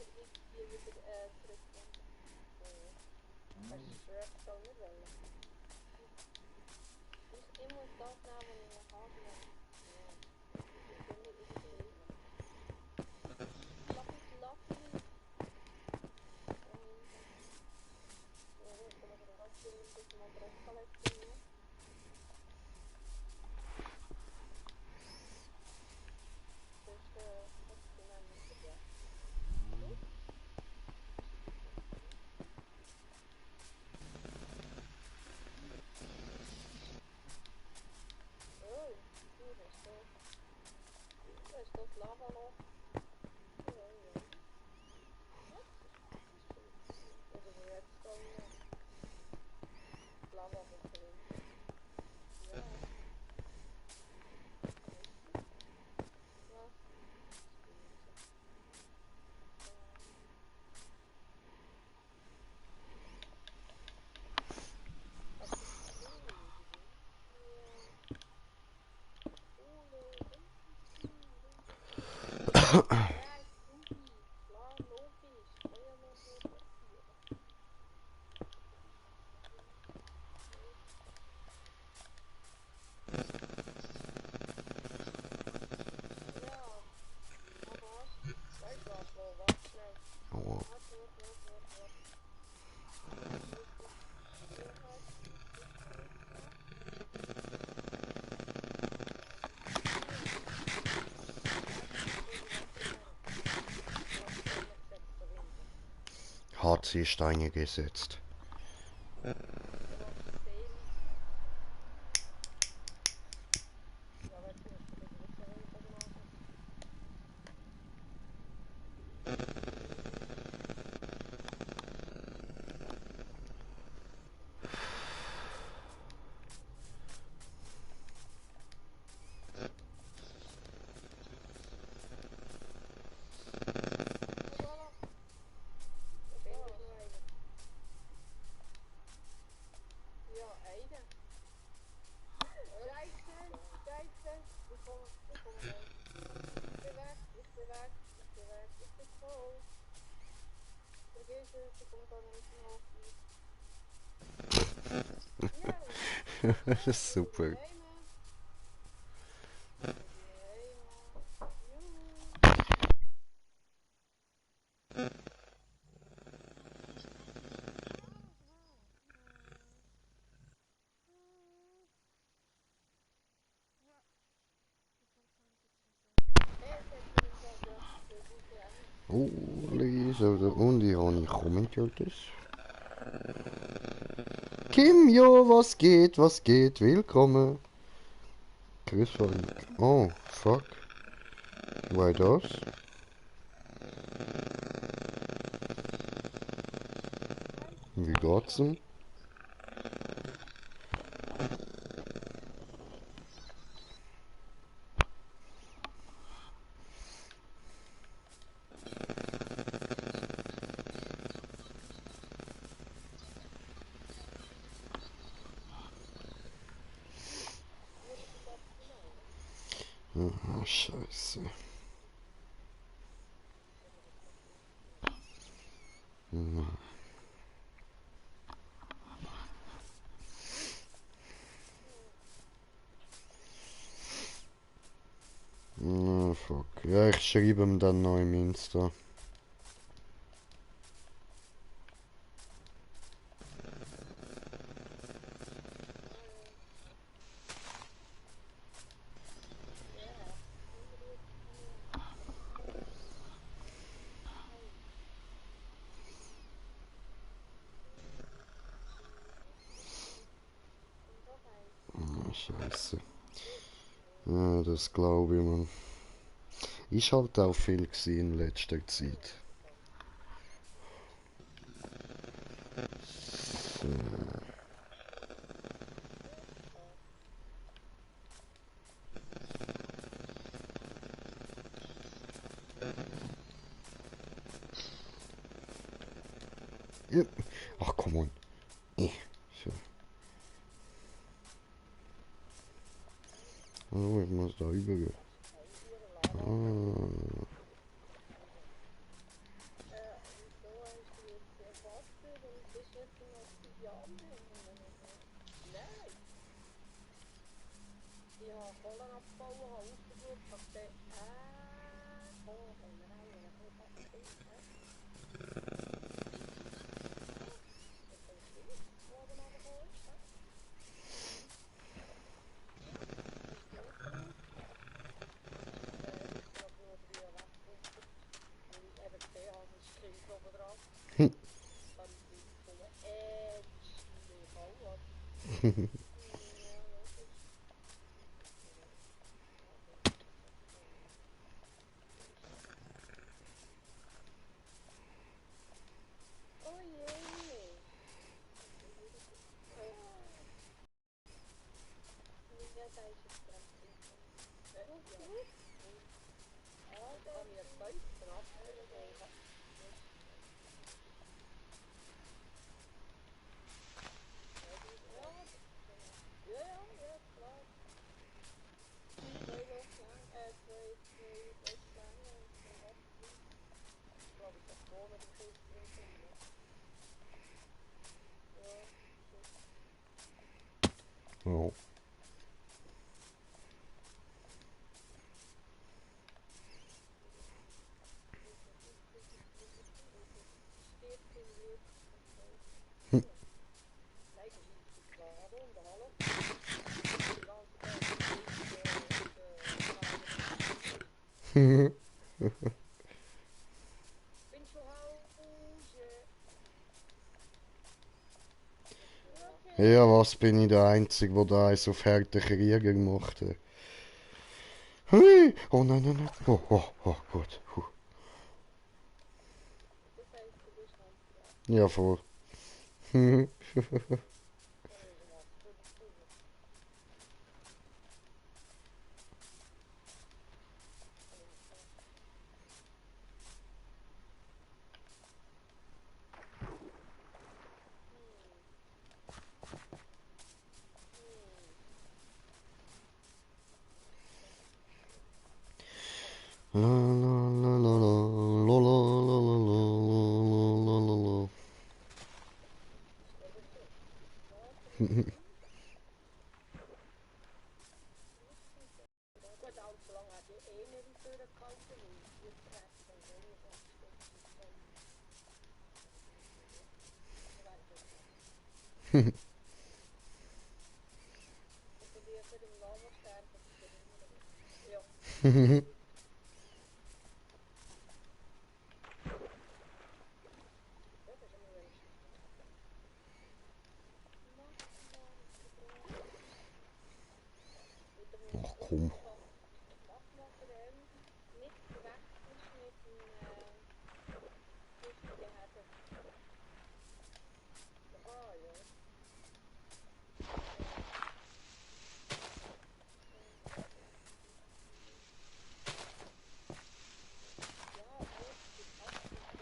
Hier wieder zurückkommen. Hast du Shrek schon nicht wollen? Ich muss das nehmen, was ich noch habe. Ja. Ich bin nicht übertrieben. Lucky Lucky. Ich kann aber auch das mal drauf lassen. Das ist nämlich ja. Oh, gut. HC-Steine gesetzt. Du machst Seelen. Ja, weil du hast den Glitzerbogen angesetzt. Voilà. Da bin ich noch einer. Ja, einer. Scheiße, Scheiße. Ich komme weg. Ich bin weg, ich bin weg, ich bin weg, ich bin tot. Vergiss es, ich komme gar nicht mehr auf. Ja, Super. Juhu. Oh, Lisa, und ich habe nicht kommentiert das. Kim, jo, was geht, was geht? Willkommen. Grüß von. Oh, fuck. Why das? Wie geht's denn? Ah, scheiße. Ah, fuck. Ja, ich schreibe ihm dann noch im Insta. Ah, scheiße. Ja, das glaube ich, man. Ist halt auch viel gewesen in letzter Zeit. So. Ja. Ach, komm on. So. Oh, ich muss da übergehen. Ah. Wieso hast du jetzt erwartet und bist jetzt in Obsidian hängen? Nein! Ich habe Kohlen abgebaut, habe aufgeschaut, habe gesehen, Kohlen, nein, ich habe fast nicht, hä? Das ist ein Schiff, das oben runtergekommen ist, hä? Wie sieht's aus? Ich bin aber nur früher weggepunktet, weil ich eben gesehen habe, es ist Kind oben dran. Dann bin ich gefunden, schnell bauen. Ja, logisch. Oh je. Ja, da ist jetzt dran trinken. Ja. Ich kann mir Zeug drauf. Ja, ja, klar. Zwei Luftschlangen, zwei Festschlangen und ein Wasser. Ich glaube, ich habe zwei mit dem Schiff drin sind. Ja, Oh. stirbt in Wirklichkeit. Nein, das ist die Gerade und hallo. Die ganze Zeit bin schon Hause. Ja, was bin ich der Einzige, der da eins auf harten Krieger gemacht hat? Hui! Oh nein, nein, nein. Oh, oh, oh, gut. Huh. Das heisst, du bist Handwerker. Ja, voll. Also machst du das gut. La la la la la la la la la la la la. Ist aber so. Warte. Gut, allzu lang hat ich eh nicht durchgehalten, weil die Treppe und so nicht abgestürzt sind. Wir werden durchmachen. Ich bin lieber im Lava sterben, als verhungern. Ja, ja, das ist immer wenigstens gemacht. Wieder muss Ach ich komm. Magmaterial nicht verwechselst mit dem giftigen Heder. Ah ja. Ja, gut, die Packung ist gut.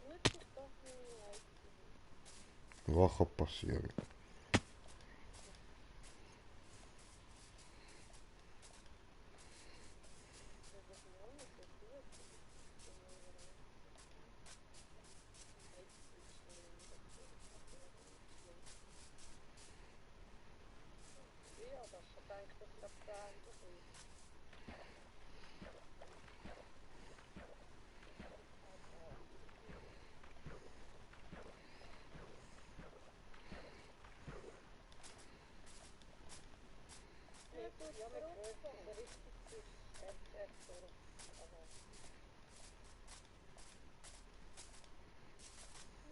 Gut ist doch ein Leipzig. Was kann passieren? Das ist noch nicht so gut. Ja, das denke ich, dass das ähnlich ist. Ja, mit Größe so richtig fürs Headset durch. Aber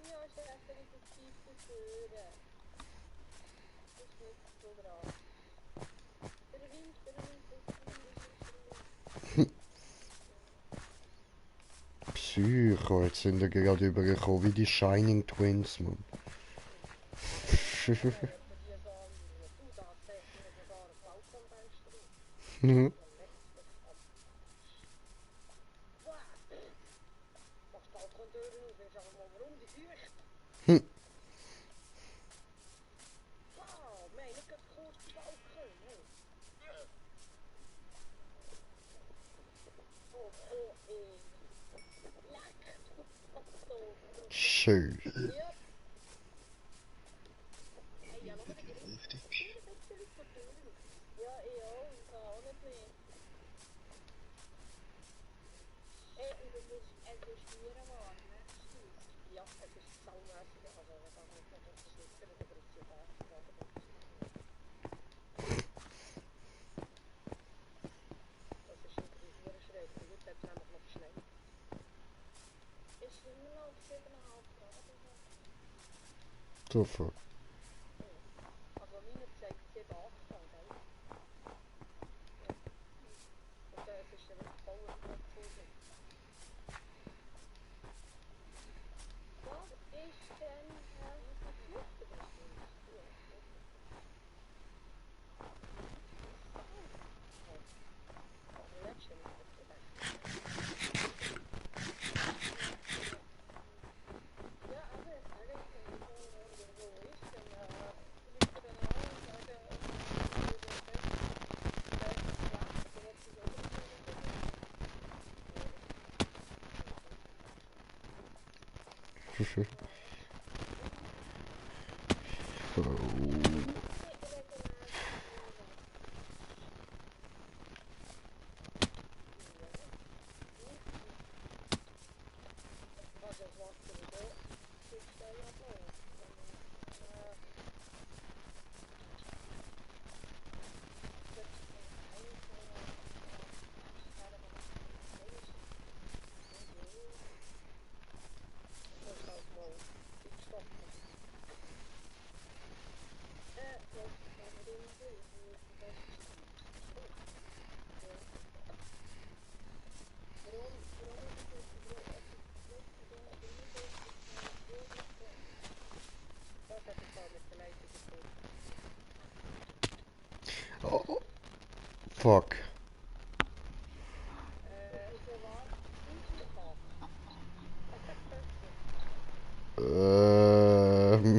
ja, ist echt ein bisschen tief führen. Das ist nicht so dran. Der Wind, der Wind, der Wind. Psycho, jetzt sind wir gerade übergekommen wie die Shining Twins, Mann. Ja, wenn jemand die so anschaut, du, da sehe ich mir sogar ein Balkonfenster auf. Ja, leck mich am Arsch. Wow. Mach die Balkontüren auf, ich sag mal, warum die feucht? Wow, meine geht kurz Balkon, hey. Oh, oh, ey. Leck, du Pato. Schön. Ja. Hey, ja, noch wieder rum. Heftig. Nur ein bisschen von Türen auf. Ja, ich auch nicht mehr. Ey, und es ist mir warm, merkst du es? Ja, es ist saumässig, also ich sage nicht, dass es schwitzen, aber es ist ja gerade nicht. Das ist ein bisschen schräg, weil heute hat es nämlich noch geschneit. Ist immer noch auf 7,5 Grad oder so. Super. Also meine zeigt 7, 8 an, gell? Ja. Und es ist ja wirklich voll übergezogen. Was ist denn, die Flucht oder ist das? Ja, okay. Aber letztes Mal habe ich gedacht, ja, aber ich sage, ich kann nicht so, wo ist denn, ruft er dann an und sagt, wie das ist, der ist schlecht, der hat sich auch nicht fuck. So war Unschulfahrt. Ähm,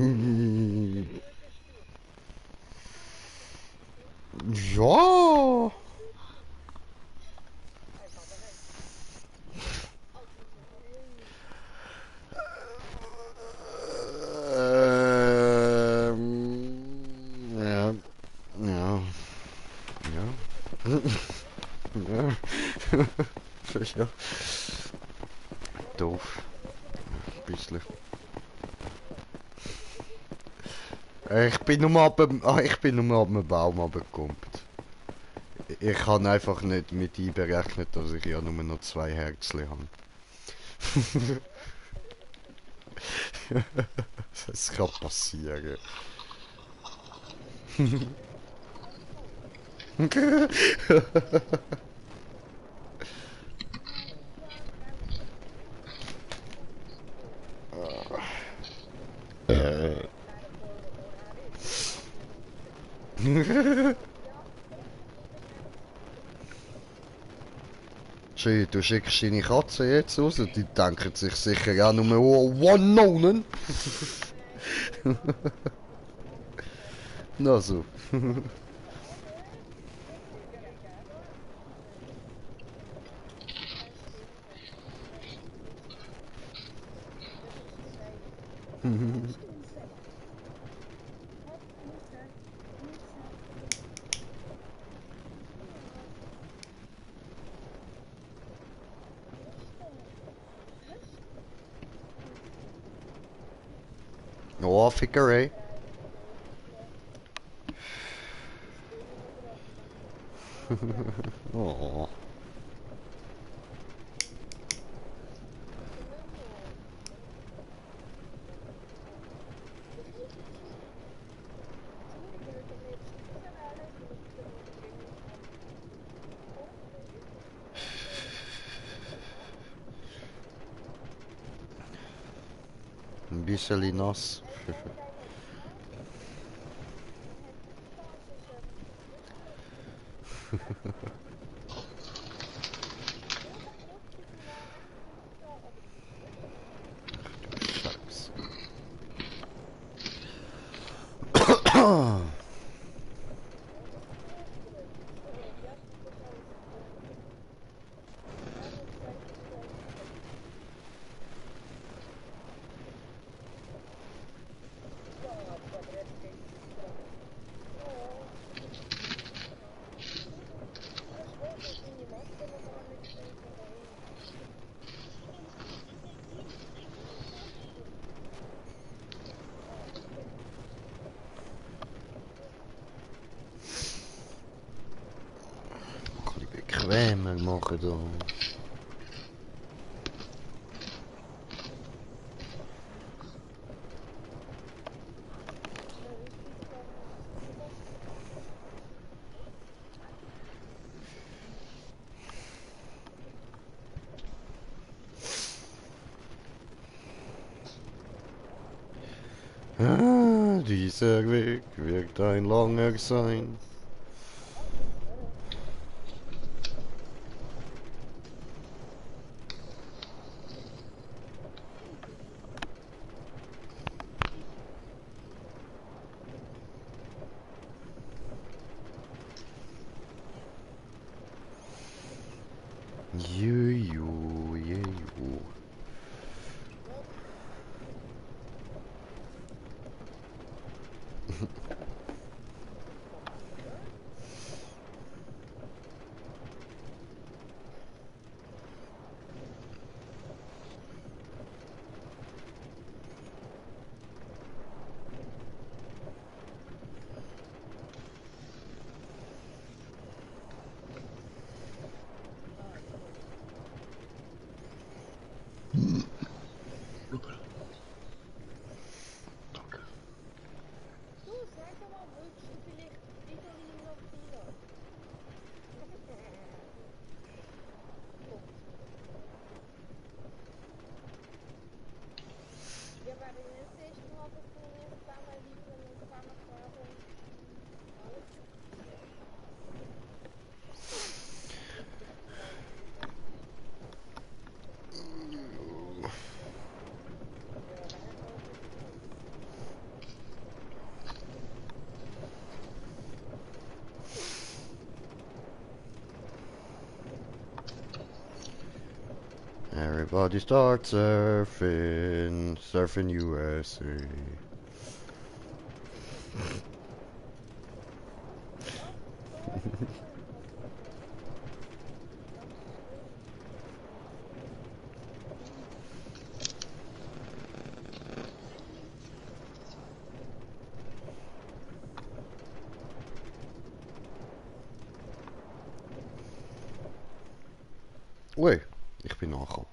ja. Einfach daheim. Ja. Ja. Ja. Ja. Ja. Doof. Ein bisschen. Ich bin nur ab dem Baum runtergekommen. Ich kann einfach nicht mit einberechnet, dass ich ja nur noch 2 Herzchen habe. Das kann passieren. Schön, du schickst deine Katze jetzt raus, die denken sich sicher ja nur oh, One Nonen. Na so. Oh, Fickerei. Oh. Ein bisschen nass. Scheiße. Ein bisschen bequemer machen da. Ah, dieser Weg wird ein langer sein. Juju, juju. Danke. Du, sag mal, willst du vielleicht Fridolin noch reinlassen? Ja, weil das erste Mal, dass wir zusammen liefern und zusammen quasi alles. Everybody start surfing, surfing USA. Ui, ich bin nachgekommen.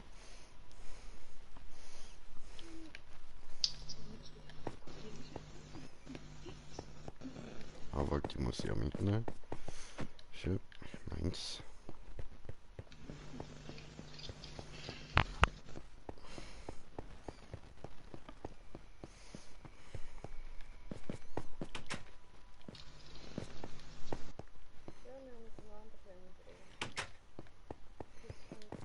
Aber die muss ich ja mitnehmen. Schön, meins. Ja, wir haben es mal anders wenn drin. Das ist nicht so.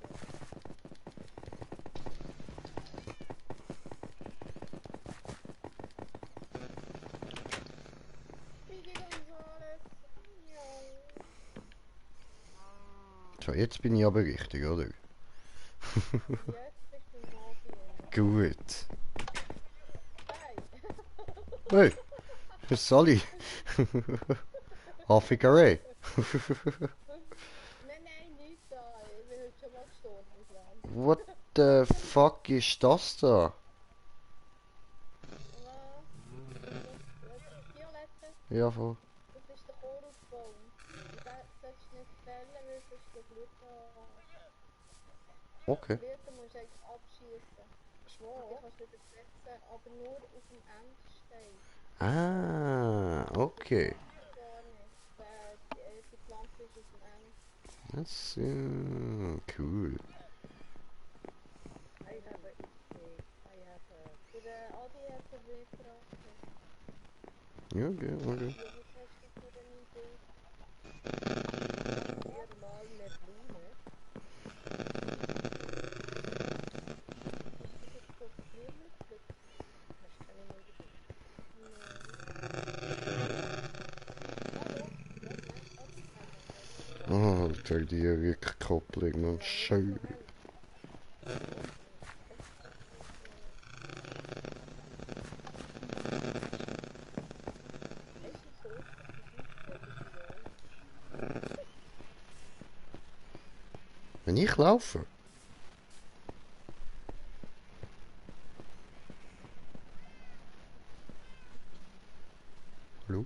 Speedy Gonzales. Ja. So, jetzt bin ich aber richtig, oder? Jetzt bist du im Mafia. Gut. Hey! Hey, Sally. Afrika. Nein, nicht da. Ich bin heute schon mal gestorben im Land. What the fuck ist das da? Was? Das ist Violette. Ja, voll. Das ist der Chorusbaum. Und den solltest du nicht fällen, weil sonst du Blüten Okay. Blüten musst du eigentlich abschießen. Und die kannst du wieder setzen, aber nur auf dem Endstein. Ah, okay. Gar nicht. Die Pflanze ist auf dem End. Das cool. I have a escape. I have a... Der Adi hat den Weg gebracht. Ja, okay, okay. Ja, was hast du für eine Idee? viermal eine Blume. Hast du das so Blümchen gepflückt? Hast du keine neue Idee? Ah, Alter, die Rückkopplung und schön. Hast du so? Das ist ideal. Wenn ich laufe? Hallo?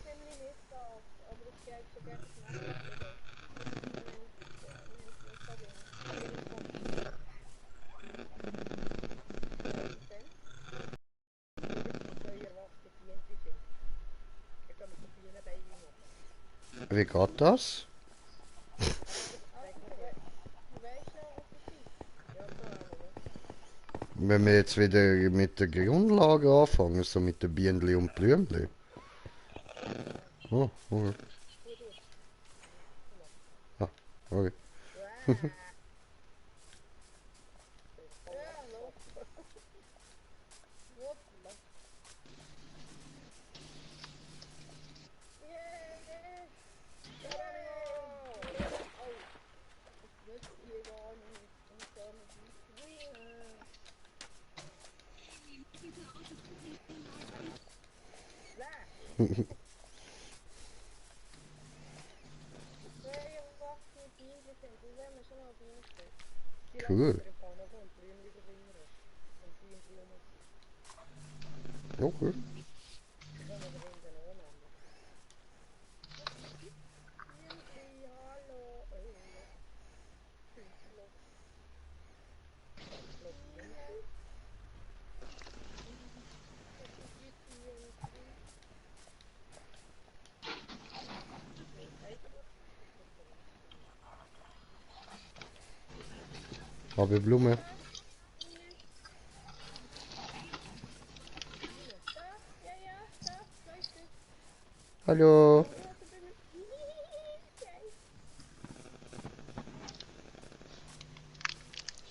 Ziemlich Mittag, aber es geht schon gegen Nacht, oder? Wir haben Mittag Feuer, was die Bienen sind. Ich kann mit den Bienen bei ihm machen. Wie geht das? Weißt du noch, was das ist? Ja, keine Ahnung. Wenn wir jetzt wieder mit der Grundlage anfangen, so mit den Bienenli und Blümli. Oh, okay. Gut, gut. Okay. Ja, los. Wuppla. Yeah! Oh, das nützt hier gar nicht. Und so eine Weisse. Zwei erwachsene Bienen sind, das haben wir schon mal Bienen gesehen. Die Cool. lassen wir im Fall noch und Blümchen über Finger hast. Und Bienen Blumen. Okay. Die können wir hinten annehmen. Bienenli, hallo. Los. Los, Bienen. Das ist die Bienenli. Habe Blume. Da, ja, da, 2 Stück. Hallo.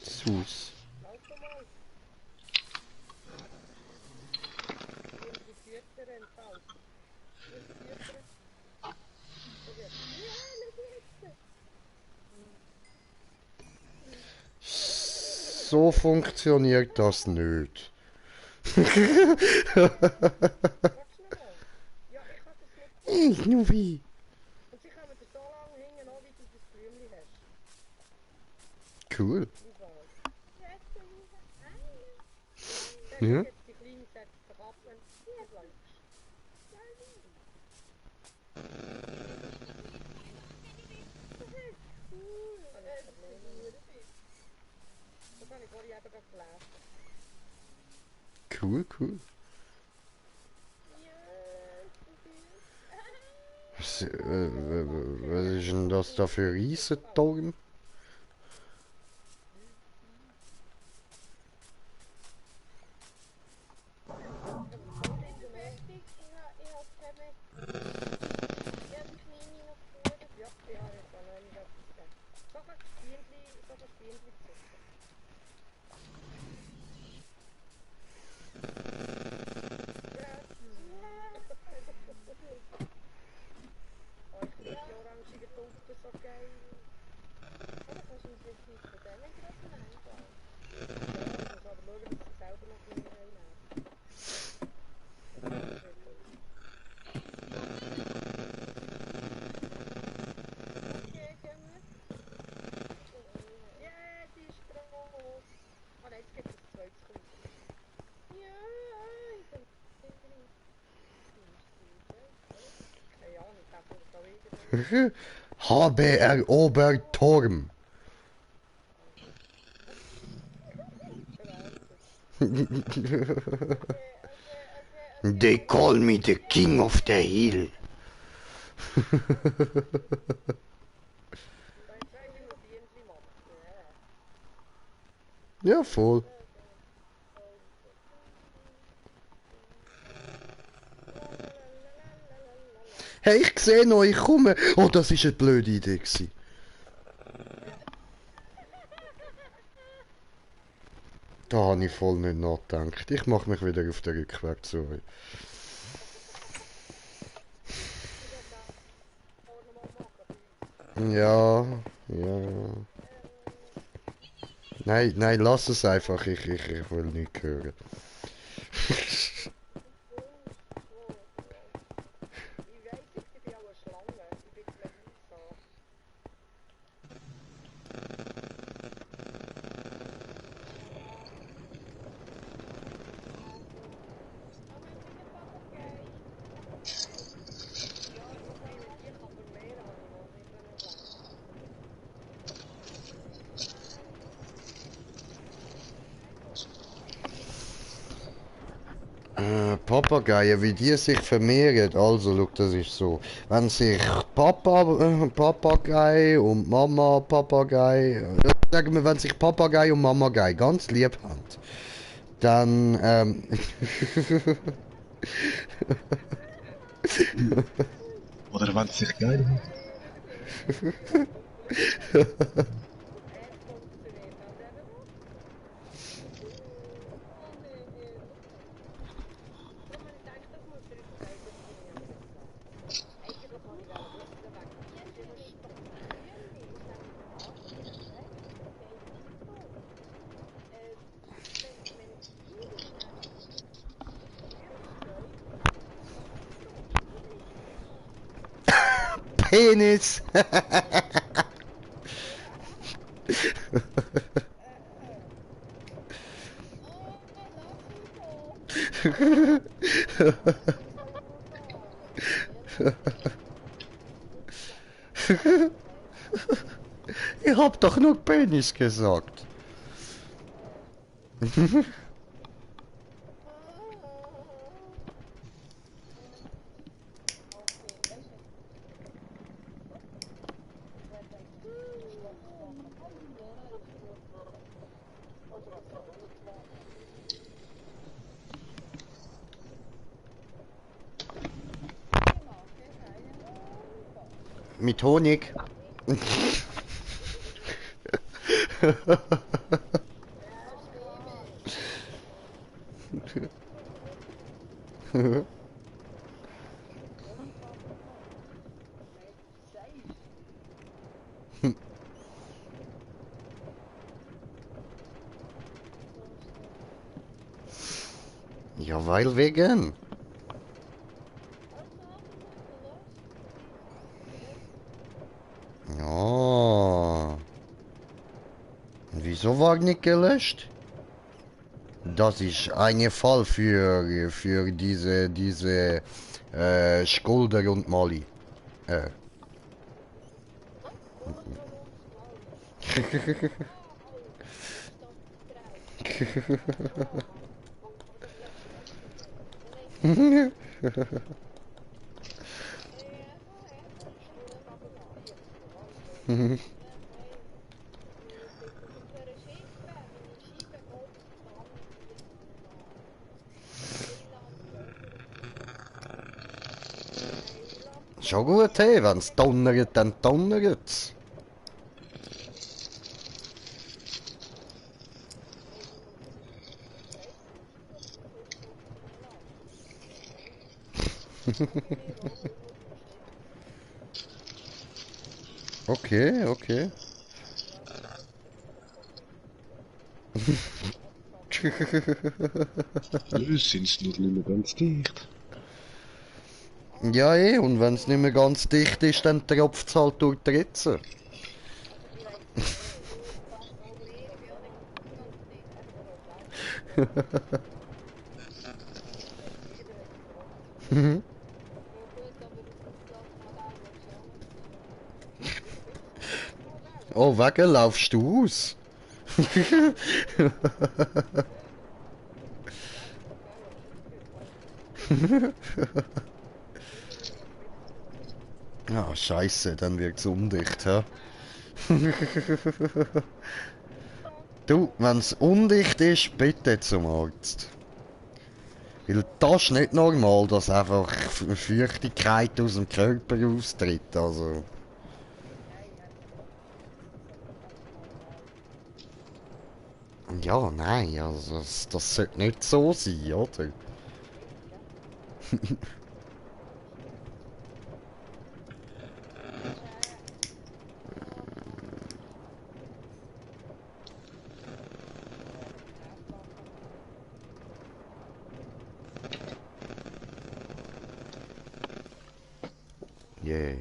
Sus. Lauf doch mal. Hier ist die Fütter entfaltet. Hier ist die Fütter. So jetzt. Ja, schau jetzt. So funktioniert das nicht. Warte schnell. Ja, ich hab das nicht gesehen. Ich nur wie. Und sie kommen dir so lange hängen an, wie du das Blümchen hast. Cool. Wie war's? Ja. Jetzt die Kleine setzt sich ab, wenn du bleibst. Das habe ich vorhin eben gerade gelesen. Cool, cool. Was ist denn das da für Riesentorn? Ja, ich habe jetzt auch noch nicht etwas gegeben. So kannst du das Bienchen züchten. Oh, ich finde die orangigen Tulpen so geil. Ja, du musst aber schauen, dass sie selber noch Kinder haben. Ja, die ist groß. Oh nein, jetzt gibt es ein zweites Kleines. Keine Ahnung, ich glaube, da irgendwie. HBR Oberturm. They call me the king of the hill. Da jetzt weiss ich, was Bienchen macht. Ja, voll. Hey, ich sehe noch, ich komme. Oh, das ist eine blöde Idee gewesen. Da habe ich voll nicht nachgedacht. Ich mache mich wieder auf den Rückweg zurück. Ja, ja. Nein, nein, lass es einfach. Ich will nicht hören. Ich weiss, ich bin auch eine Schlange. Ich bin Medusa. Ja, so viel Energie kann vermehren, habe ich noch nicht erlebt. Papageien, wie die sich vermehren, also, schau, das ist so. Wenn sich Papagei und Mama Papagei, sagen wir, wenn sich Papagei und Mamagei ganz lieb haben, dann, Oder wenn es sich geil hat. Es funktioniert halt eben noch. Oh nee. Darum habe ich gedacht, das muss dir jetzt zeigen, dass ich nicht mehr sagen. Eigentlich wollte ich wissen, wegen deinem Stockblümchen ist nämlich der Haken bei dem Projekt, das geht nicht so. Wenn die Bienen nämlich verstehen, dass sie Stockblümchen Penis! Wie soll ich nur sagen? Ich hab doch nur Penis gesagt. Mit Honig. Ja, weil wegen. Ja. Wieso war nicht gelöscht? Das ist ein Fall für diese Skulder und Molly. Äh. Schon gut, hey, wenn's donnert, dann donnert's. Okay, okay. Nö, sind's nur nicht mehr ganz dicht. Ja, eh, und wenn's nicht mehr ganz dicht ist, dann tropft's halt durch die Ritze. Oh, wegen laufst du aus? Ah, scheiße, dann wird's undicht, hä? Du, wenn's undicht ist, bitte zum Arzt. Weil das ist nicht normal, dass einfach Feuchtigkeit aus dem Körper austritt, also... Ja, nein, also das sollte nicht so sein, oder? Yeah.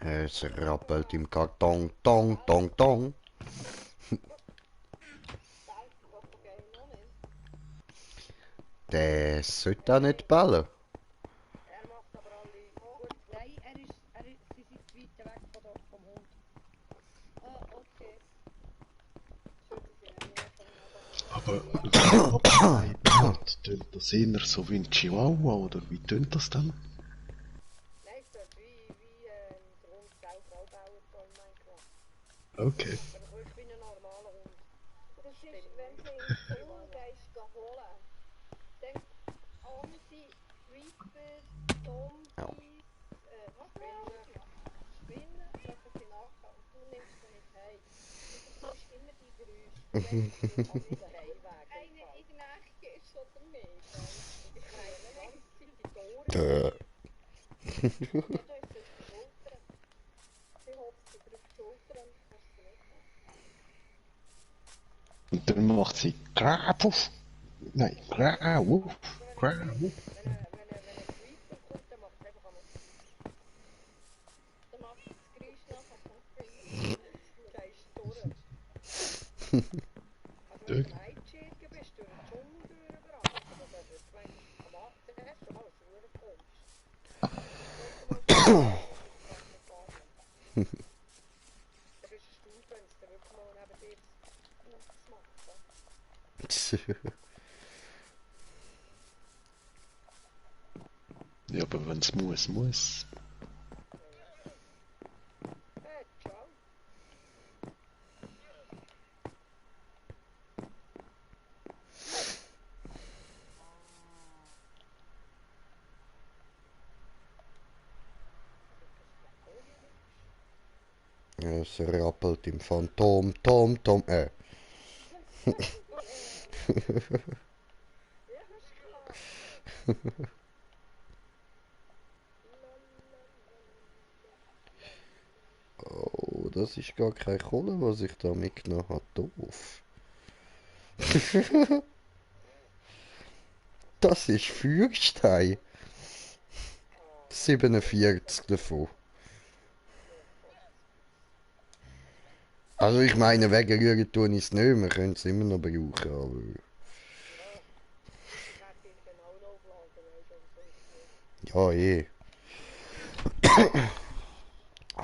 Es rappelt im Karton, tong, tong, tong. Der sollte auch nicht bellen. Er macht aber alle gut. Nein, sie sind zu weit weg vom Hund. Ah, okay. Schütteln sie ihn nur von Aber wenn Abfrei bellt, tönt das eher so wie ein Chihuahua, oder wie tönt das dann? Nein, es tut wie der Hund selber auch bauen da in Minecraft. Okay. Aber wirklich wie ein normaler Hund. Das ist, wenn sie in die Sonne gehst, holen, dann Amsi, Creeper, Zombies, was noch? Spinnen, lassen sie nachher und du nimmst sie mit heim. Und du tust immer die Geräusche. Also der Heimweg. Einer in der Nächte ist oder nicht. Ich meine, die ganze Zeit die Tore. Ja, da ist sie auf die Schulter. Sie hopst sie auf die Schulter und kannst sie mitnehmen. Und dann macht sie Grabuf. Nein, Grabuf. Grabuf. Wenn ein Creeper kommt, dann macht es einfach einmal Dann machst du das Geräusch nachher vom Creeper. der ist durch. Also wenn Dort. du eingeschickt bist, durch den Dschungel durch überall. Also das ist, ich meine, das erste Mal ist es wirklich komisch. Das zweite Mal ist es gar nicht. Da bist du erstaunt, wenn es dann wirklich mal neben dir Gutes macht. Ja, aber wenn's muss, muss. Ciao. Ja, es rappelt im Phantom, Tom. Ja, hast gehabt. Oh, das ist gar keine Kohle, was ich da mitgenommen habe. Doof. Das ist Feuerstein. 47 davon. Also ich meine, wegen Rühren tue ich es nicht, wir können es immer noch brauchen, aber... Ja, ich hätte ihn genau noch aufladen, weißt du, aber so ist es nicht. Ja, eh.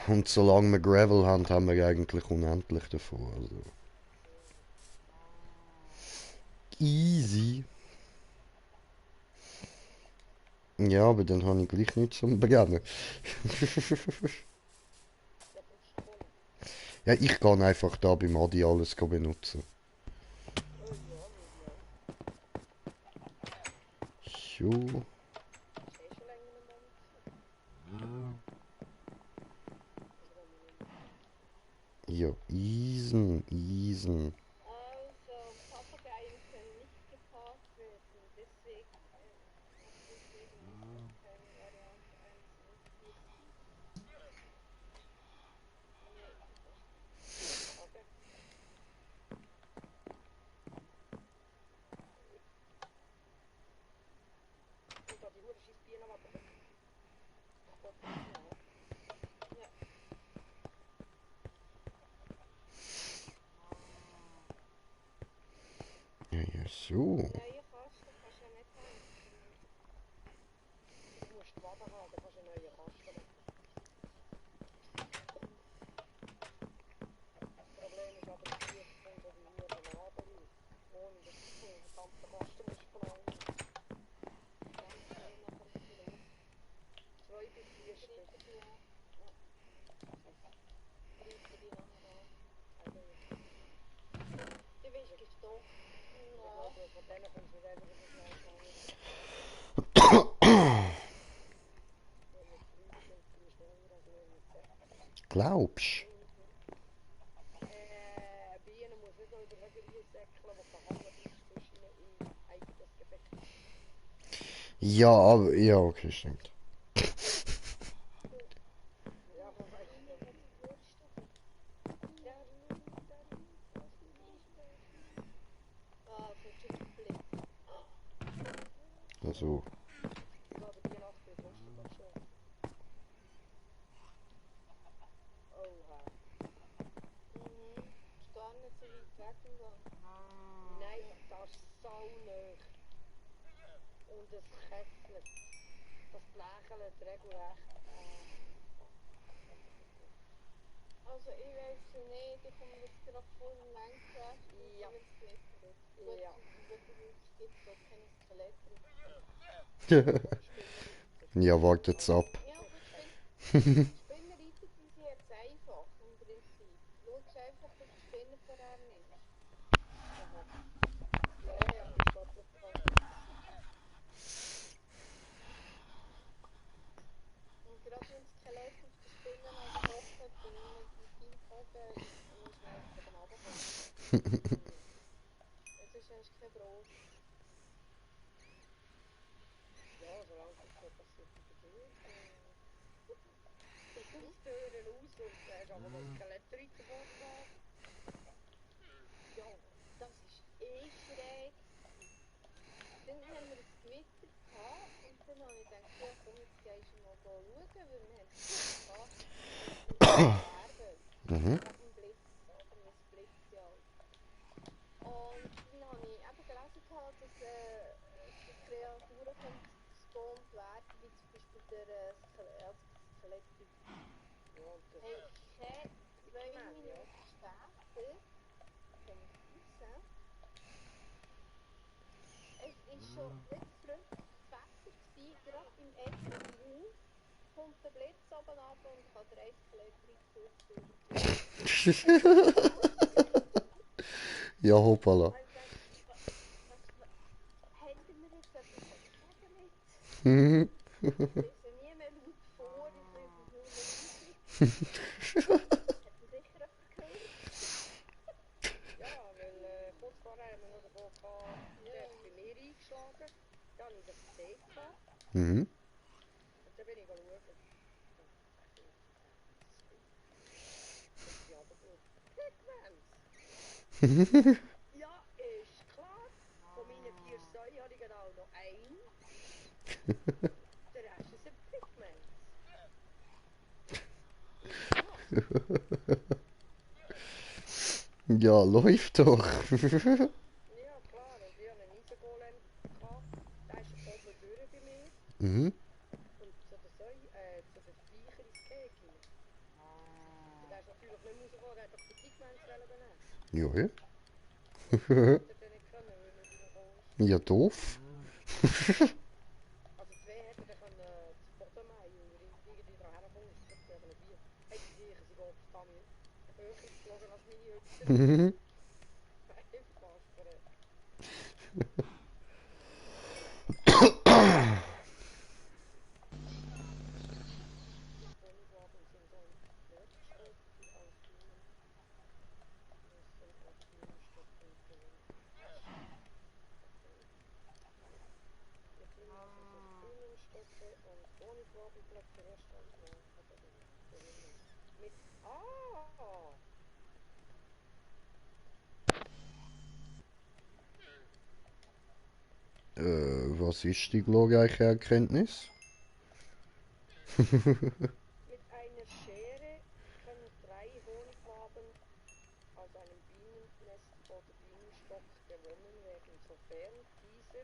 Und solange wir Gravel haben, haben wir eigentlich unendlich davon. Also. Easy. Ja, aber dann habe ich gleich nichts zum Brennen. Ja, brauchst du Kohle? Ja, ich kann einfach da beim Adi alles benutzen. Ja, würde ich auch. So. Das ist schon länger nicht mehr so. Also, wenn wir nicht Ja, Eisen. Also, Papageien können nicht gepaart werden, deswegen macht keine Variante 104.7. Nee, das nicht. okay. Und da die Hure scheiß Bienen aber kaputt machen. Ja. Ja, so. Neue Kasten kannst du ja nicht haben. Du musst die Wade haben, dann kannst du einen neuen Kasten machen. Das Problem ist aber, dass die von so die Huren Waden rein. Ohne dass du den verdammten Kasten musst planen. Dann gehen nachher ein bisschen los. 2 bis 4 Stück. Ja. Ja. Greifen die nachher an. Eben, ja. Die Wischung ist doch. Ich Ja. glaube, von denen kommst du nicht einfach so schnell gefangen. Wenn wir 3 sind, sind wir schneller als wir mit 6. Glaubst Bienen muss nicht noch über Höhe reinsäckeln, wo kein Hang bist, tust du in eigenes Gepäck. Ja, aber... Ja, okay, stimmt. Ja, aber weißt Biene du, hat Wurststube. Ah, kommt schon wieder Blitz. Also... gerade bei Nacht wird lustig doch schon. Oha. Ist gar nicht so weit weg im Gang. Nein, das ist so nah. Und es kesselt. Das blächelt regelrecht. Also ich weiß ja nicht, ich komme jetzt gerade vor Minecraft und Ja. viel Skelette dort. Gut, Ja. es gibt dort keine Skelette richtig. Spinnenreiter. Ja, wartet's ab. Ja, aber Spinnenreiter, die sind jetzt einfach im Prinzip. Schaust einfach, dass du Spinnen vorher nimmst. Aha. Ja, ja, das doppelt fast. Und gerade wenn das Skelett auf den Spinnen aber hockt, dann nimm die Pfeilbogen und schnell von runterkommen. Es ist eigentlich kein Brot. Ja, solange das nicht passiert bei der Tür. Die Haustüren aus und hast aber noch Skelettreiter vor dir da. Ja, das ist eh schräg gewesen. Dann haben wir ein Gewitter gehabt und dann habe ich gedacht, ja komm, jetzt gehst du mal schauen, weil wir haben es Gewitter gehabt. Und es ist sterben. Mhm. Wegen dem Blitz, oder? Weil es blitzt ja auch. Und dann habe ich eben gelesen, gehabt, dass so Kreaturen können gespawnt werden, wie zum Beispiel der Skeletttyp. Ja, und das Hey, keine 2 Pigman, ja. Minuten später komme ich raus. Es war schon nicht freundlich gefächert, gerade im kommt der Blitz oben ab und kann 30 Elektrik Ja, hoppala. Hätten wir jetzt etwas sagen mit? Mhm. Ich lese nie mehr laut vor, ich lese es nur leise. Hat man sicher jemand gehört? Ja, weil kurz vorher haben wir noch davon gehabt, der hat bei mir eingeschlagen. Dann habe ich das gesehen gehabt. Mhm. Und dann bin ich schauen. Und ja, Pigments. Ja, ist klar. Von meinen 4 Säuen habe ich genau noch einen. Der Rest sind Pigments. Ist klar. Ja, läuft doch. Ja, klar. Und ich hatte einen Eisengolem gehabt. Der ist oben durch bei mir. Mhm. Und zu den zu den Viechern ins Gehege hinein. Und der ist natürlich nicht rausgekommen, der hat doch die Pigments benehmen. Ja, ja. Hat er dann nicht können, weil er nicht rausgekommen ist. Ja, doof. Also 2 hätte er können zu Boden mähen, weil er irgendwie dran hergekommen ist. Das wäre 4. Hey, die Viecher sind oft höher geflogen als meine Hütte. Mhm. Fast verrückt. Honigwaben sind dann Werkstoffe aus Bienen, Nüssen aus Bienenstocken gewonnen. Okay. Die Bienenmassen aus Bienenstocke und Honigwabenblätter herstellen werden gewonnen. Mit Was ist die glorreiche Erkenntnis? Mit einer Schere können 3 Honigwaben aus einem Bienennest oder Bienenstock gewonnen werden, sofern dieser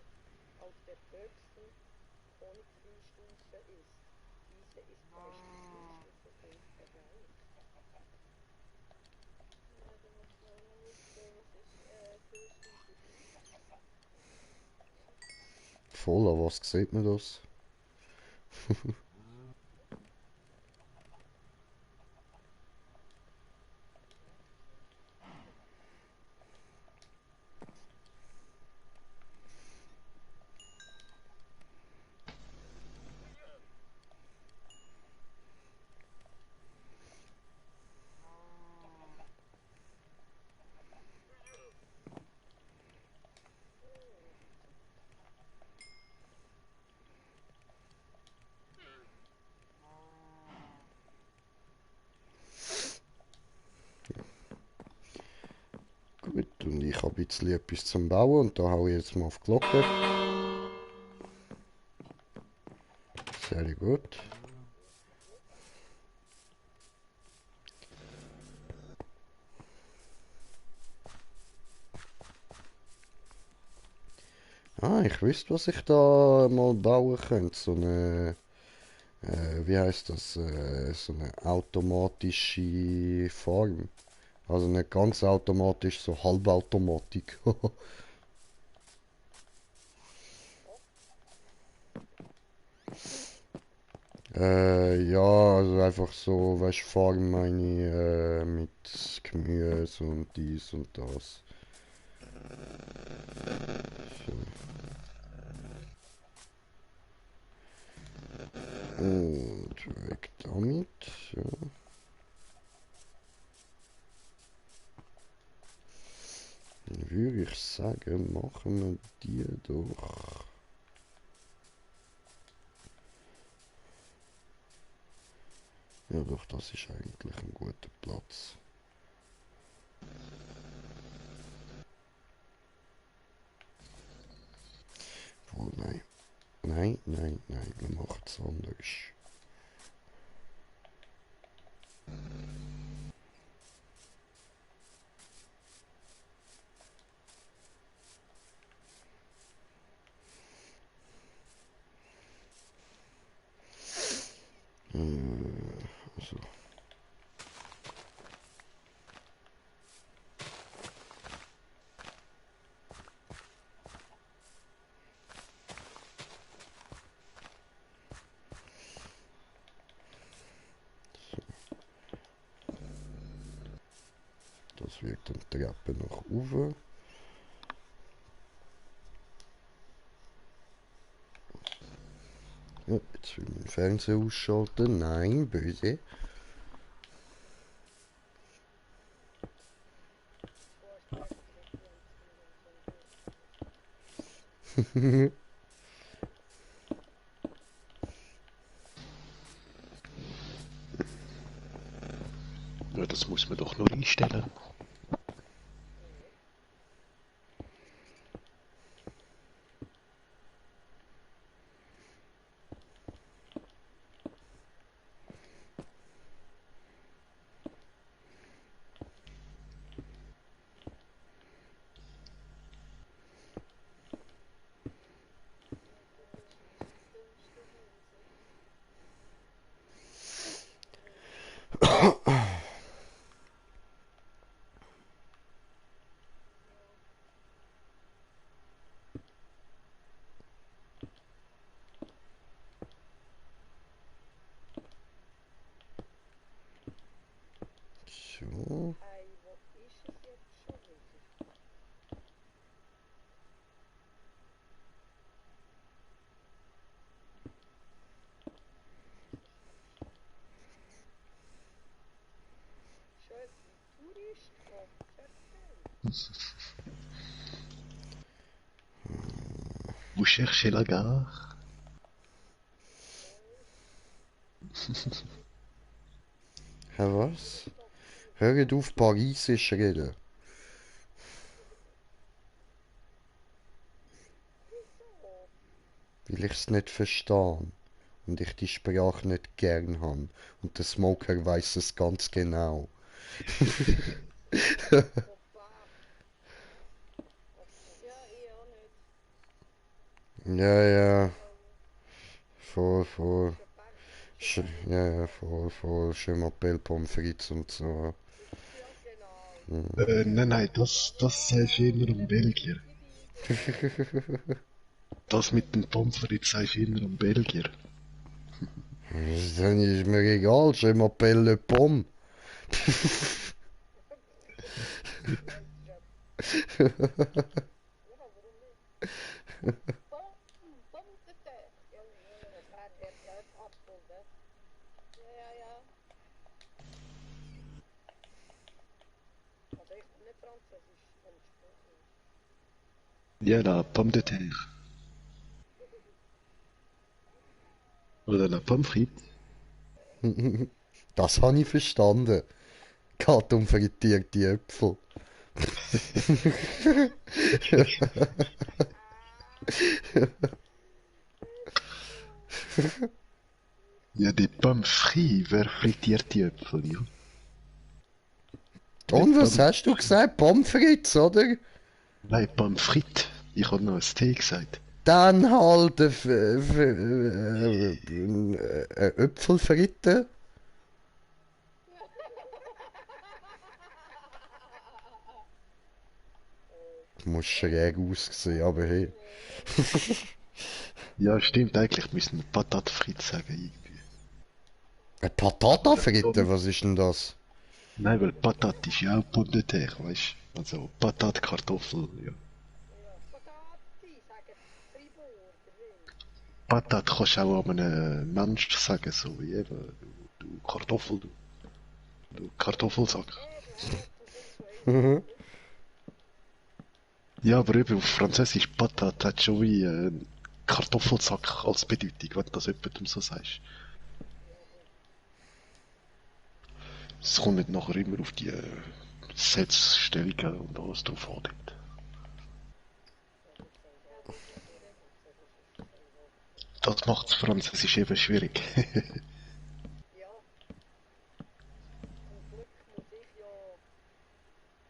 auf der höchsten Honigfrühstufe ist. Diese ist meistens nicht sofort erreicht. Ja, dann muss man auch noch wissen, was ist Füllstufe 3. Voll, an was sieht man das? Gut, und ich habe ein bisschen etwas zum Bauen und da haue ich jetzt mal auf die Glocke. Sehr gut. Ah, ich wüsste, was ich da mal bauen könnte. So eine, wie heißt das? So eine automatische Farm. Also nicht ganz automatisch, so Halbautomatik. Ja, also einfach so, weißt du, Farm meine ich, mit Gemüse und dies und das. Und weg damit. Ja. Dann würde ich sagen, machen wir die doch. Ja, doch, das ist eigentlich ein guter Platz. Oh nein. Nein, nein, nein, wir machen es anders. Also, Das wird dann die Treppe nach oben. Ja, jetzt will ich den Fernseher ausschalten. Nein, böse. Du hast gleich Frequenzen und so. Ja, das muss man doch nur einstellen. So. Ei, wo ist es jetzt schon wieder? Schon ein Tourist kommt, erzähl. Vous cherchez la gare? Hä, was? Hört auf Parisisch reden. Wieso? Weil ich's nicht verstehe. Und ich die Sprache nicht gern habe. Und der Smoker weiß es ganz genau. Opa. Ja, ich auch nicht. Ja, ja, Oh, voll. ist ein Pech. Ja, ja, voll. Je m'appelle Pommes frites und so. Ja, genau. Nein, das sagst du immer am Belgier. Das mit den Pommes frites sagst du immer am Belgier. Dann ist mir egal, je m'appelle le Pomme. Ja, warum nicht? Bombenterre. Ja, er hat Apfel, ne? Ja. Also ich bin nicht französisch, wenn ich spreche. Ja, la pomme de terre. Oder la pomme frite. Das habe ich verstanden. Geht um frittierte Äpfel. Ja, die Pommes frites, wer frittiert die Äpfel, ja? Und Nicht was Pommes. hast du gesagt? Pommes frites, oder? Nein, Pommes frites. Ich habe noch ein T gesagt. Dann halt Äpfelfritte. Muss schräg aussehen, aber hey. Ja, stimmt, eigentlich müssen wir Patate frites sagen irgendwie. Eine Patatafritte, was ist denn das? Nein, weil Patat ist ja auch Pomme de terre, weißt du? Also Patat, Kartoffel, ja. Ja, Patati, sagen Fribourg, Wind. Patat kannst du auch an einem Mensch sagen, so wie eben, du Kartoffel, du Kartoffelsack. Eben, das sind so ähnlich, oder? Ja, aber eben auf Französisch Patat hat schon wie Kartoffelsack als Bedeutung, wenn du das jemandem so sagst. Es kommt nicht nachher immer auf die Setzstellungen und alles drauf an. Dort. Das macht das Französisch eben schwierig. Ja, zum Glück muss ich ja.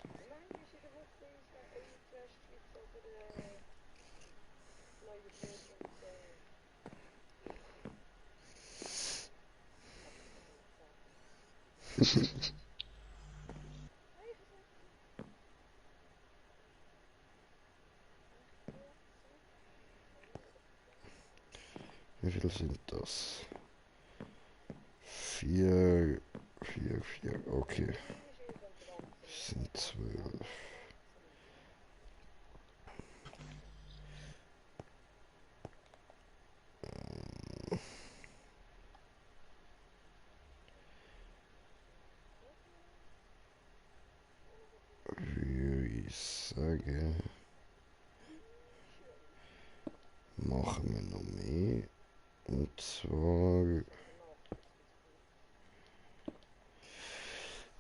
Wie lange ist in der Woche in die Westschweiz oder Neuenburg und so? Kann ich gar nicht sagen. Weiß es nicht. Wie viel sind das? Vier, okay. Wie ist irgendein Französisch? Es sind 12. Würde ich sagen, machen wir noch mehr. Und zwar,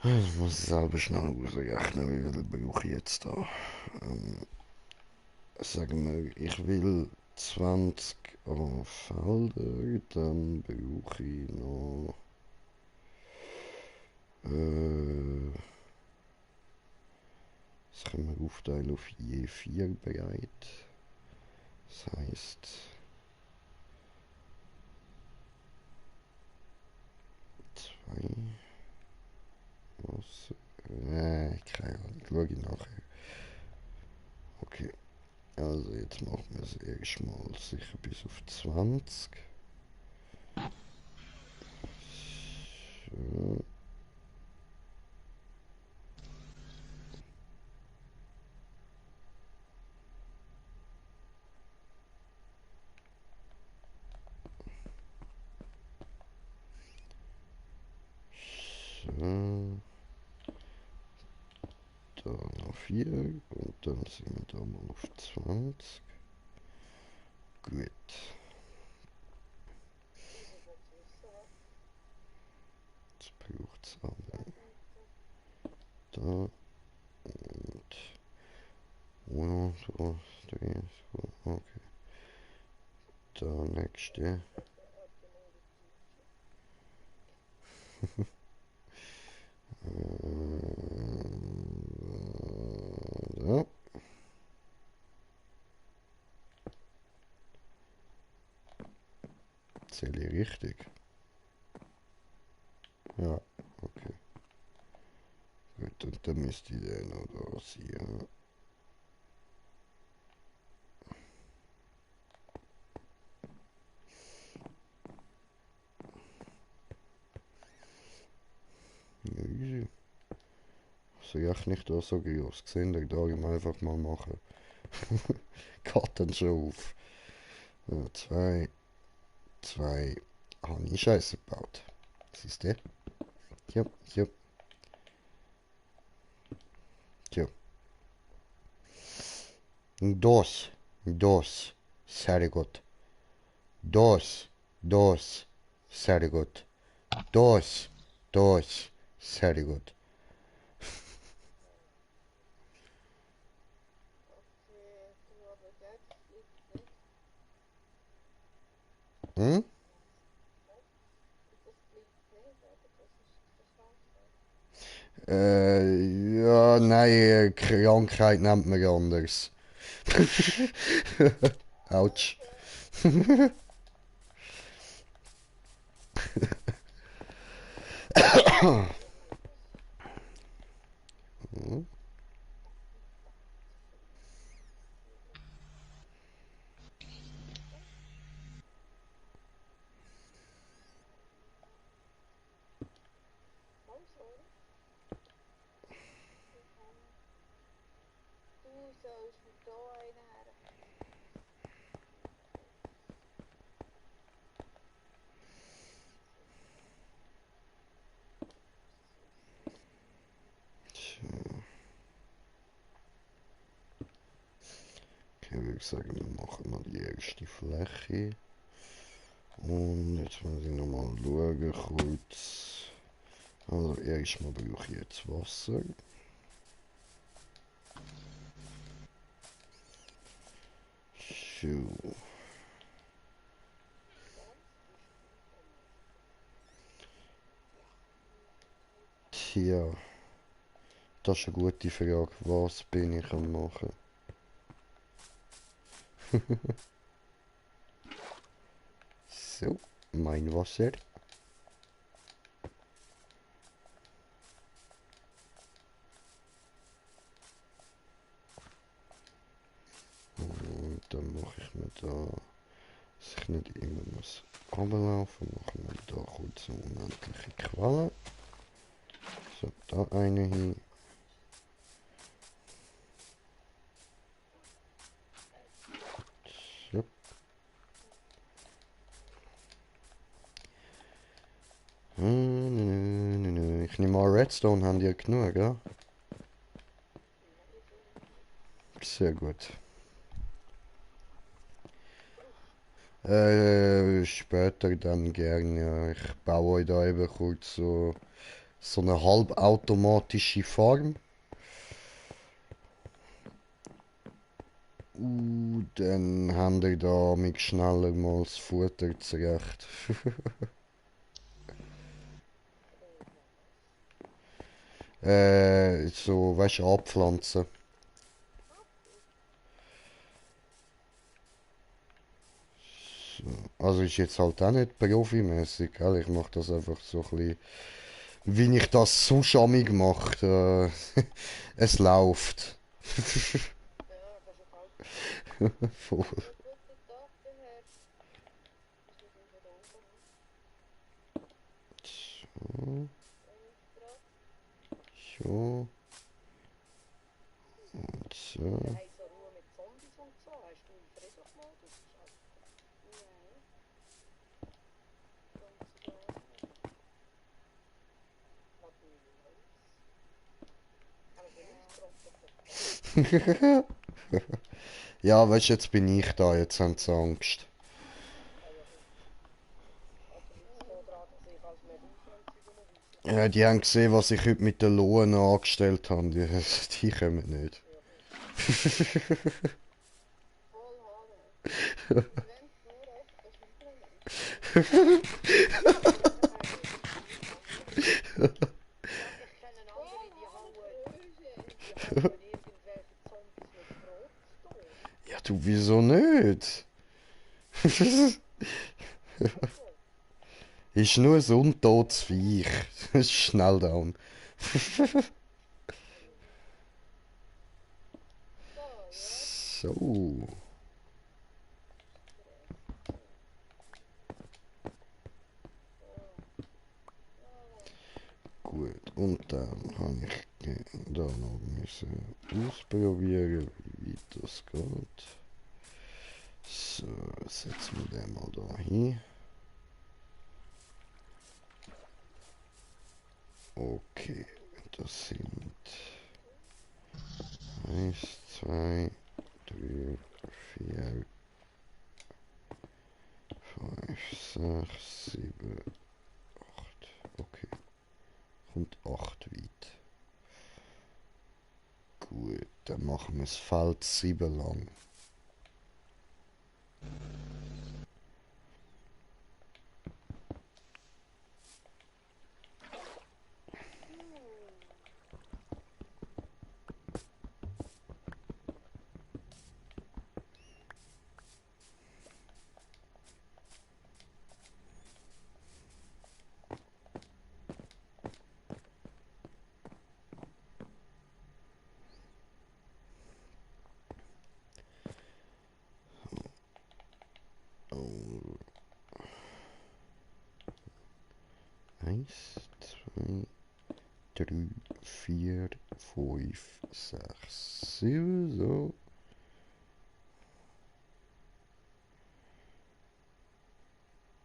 ich muss es selber schnell ausrechnen, wie viel brauche ich jetzt da. Sagen wir, ich will 20 Felder, dann brauche ich noch das können wir aufteilen auf je 4 bereit. Das heisst 2 Wasser. Keine Ahnung, schaue ich nachher. Okay, also jetzt machen wir es erstmal sicher bis auf 20. So. So. Da noch 4 und dann sind wir da mal auf 20. Gut. Jetzt braucht es alle. Da und 1, 2, 3, 4, okay. Da nächste. So. Zähle ich richtig? Ja, okay. Gut, und dann müsste ich den noch da sein. Ja, easy. Also ich nicht da so groß gesehen, den darf ich einfach mal machen. Geht dann schon auf. Ja, 2 habe ich Scheiße gebaut. Siehst du? Ja, ja, ja. Dos. Sehr gut. Dos. Sehr gut. Dos. Sehr gut. Okay, du aber jetzt liegt nicht. Hm? Das liegt nicht, oder? Das war's. Ja, nein, Krankheit nennt man anders. Autsch. Hm? Also, du sollst mir da einen her. Okay, würde ich sagen, wir machen mal die erste Fläche. Und jetzt muss ich nochmal schauen, kurz. Also erstmal brauche ich jetzt Wasser. So. Tja, das ist eine gute Frage. Was bin ich am machen? So, mein Wasser. Und dann mache ich mir da, dass ich nicht immer muss runterlaufen, machen wir da kurz eine unendliche Quelle. So, da eine hin. Ich nehme an, Redstone haben die ja genug, ja? Sehr gut. Später dann gern, ja. Ich baue euch da eben kurz so eine halbautomatische Farm. Dann haben wir da mit schneller mal das Futter zurecht. So, weißt du, anpflanzen. Also ist jetzt halt auch nicht profimäßig, gell? Ich mache das einfach so ein bisschen, wie ich das so schamig mache. Es läuft. Ja, das ist halt Voll. guten Tag, der Herr. Ist das unser oben? So, Grad. so und so. Der hat so Ruhe mit Zombies und so. Hast du einen Friedhof-Modus geschafft? Nein. Ganz gar nicht. Was denn los? Aber bin ich getroffen. Ja, weißt du, jetzt bin ich da, jetzt haben sie Angst. Ah ja, gut. Also liegt es daran, dass ich als Medusa und Zeug rumweise? Ja, die haben gesehen, was ich heute mit den Lohn angestellt habe. Die kommen nicht. Ja, gut. Voll Hanne. Wenn du nur echt das Implement. Ich kenne andere, die hauen irgendwelche Zombies mit Brot zu tun. Ja, du, wieso nicht? Also, Ist nur ein untotes Viech. Das ist schnell down. so, ja. So. Gut, und dann habe ich da noch müssen ausprobieren, wie weit das geht. So, setzen wir den mal da hin. Okay, das sind 1, 2, 3, 4, 5, 6, 7, 8. Okay, kommt 8 weit. Gut, dann machen wir das Feld 7 lang. Oh. 1, 2, 3, 4, 5, 6, 7, so.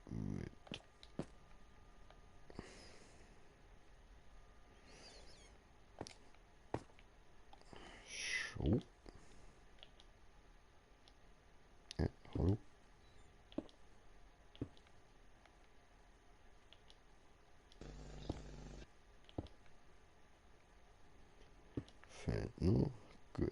Gut. So. Hallo. Fällt nur. Gut.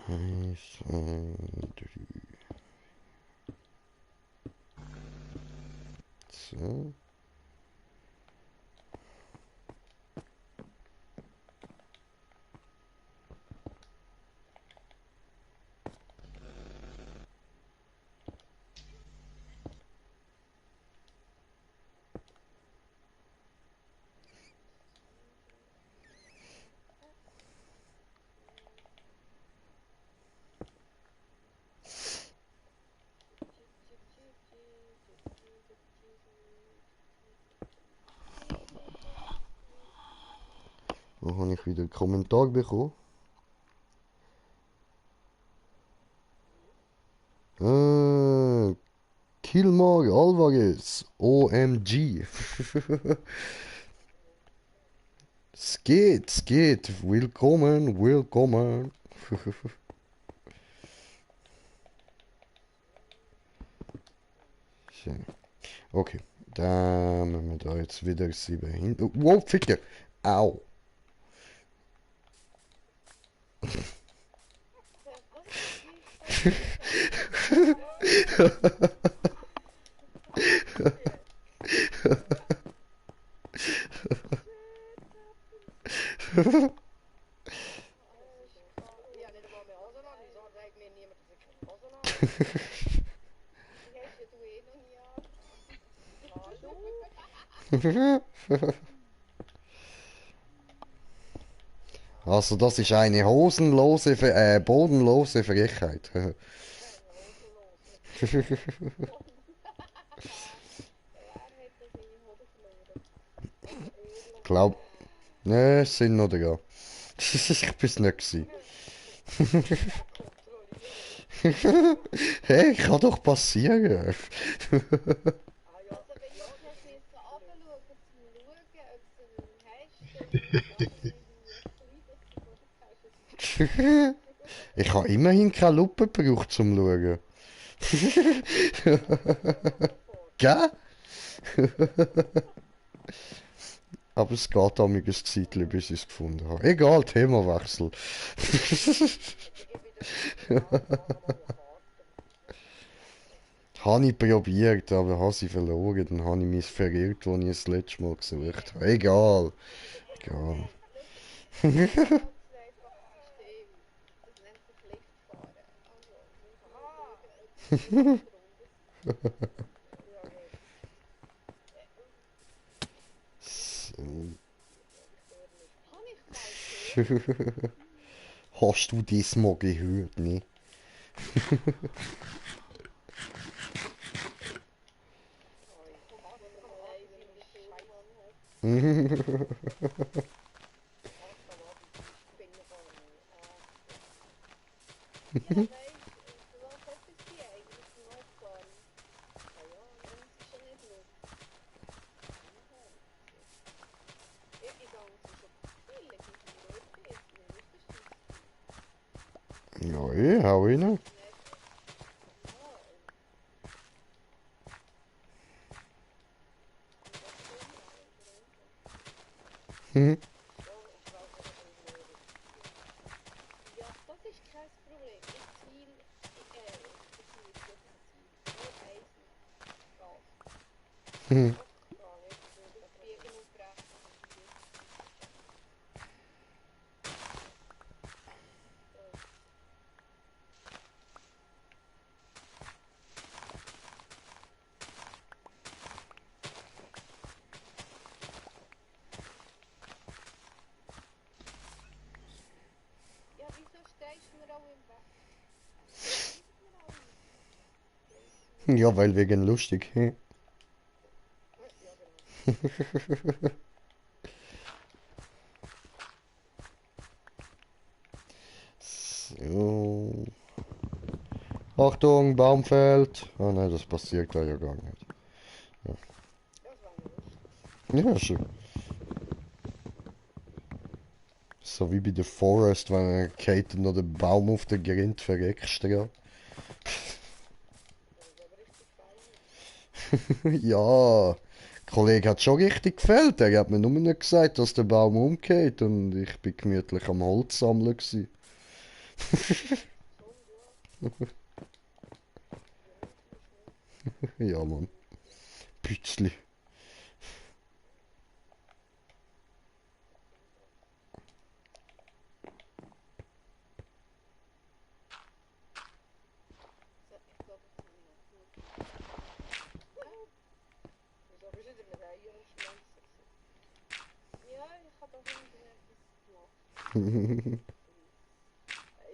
Eins, zwei, drei. So. Da habe ich wieder einen Kommentar bekommen. Kilmar Alvarez, OMG. Es geht. Willkommen, willkommen. So. Okay, dann müssen wir da jetzt wieder 7 hin. Oh, wow, Ficker! Au! Ja, nicht einmal mehr Hosen an. Wieso sagt mir niemand, dass ich keine Hosen habe? Die hast ja du eh noch nie an. Hallo? Also das ist eine hosenlose, bodenlose Frechheit. Keine Hosenlose. Wer hat denn seine Hoden verloren? Ehrlich. Glaub, ne, es sind noch da. Ich bin's nicht gewesen. Kontrollieren. Hey, kann doch passieren. Ah ja, Also wenn ja, jetzt das hast du ist so runterschauen, zum Schauen, ob du einen hast, dann mach ich klein, dass du vor dir Ich habe immerhin keine Lupe gebraucht zum Schauen. Gell? Aber es geht auch ein Zeitchen, bis ich es gefunden habe. Egal, Themawechsel. Ich gebe dir ja, mach mal eine Karte. Habe ich probiert, aber habe sie verloren. Dann habe ich mich verirrt, als ich es das letzte Mal gesucht habe. Egal. Egal. Schau, das ist einfach System. Das nennt sich Liftfahren. Also, wir müssen nur Aha. schauen, ob sie nicht drunter sind. Ja gut. So. Ich höre nicht. Habe ich mal gehört. Hast du das mal gehört, ne? Kommt Pass von mal dem auf, leise wie meine die Scheiß. Schulmann hat. Pass mal auf, wie die Spinnen von mir. Ja, weißt du, für was hat es die eigentlich im Notfall? Ah ja, Wenn sie schon nicht nutzt. Ihre Angst ist auf die Pille, gib mir nicht bissen, dann wüsstest du es. Ja, hau rein. Nicht. Ja, und das können wir auch wieder Hm. ja, ich brauche noch ein bisschen mehr Rüstung. Ja, das ist kein Problem. Ich ziele, ich schieße auf das Ziel. Nur Eisen, Gas. Hm. Ah, jetzt würde Auf ich aber Biegen nicht. und Brechen schießt. So. Ja, wieso stehst du mir auch im Weg? Bleibt mir auch nicht. Ja, weil wegen lustig. Hm. Ja, genau. So. Achtung, Baumfeld. Ah nein, das passiert gleich ja gar nicht. Ja, das war noch lustig. Ja, schon. So wie bei The Forest, wenn er geht noch den Baum auf den Grind verreckst. Ja. Das ist aber richtig fein. Ja, der Kollege hat schon richtig gefällt. Er hat mir nur nicht gesagt, dass der Baum umgeht und ich bin gemütlich am Holz sammeln gsi. Gesund, ja. Gemütlich, ne? Ja, Mann. Gemütlich. Pützli. So, ich glaube, jetzt habe ich noch genug Eisen. Wieso bist du in der Reihe am Schmelzen gewesen? Ja, ich habe auch irgendetwas gemacht.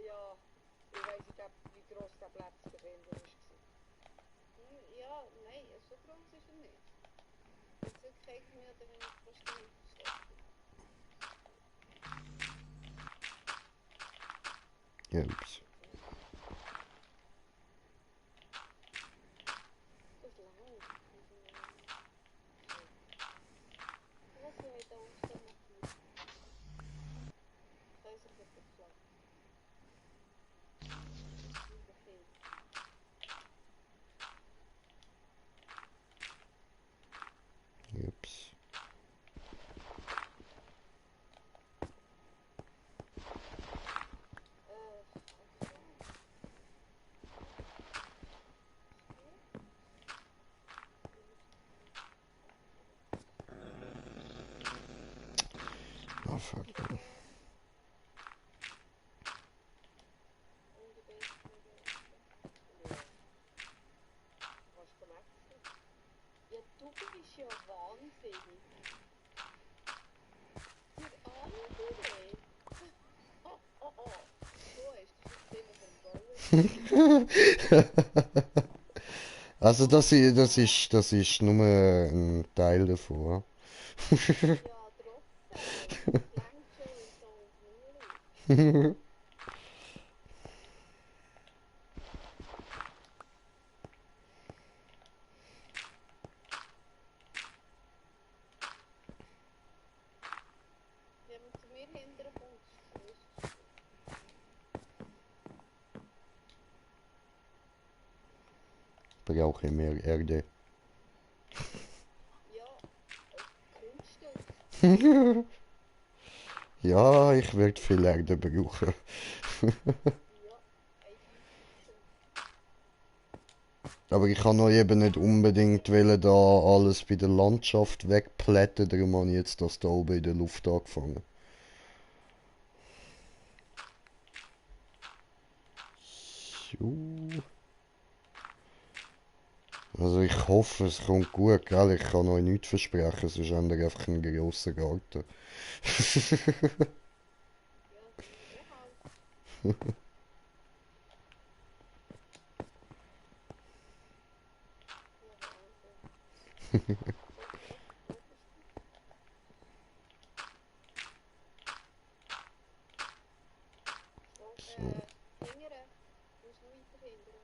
Ja, ich weiss, ich glaub, wie gross der Platzbefinder war. Ja, nein, so groß ist er nicht. Jetzt kriegt mir den fast nicht versteckt. Ups. Das langt. Was soll ich da außen machen? Kaiser wird geklappt. Okay. Ups. Oh fuck. Ja, du bist ja wahnsinnig. Der andere. So ist das immer verbauen. Also das ist nur ein Teil davon. Ja, trotzdem. Das langt schon in so einem Mühle. Wenn man zu mir hinterher kommt, so ist es. Brauche mehr Erde. Ja, als Kunststück. Ja, ich werde viel Erde brauchen. Ja, eindeutig. Aber ich kann euch eben nicht unbedingt wollen, da alles bei der Landschaft wegplätten, darum habe ich jetzt das da oben in der Luft angefangen. So. Also ich hoffe, es kommt gut, gell? Ich kann euch nichts versprechen, sonst habt ihr einfach einen grossen Garten. Ja, die auch halt. Ja, Wahnsinn. So, So. hingern. Du musst noch weiter hingern.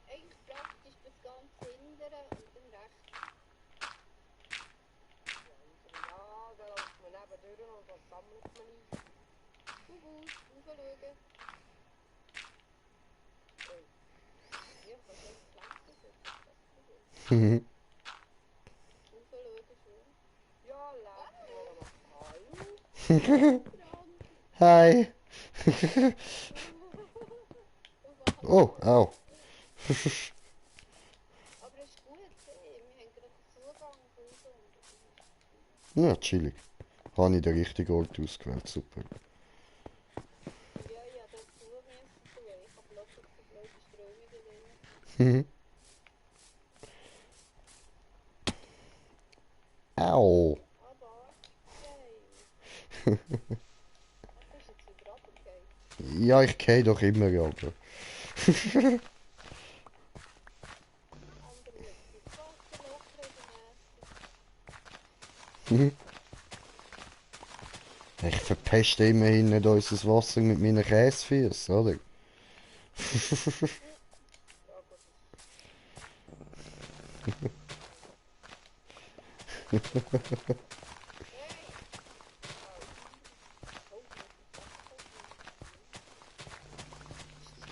Eigentlich praktisch das ganze hindern und dann rechts. Ja, da läuft man nebendurch und dann sammelt man ein. Gut, raufschauen. Oh. Ja, kannst du einfach flecken, so ist das Problem. Raufschauen schon. Ja, leck mir mal. Hallo? Hi. Oh, Was? au. Aber es ist gut, wir haben gerade Zugang von außen. Ja, chillig. Habe ich den richtigen Ort ausgewählt, super. Ja, ja, das zu müssen tun. Ich habe plötzlich so blöde Strömungen drin. Au. Aber, yay. Ach, bist jetzt wieder runtergefallen. Ja, ich gehe doch immer, aber. Andere müssen das Wasser locker regelmäßig. Ich verpeste immerhin nicht unser Wasser mit meinen Käsefüßen, oder? Ja, gut. Hey! Au. Oh, das ist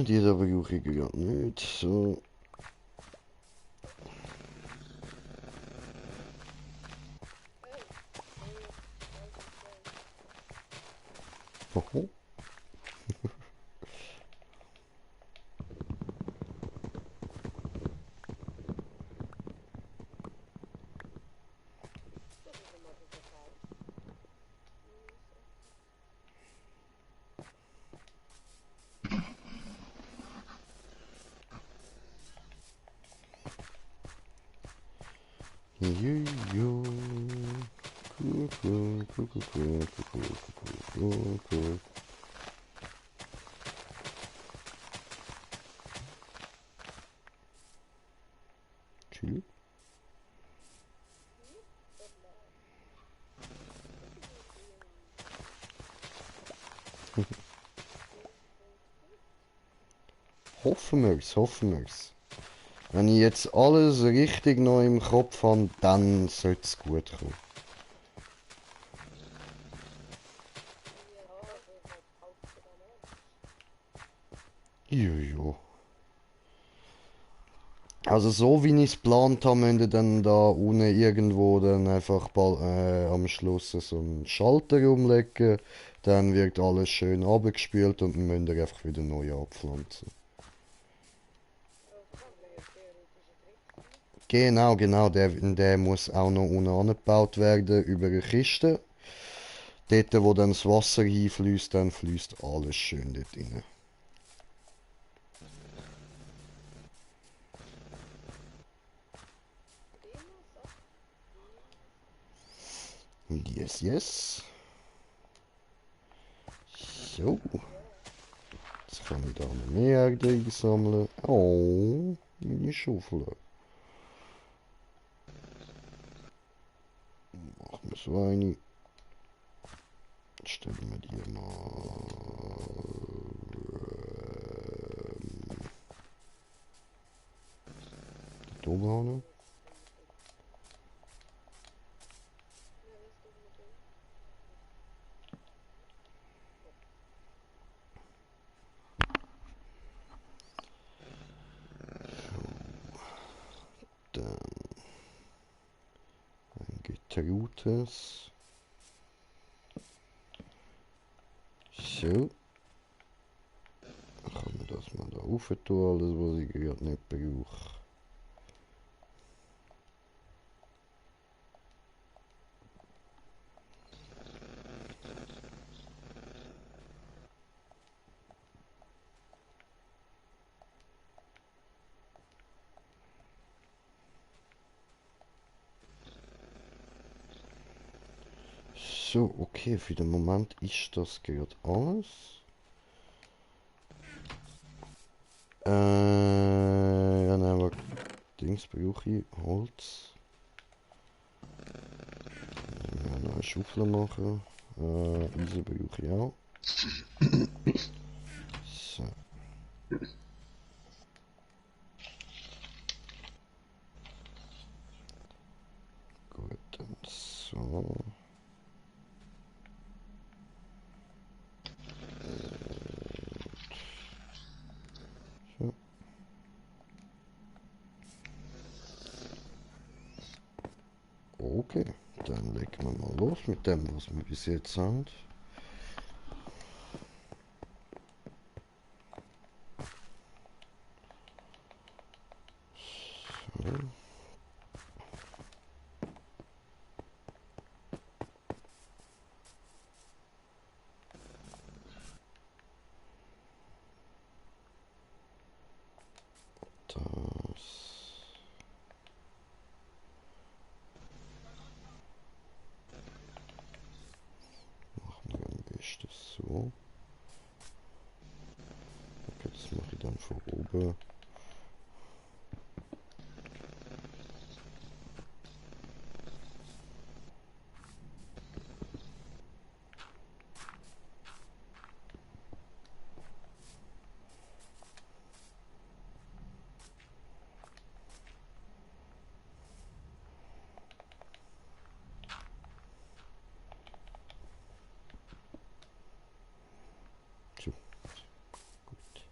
Die da brauche ich gerade nicht. So. Oho. immer so verkauft. Juju. Cool, cool, cool, cool, cool, cool, cool, cool, cool. Chili. Hoffen wir's, hoffen wir's. Wenn ich jetzt alles richtig noch im Kopf habe, dann sollte es gut kommen. Jojo. Also so wie ich es geplant habe, müssen dann da unten irgendwo dann einfach am Schluss so einen Schalter umlegen. Dann wird alles schön abgespült und dann müsst ihr einfach wieder neu abpflanzen. Genau, genau, der muss auch noch unten angebaut werden über eine Kiste. Dort, wo dann das Wasser hinfließt, dann fließt alles schön dort rein. Yes, yes. So. Jetzt kann ich da noch mehr Erde einsammeln. Oh, meine Schaufel. Machen wir so eine. Stellen wir die mal da oben hin. Dann ein getrautes. So. Dann kann man das mal da rauf tun, alles was ich gerade nicht brauche. So, okay, für den Moment ist das gerade alles. Ja, dann haben wir Dings brauche ich, Holz. Ja, noch eine Schaufel machen. Eisen brauche ich auch. So. Gut, dann so. So. Okay, dann legen wir mal los mit dem, was wir bis jetzt haben. So. Das machen wir am besten so. Okay, das mache ich dann von oben. So, gut.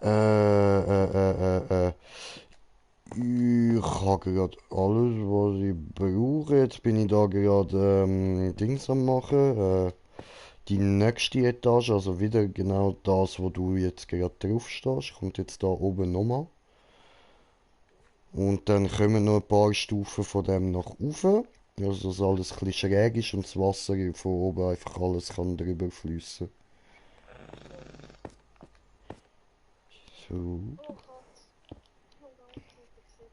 Ich habe gerade alles, was ich brauche. Jetzt bin ich da gerade Dings am machen. Die nächste Etage, also wieder genau das, wo du jetzt gerade drauf stehst, kommt jetzt da oben nochmal. Und dann kommen noch ein paar Stufen von dem nach oben. Also dass alles ein bisschen schräg ist und das Wasser von oben einfach alles kann drüber fließen. So. Oh Gott. Oh Gott, ich sehe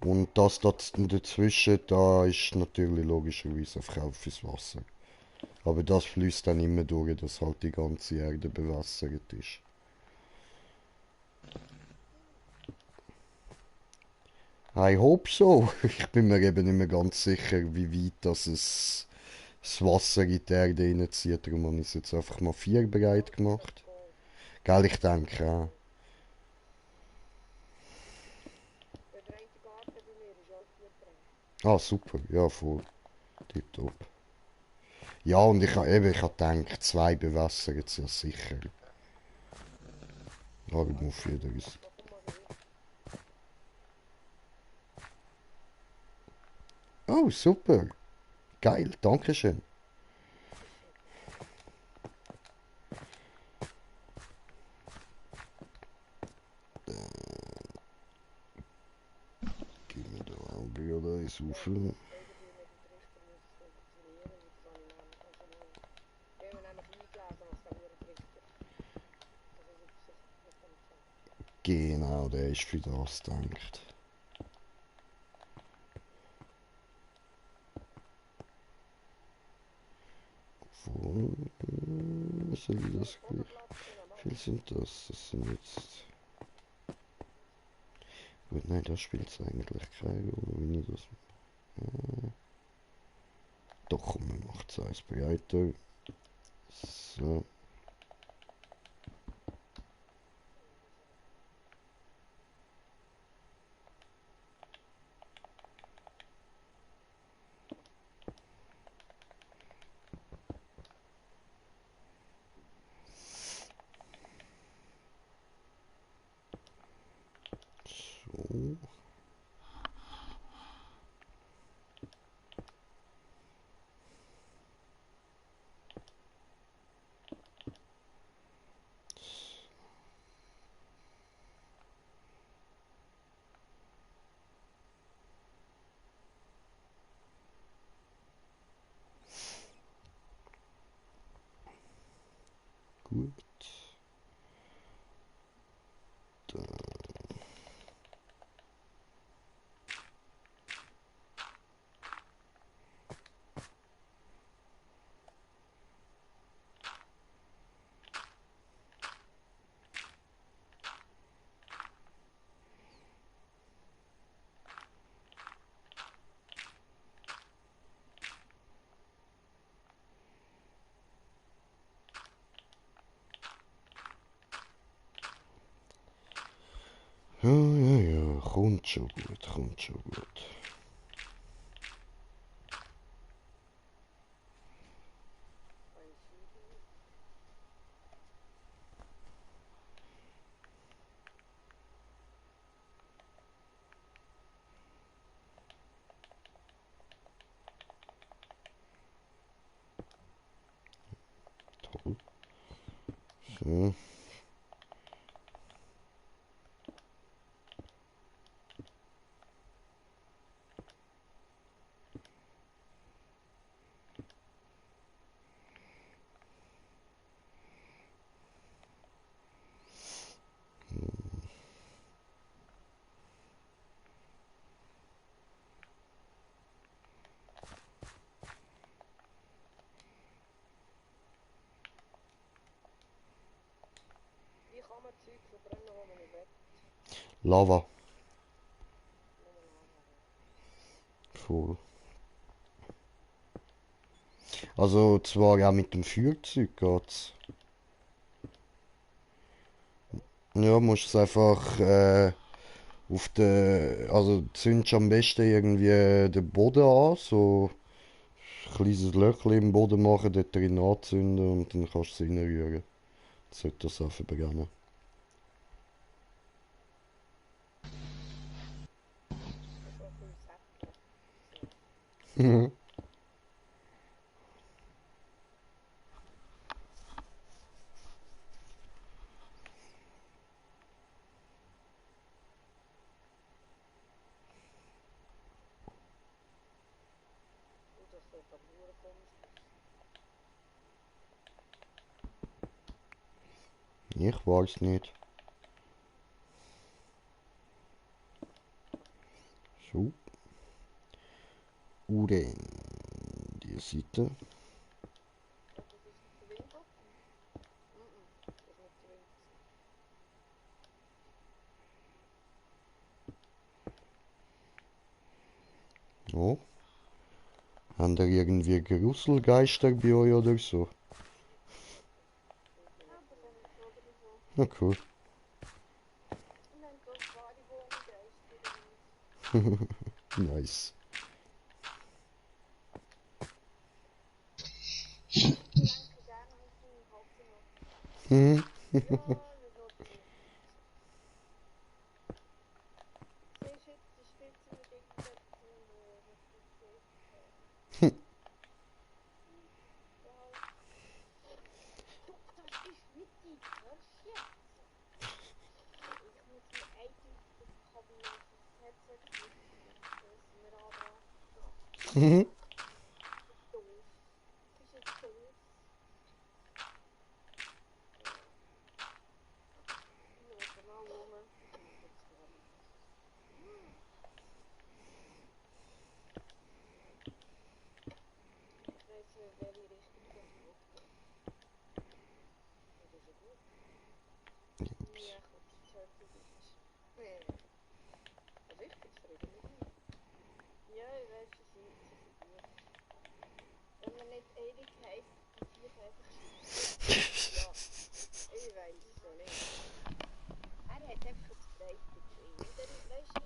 die. Und das dazwischen, da ist natürlich logischerweise einfach auch fürs Wasser. Aber das fließt dann immer durch, dass halt die ganze Erde bewässert ist. I hope so. Ich bin mir eben nicht mehr ganz sicher, wie weit das Wasser in die Erde reinzieht. Darum habe ich es jetzt einfach mal 4 bereit gemacht. Gell, ich denke auch. Der dreht Garten bei mir ist auch gut dran. Ah, super. Ja, voll. Tipptopp. Ja, und ich habe eben, ich hab gedacht, 2 bewässern jetzt ja sicher. Darum auf jeden Fall. Da komm mal rein. Oh, super. Geil, Dankeschön. Gib mir da auch gerade eins auf. Irgendwie mit dem Trichter muss es funktionieren, weil das habe ich nämlich auch schon mal. Ich habe mir nämlich eingelesen, was der hure Trichter, dass es auf sich bekommt. Genau, der ist für das gedacht. Obwohl, soll ich das gleich? Wie viel sind das? Das sind jetzt... Gut, nein, da spielt es eigentlich keine Rolle, wie ich das... Doch, komm, wir machen es eins breiter. So. So. Gut. Ja, ja, ja, kommt schon gut, kommt schon gut. Toll. So. Wie kann man Zeug verbrennen, wo man nicht will? Lava. Nur Lava. Voll. Also zwar auch mit dem Feuerzeug geht's. Ja, musst es einfach auf den... Also zündest am besten irgendwie den Boden an, so ein kleines Löchchen im Boden machen, dort drin anzünden und dann kannst du es reinrühren. Sollte das auch beginnen. So viel Säckchen. Mhm. Und das sieht aber nur komisch aus. Ich weiß nicht. So. Uhren. Die Seite. Ja, das ist nicht der Winkel. Das ist nicht der Winkel. Oh. Haben da irgendwie Gruselgeister bei euch oder so? Kommt mir Ja, nicht aber vor. dann ist oder so. Na cool. Und dann geht wahre Wohngeister und Nice. ich denke gerne mit dem Hauptzimmer. Mhm. Ja, nicht nur die Winkel. Siehst du jetzt die Spitze mit irgendetwas, was du siehst? Wow. Das ist witzig, hörst du jetzt? Ich muss mir eindeutig das Kabel auf das Headset richten. Da müssen wir anbraten. Mhm. Doof. Das ist jetzt doof. Ja. Ich schaue mal rum. Ich mache jetzt gar nichts. Ich weiß, welche Richtung das geht. Ja, das ist ja gut. Ja, kurz Turtle Beach. Also ich bin zufrieden mit ihnen. Ja, ich weiß, sie sind gut. Wenn man nicht ewig heisst, die Viecher einfach schießt. Ja, ich weiß schon nicht. Er hat einfach ein breites Bein. Und dann, weißt du,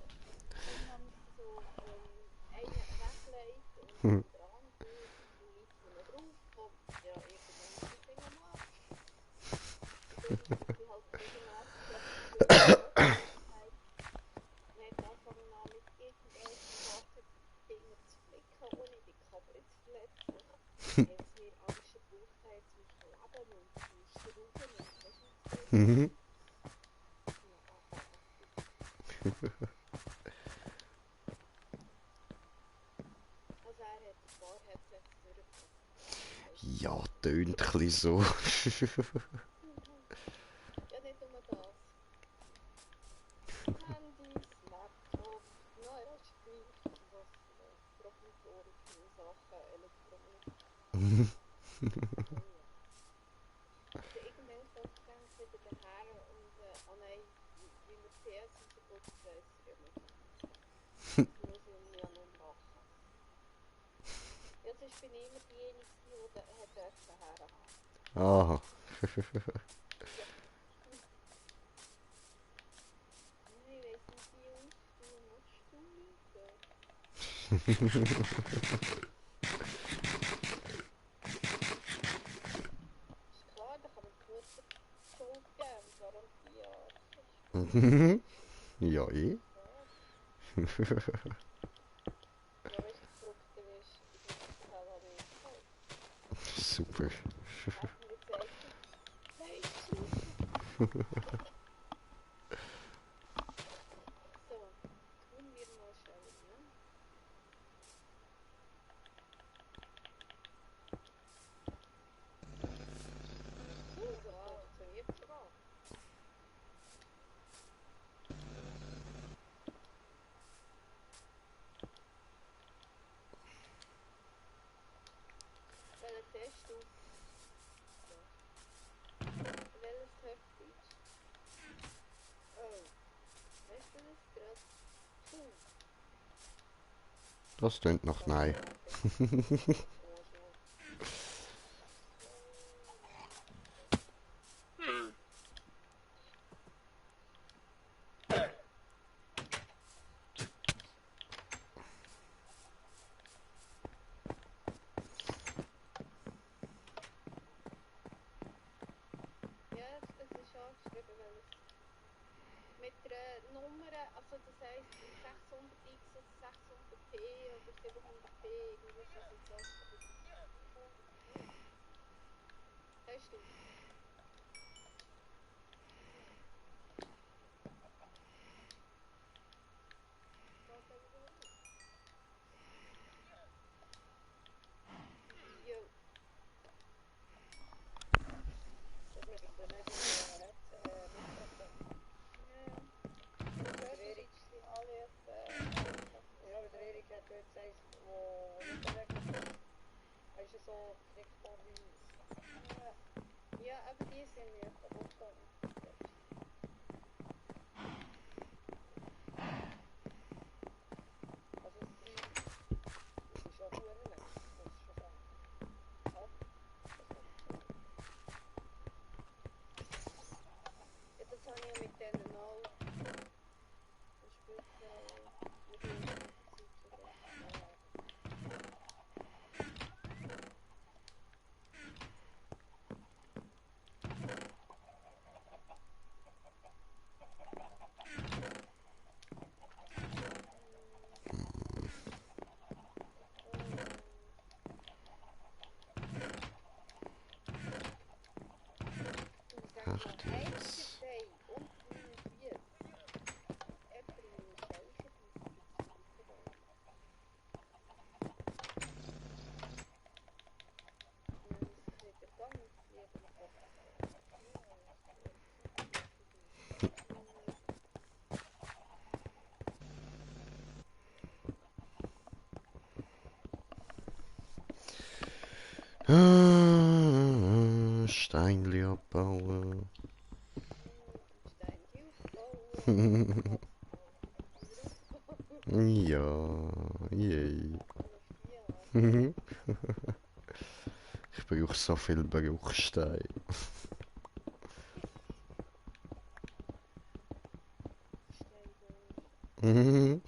wenn man so einen weglegt Mhm. und der andere liegt noch drauf, kommt ja irgendwann ist das Ding am Arsch. Und dann sind sie halt regelmäßig etwas durch die Möglichkeit. Wir haben angefangen an mit irgendwelchen Sachen die Dinger zu flicken, ohne die Kabel zu verletzen. Weil sie Angst gebraucht haben zum Kleben und zum Schrauben und weißt du nicht so. Mhm. Ja, abartig. Also er hat ein paar Headsets durchgebracht. Das ist Ja, tönt ein bisschen so. ja nicht nur das. Handys, Laptops, naja, sprich, was Professoren in Sachen Elektronik. Oh ja. Also irgendwann kommt es dann wieder daher und oh nein, wie wir PS rausgeputzt haben, ist ja nicht. Das muss ich ja nur machen. Ja, sonst bin ich immer diejenige, die da hat dürfen herhaben. Aha. Ja. Ich weiss nicht, wie aufstehen musst du liegen. Ist klar, da kann man die Mutter die Schuld geben, garantiert. Mhm. Ja, eh. Klar. Ja, weißt du, das Verrückte ist, in den meisten Fällen habe ich gekauft. Super. Er hat mir gesagt, weißt du, so, tun wir mal schauen, ne? Das funktioniert sogar. Welchen Test du? Welches Töpfchen? Oh, weißt du das gerade? Puh, Das tönt nach Nein. ja, schon. Ja, mit einer Nummer, also das heisst 600x oder 600p oder 700p, irgendwie so sind das. Hast du? Jo. Das müssen wir nicht mitbekommen. Ja, aber der Erik hat dort gesagt, wo nicht weg. Er ist ja so kriegbar wie uns. Ja, aber die sind mir kaputt gegangen. Also sie ist schon gut, muss ich schon sagen. Ja, das habe ich mit denen auch. Das spielt mit dem Ach, jetzt. Steinli abbauen. Ja, yay. Ich brauche so viel Bruchstein. Mhm.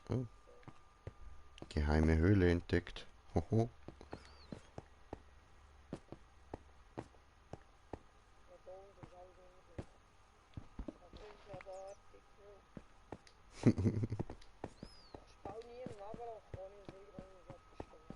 Oh, geheime Höhle entdeckt. Hoho. Spanieren, aber auch ohne Segeln, ich hab gestoßen.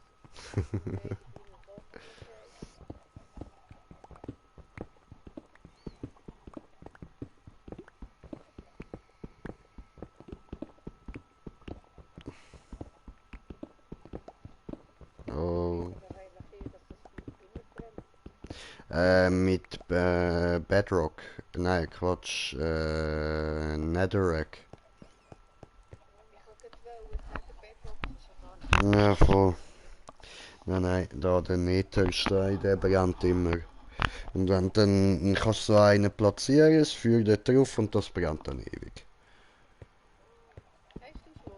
Oh. Aber eigentlich hier, dass das viel immer brennt. Mit Bedrock. Nein, Quatsch. Netherrack. Ich wollte gerade sagen, Bedrock ist ja gar nicht. Ja, voll. Nein, da der Netherstein, der brennt immer. Und wenn dann kannst du so einen platzieren, es führt dort drauf und das brennt dann ewig. Hast du schon?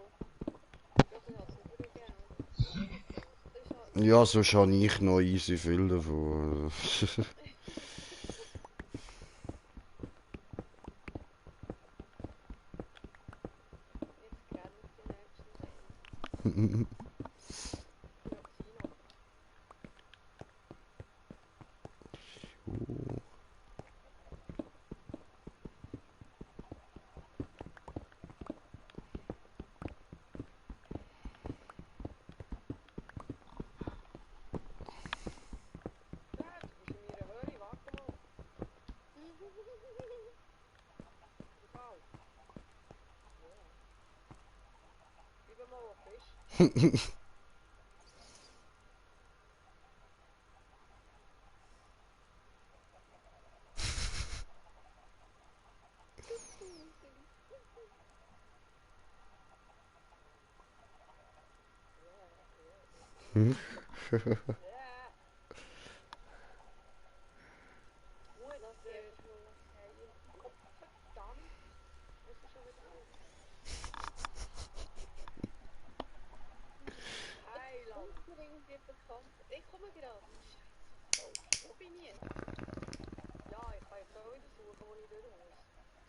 Ja, dann hat es nicht gegeben. Das ist halt Ja, sonst habe ich noch easy viel davon. jetzt kennt die nächsten Teil. Du bist in meiner Höhle, warte mal. Egal. Ja. Bleib mal, wo du bist. Ja. Gut, Lass sie einfach nur fallen. verdammt. Muss ich schon wieder los. Heiland. Kommt mir irgendwie bekannt. Ich komme gerade. Scheiße. Oh, wo bin ich jetzt? Ja, ich kann jetzt auch wieder suchen, wo ich durch muss.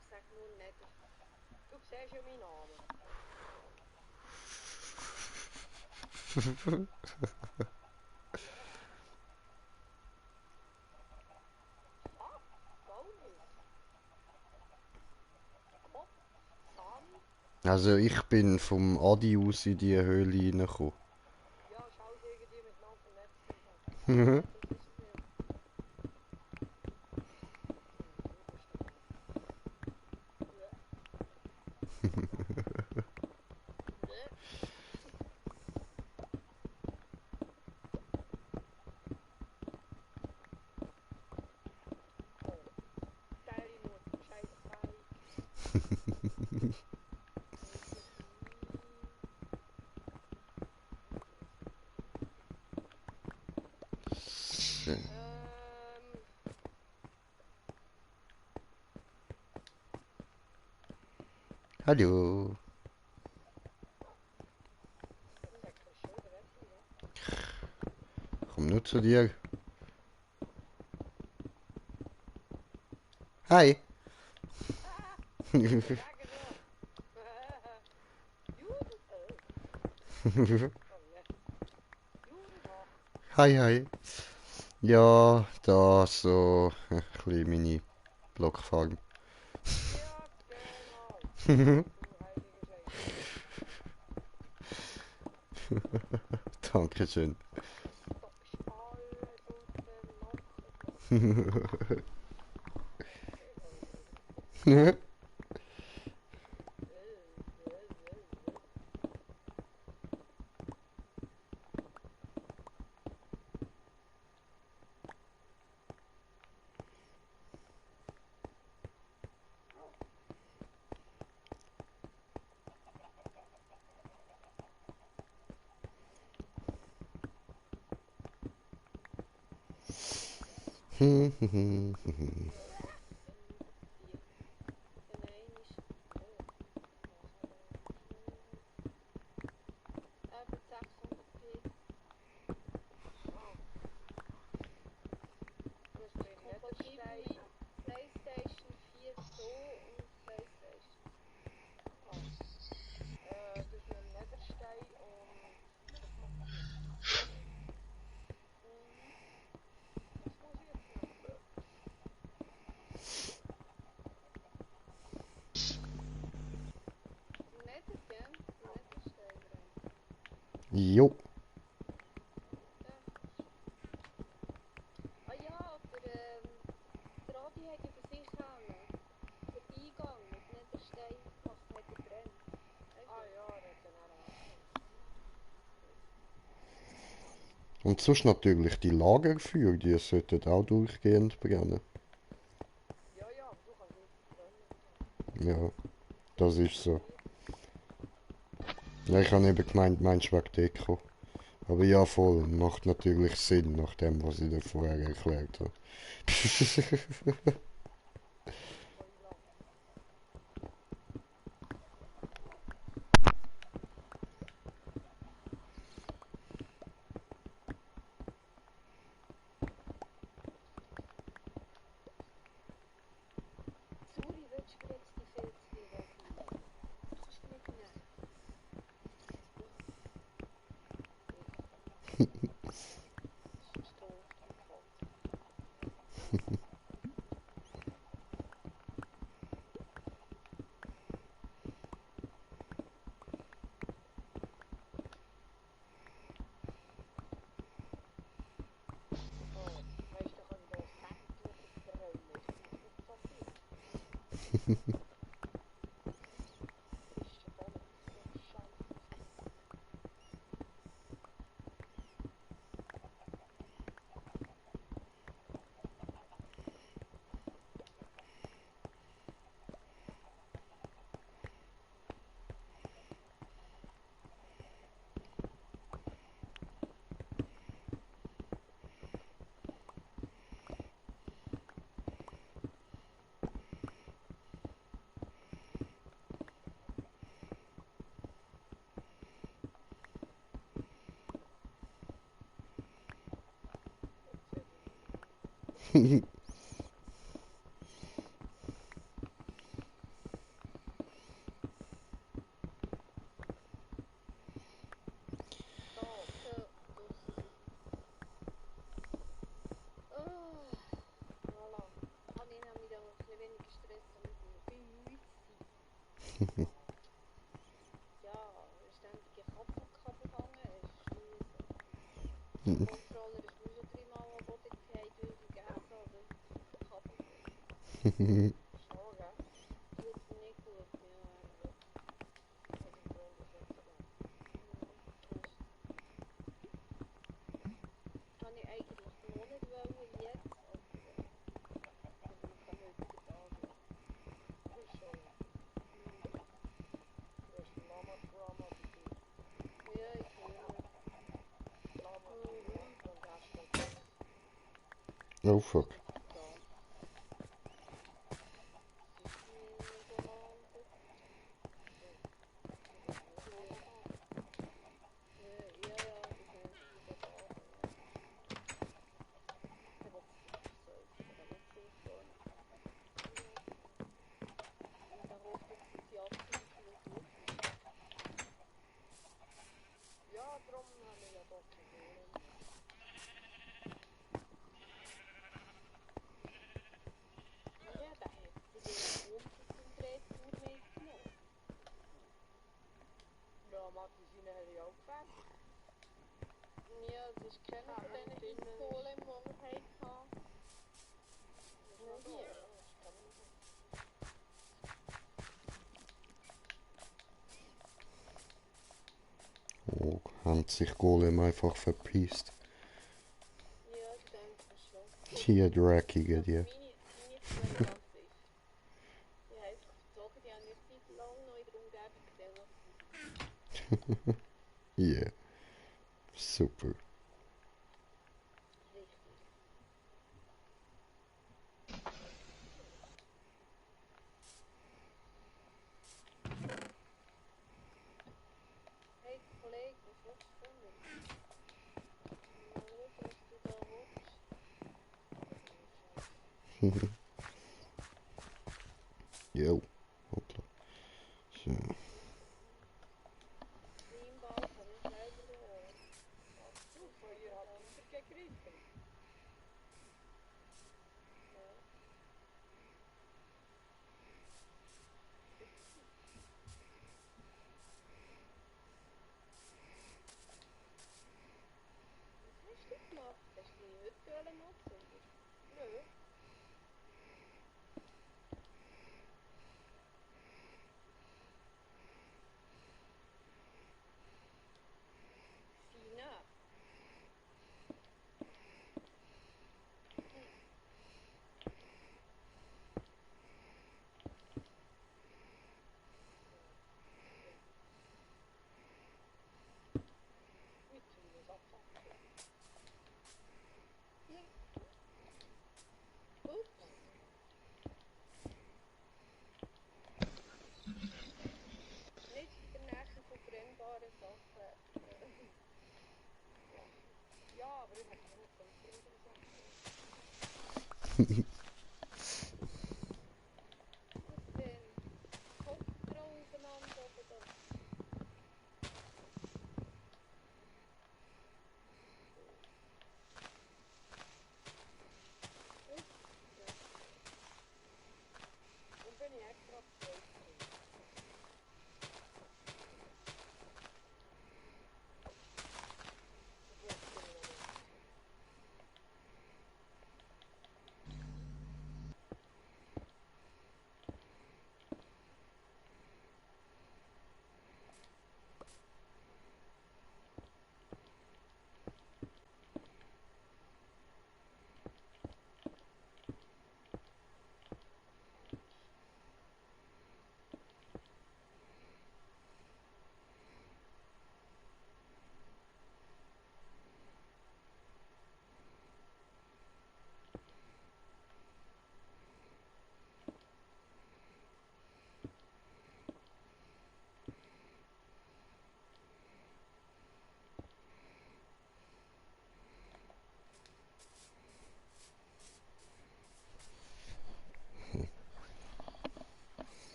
Ich sag nur nicht. Du siehst ja meinen Namen. Also ich bin vom Adi aus in die Höhle reingekommen. Ja, schau dir irgendwie miteinander vernetzt sind. Mhm. Das ist mir. Deine Mutter, scheiß Teig. Hallo. Komm nur zu dir. Hi. Hi, hi. Ja, da so ein bisschen meine Blockfarm. Ja, genau. Du heilige Scheiße. Dankeschön. Das ist alles aus der Kompatibel PlayStation 4 Pro und PlayStation. Das ist ein Netherstein und das macht nichts. Was muss ich jetzt machen? Nether, gell? Netherstein dran. Jo. Ah ja, der Adi hat ja für sich auch noch den Eingang mit Netherstein gemacht, hat er brennt. Ah ja, der hat dann auch angefangen. Und sonst natürlich die Lagerfeuer, die sollten auch durchgehend brennen. Ja, ja, aber du kannst nicht verbrennen. Ja, das ist so. Ja, ich habe eben gemeint, meinst du wegen Deko. Aber ja, voll, macht natürlich Sinn, nach dem, was ich dir vorher erklärt habe. Suri, willst du jetzt die Filzchen wegnehmen? Kannst du nicht nehmen. Das ist tot im Kopf. Oh, weißt du, kann ich da Säckchen verbrennen? Ist das noch nicht passiert? Ist ja da nicht so scheiße. So, Ja, ständige Kabel hängen ist scheisse. Mhm. Der Controller ist nur schon dreimal am Boden gefallen, weil ich vergessen habe, dass das Kabel schon, gell? Tut mir nicht gut, ja, ehrlich. Also im Grunde ist nicht so geil. Habe ich eigentlich noch nicht wollen jetzt, aber wir bekommen heutigen Tag, ja. Das ist schon. Du hast Lama-Drama dabei. Ja, ich höre. Lama und Hashtag Oh fuck. da. Siehst du mich miteinander? Ja, du hörst dich da oben, ja. Ich will das nicht versäufen, aber nicht so vorne. Und dann hofft, dass das Jacke nicht viel gut ist. Ja, darum haben wir ja dort einen Golem. Ja, der hat den Umzugumdrehtour mitgenommen. Ja, Matti, seine habe ich auch gefertigt. Ja, das ist keiner von diesen Eisgolem, die wir hatten. Nur hier. Oh, haben sich Golem einfach verpisst. Ja, ich denke schon. Die Dreckigen, die. Meine zwei Rassisten. Die haben sich verzogen, die haben nicht seit lang noch in der Umgebung gesehen. Yeah. Super. Richtig. Hey Kollege, was willst du von mir? Mal schauen, was du da willst. Scheiße. Jo. Okay. So. Streamball kann ich selber holen. Du, von ihr hat wieder gegriffen. Ja. Was hast du gemacht? Hast du deine Hütte anzünden? Nö. Sina. Mit dem Abfackeln. Ja. Ups. Nicht in der Nähe von brennbaren Sachen. Lachen. Ja, aber ich hätte gerne von anderen Sachen. Was denn? Kopfdrauf aufeinander oben da. Ups. Ja. Und bin ich extra zweit gekommen. Und jetzt bin ich noch nicht.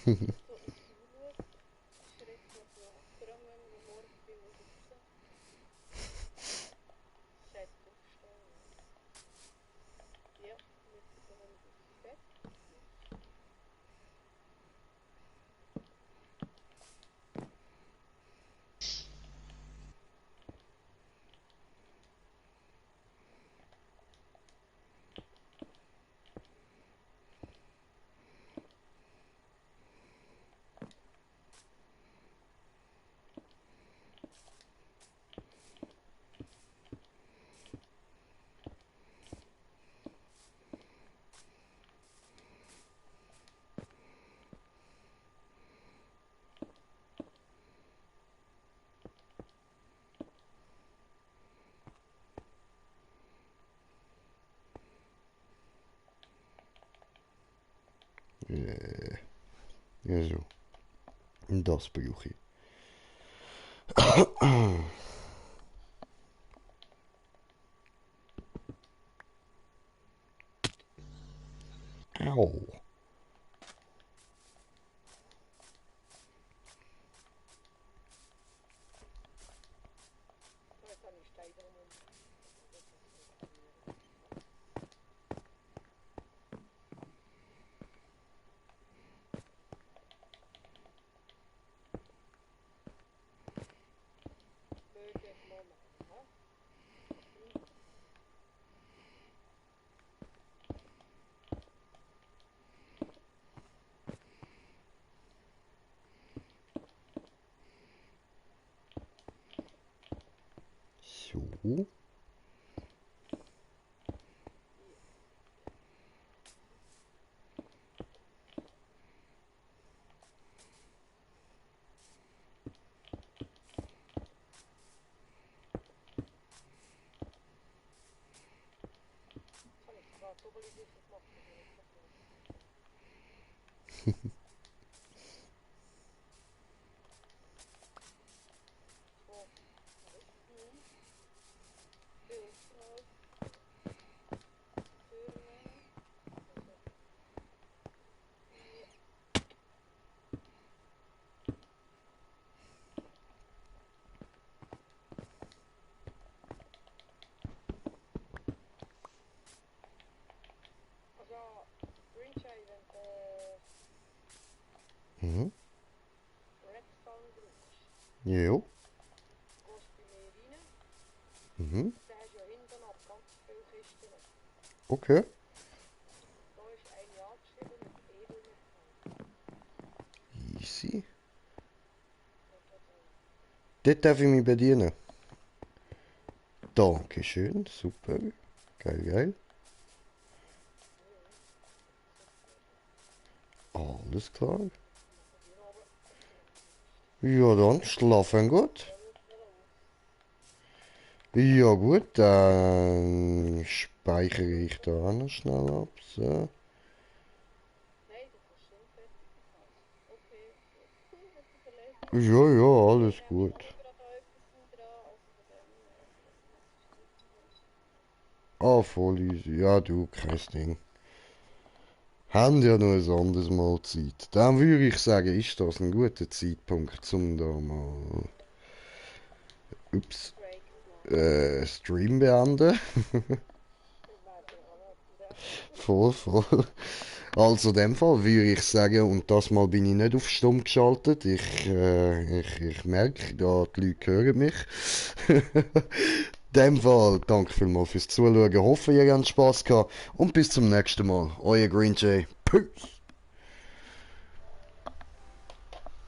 So, zuschaut, Schritt noch so abgerangen, wie morgen bin ich raus. Schätzt aufstehen. Ja, mit so einem Bett. Ja, so. Und das brauche ich. Au. Jetzt habe ich Steine drum. Würde ich mal machen. So. Jetzt habe ich zwar doppelt so viel gemacht, aber nicht so viel. So, Rücken, Österreich, Türen, also, ja. Also, Greenscheiben, Mhm. Redstone brauchst. Jo. Gehst bei mir rein, Mhm. da hast du ja hinten ab ganz viele Kisten. Okay. Da ist eine angeschrieben mit Edelmetall. Easy. Dort hat er Dort darf ich mich bedienen. Dankeschön. Super. Geil, geil. Alles klar. Ja, dann schlafen gut. Ja gut, dann speichere ich da auch noch schnell ab. So. Nein, du kannst schon fertig machen. Okay, gut. Hat sich erledigt. Ja, ja, alles Ich habe gut. auch gerade an etwas dran, also von dem her, das ist nicht so wichtig. Ah, voll easy. Ja, du, kein Ding. Haben ja noch ein anderes Mal Zeit. Dann würde ich sagen, ist das ein guter Zeitpunkt, um da mal ups, Break zu machen. Stream beenden. Ich werde auch noch. Voll, voll. Also in dem Fall würde ich sagen, und das Mal bin ich nicht auf Stumm geschaltet. Ich merke, da die Leute hören mich. In dem Fall, danke vielmals fürs Zuschauen. Hoffe, ihr habt Spaß gehabt. Und bis zum nächsten Mal. Euer Green Jay. Peace.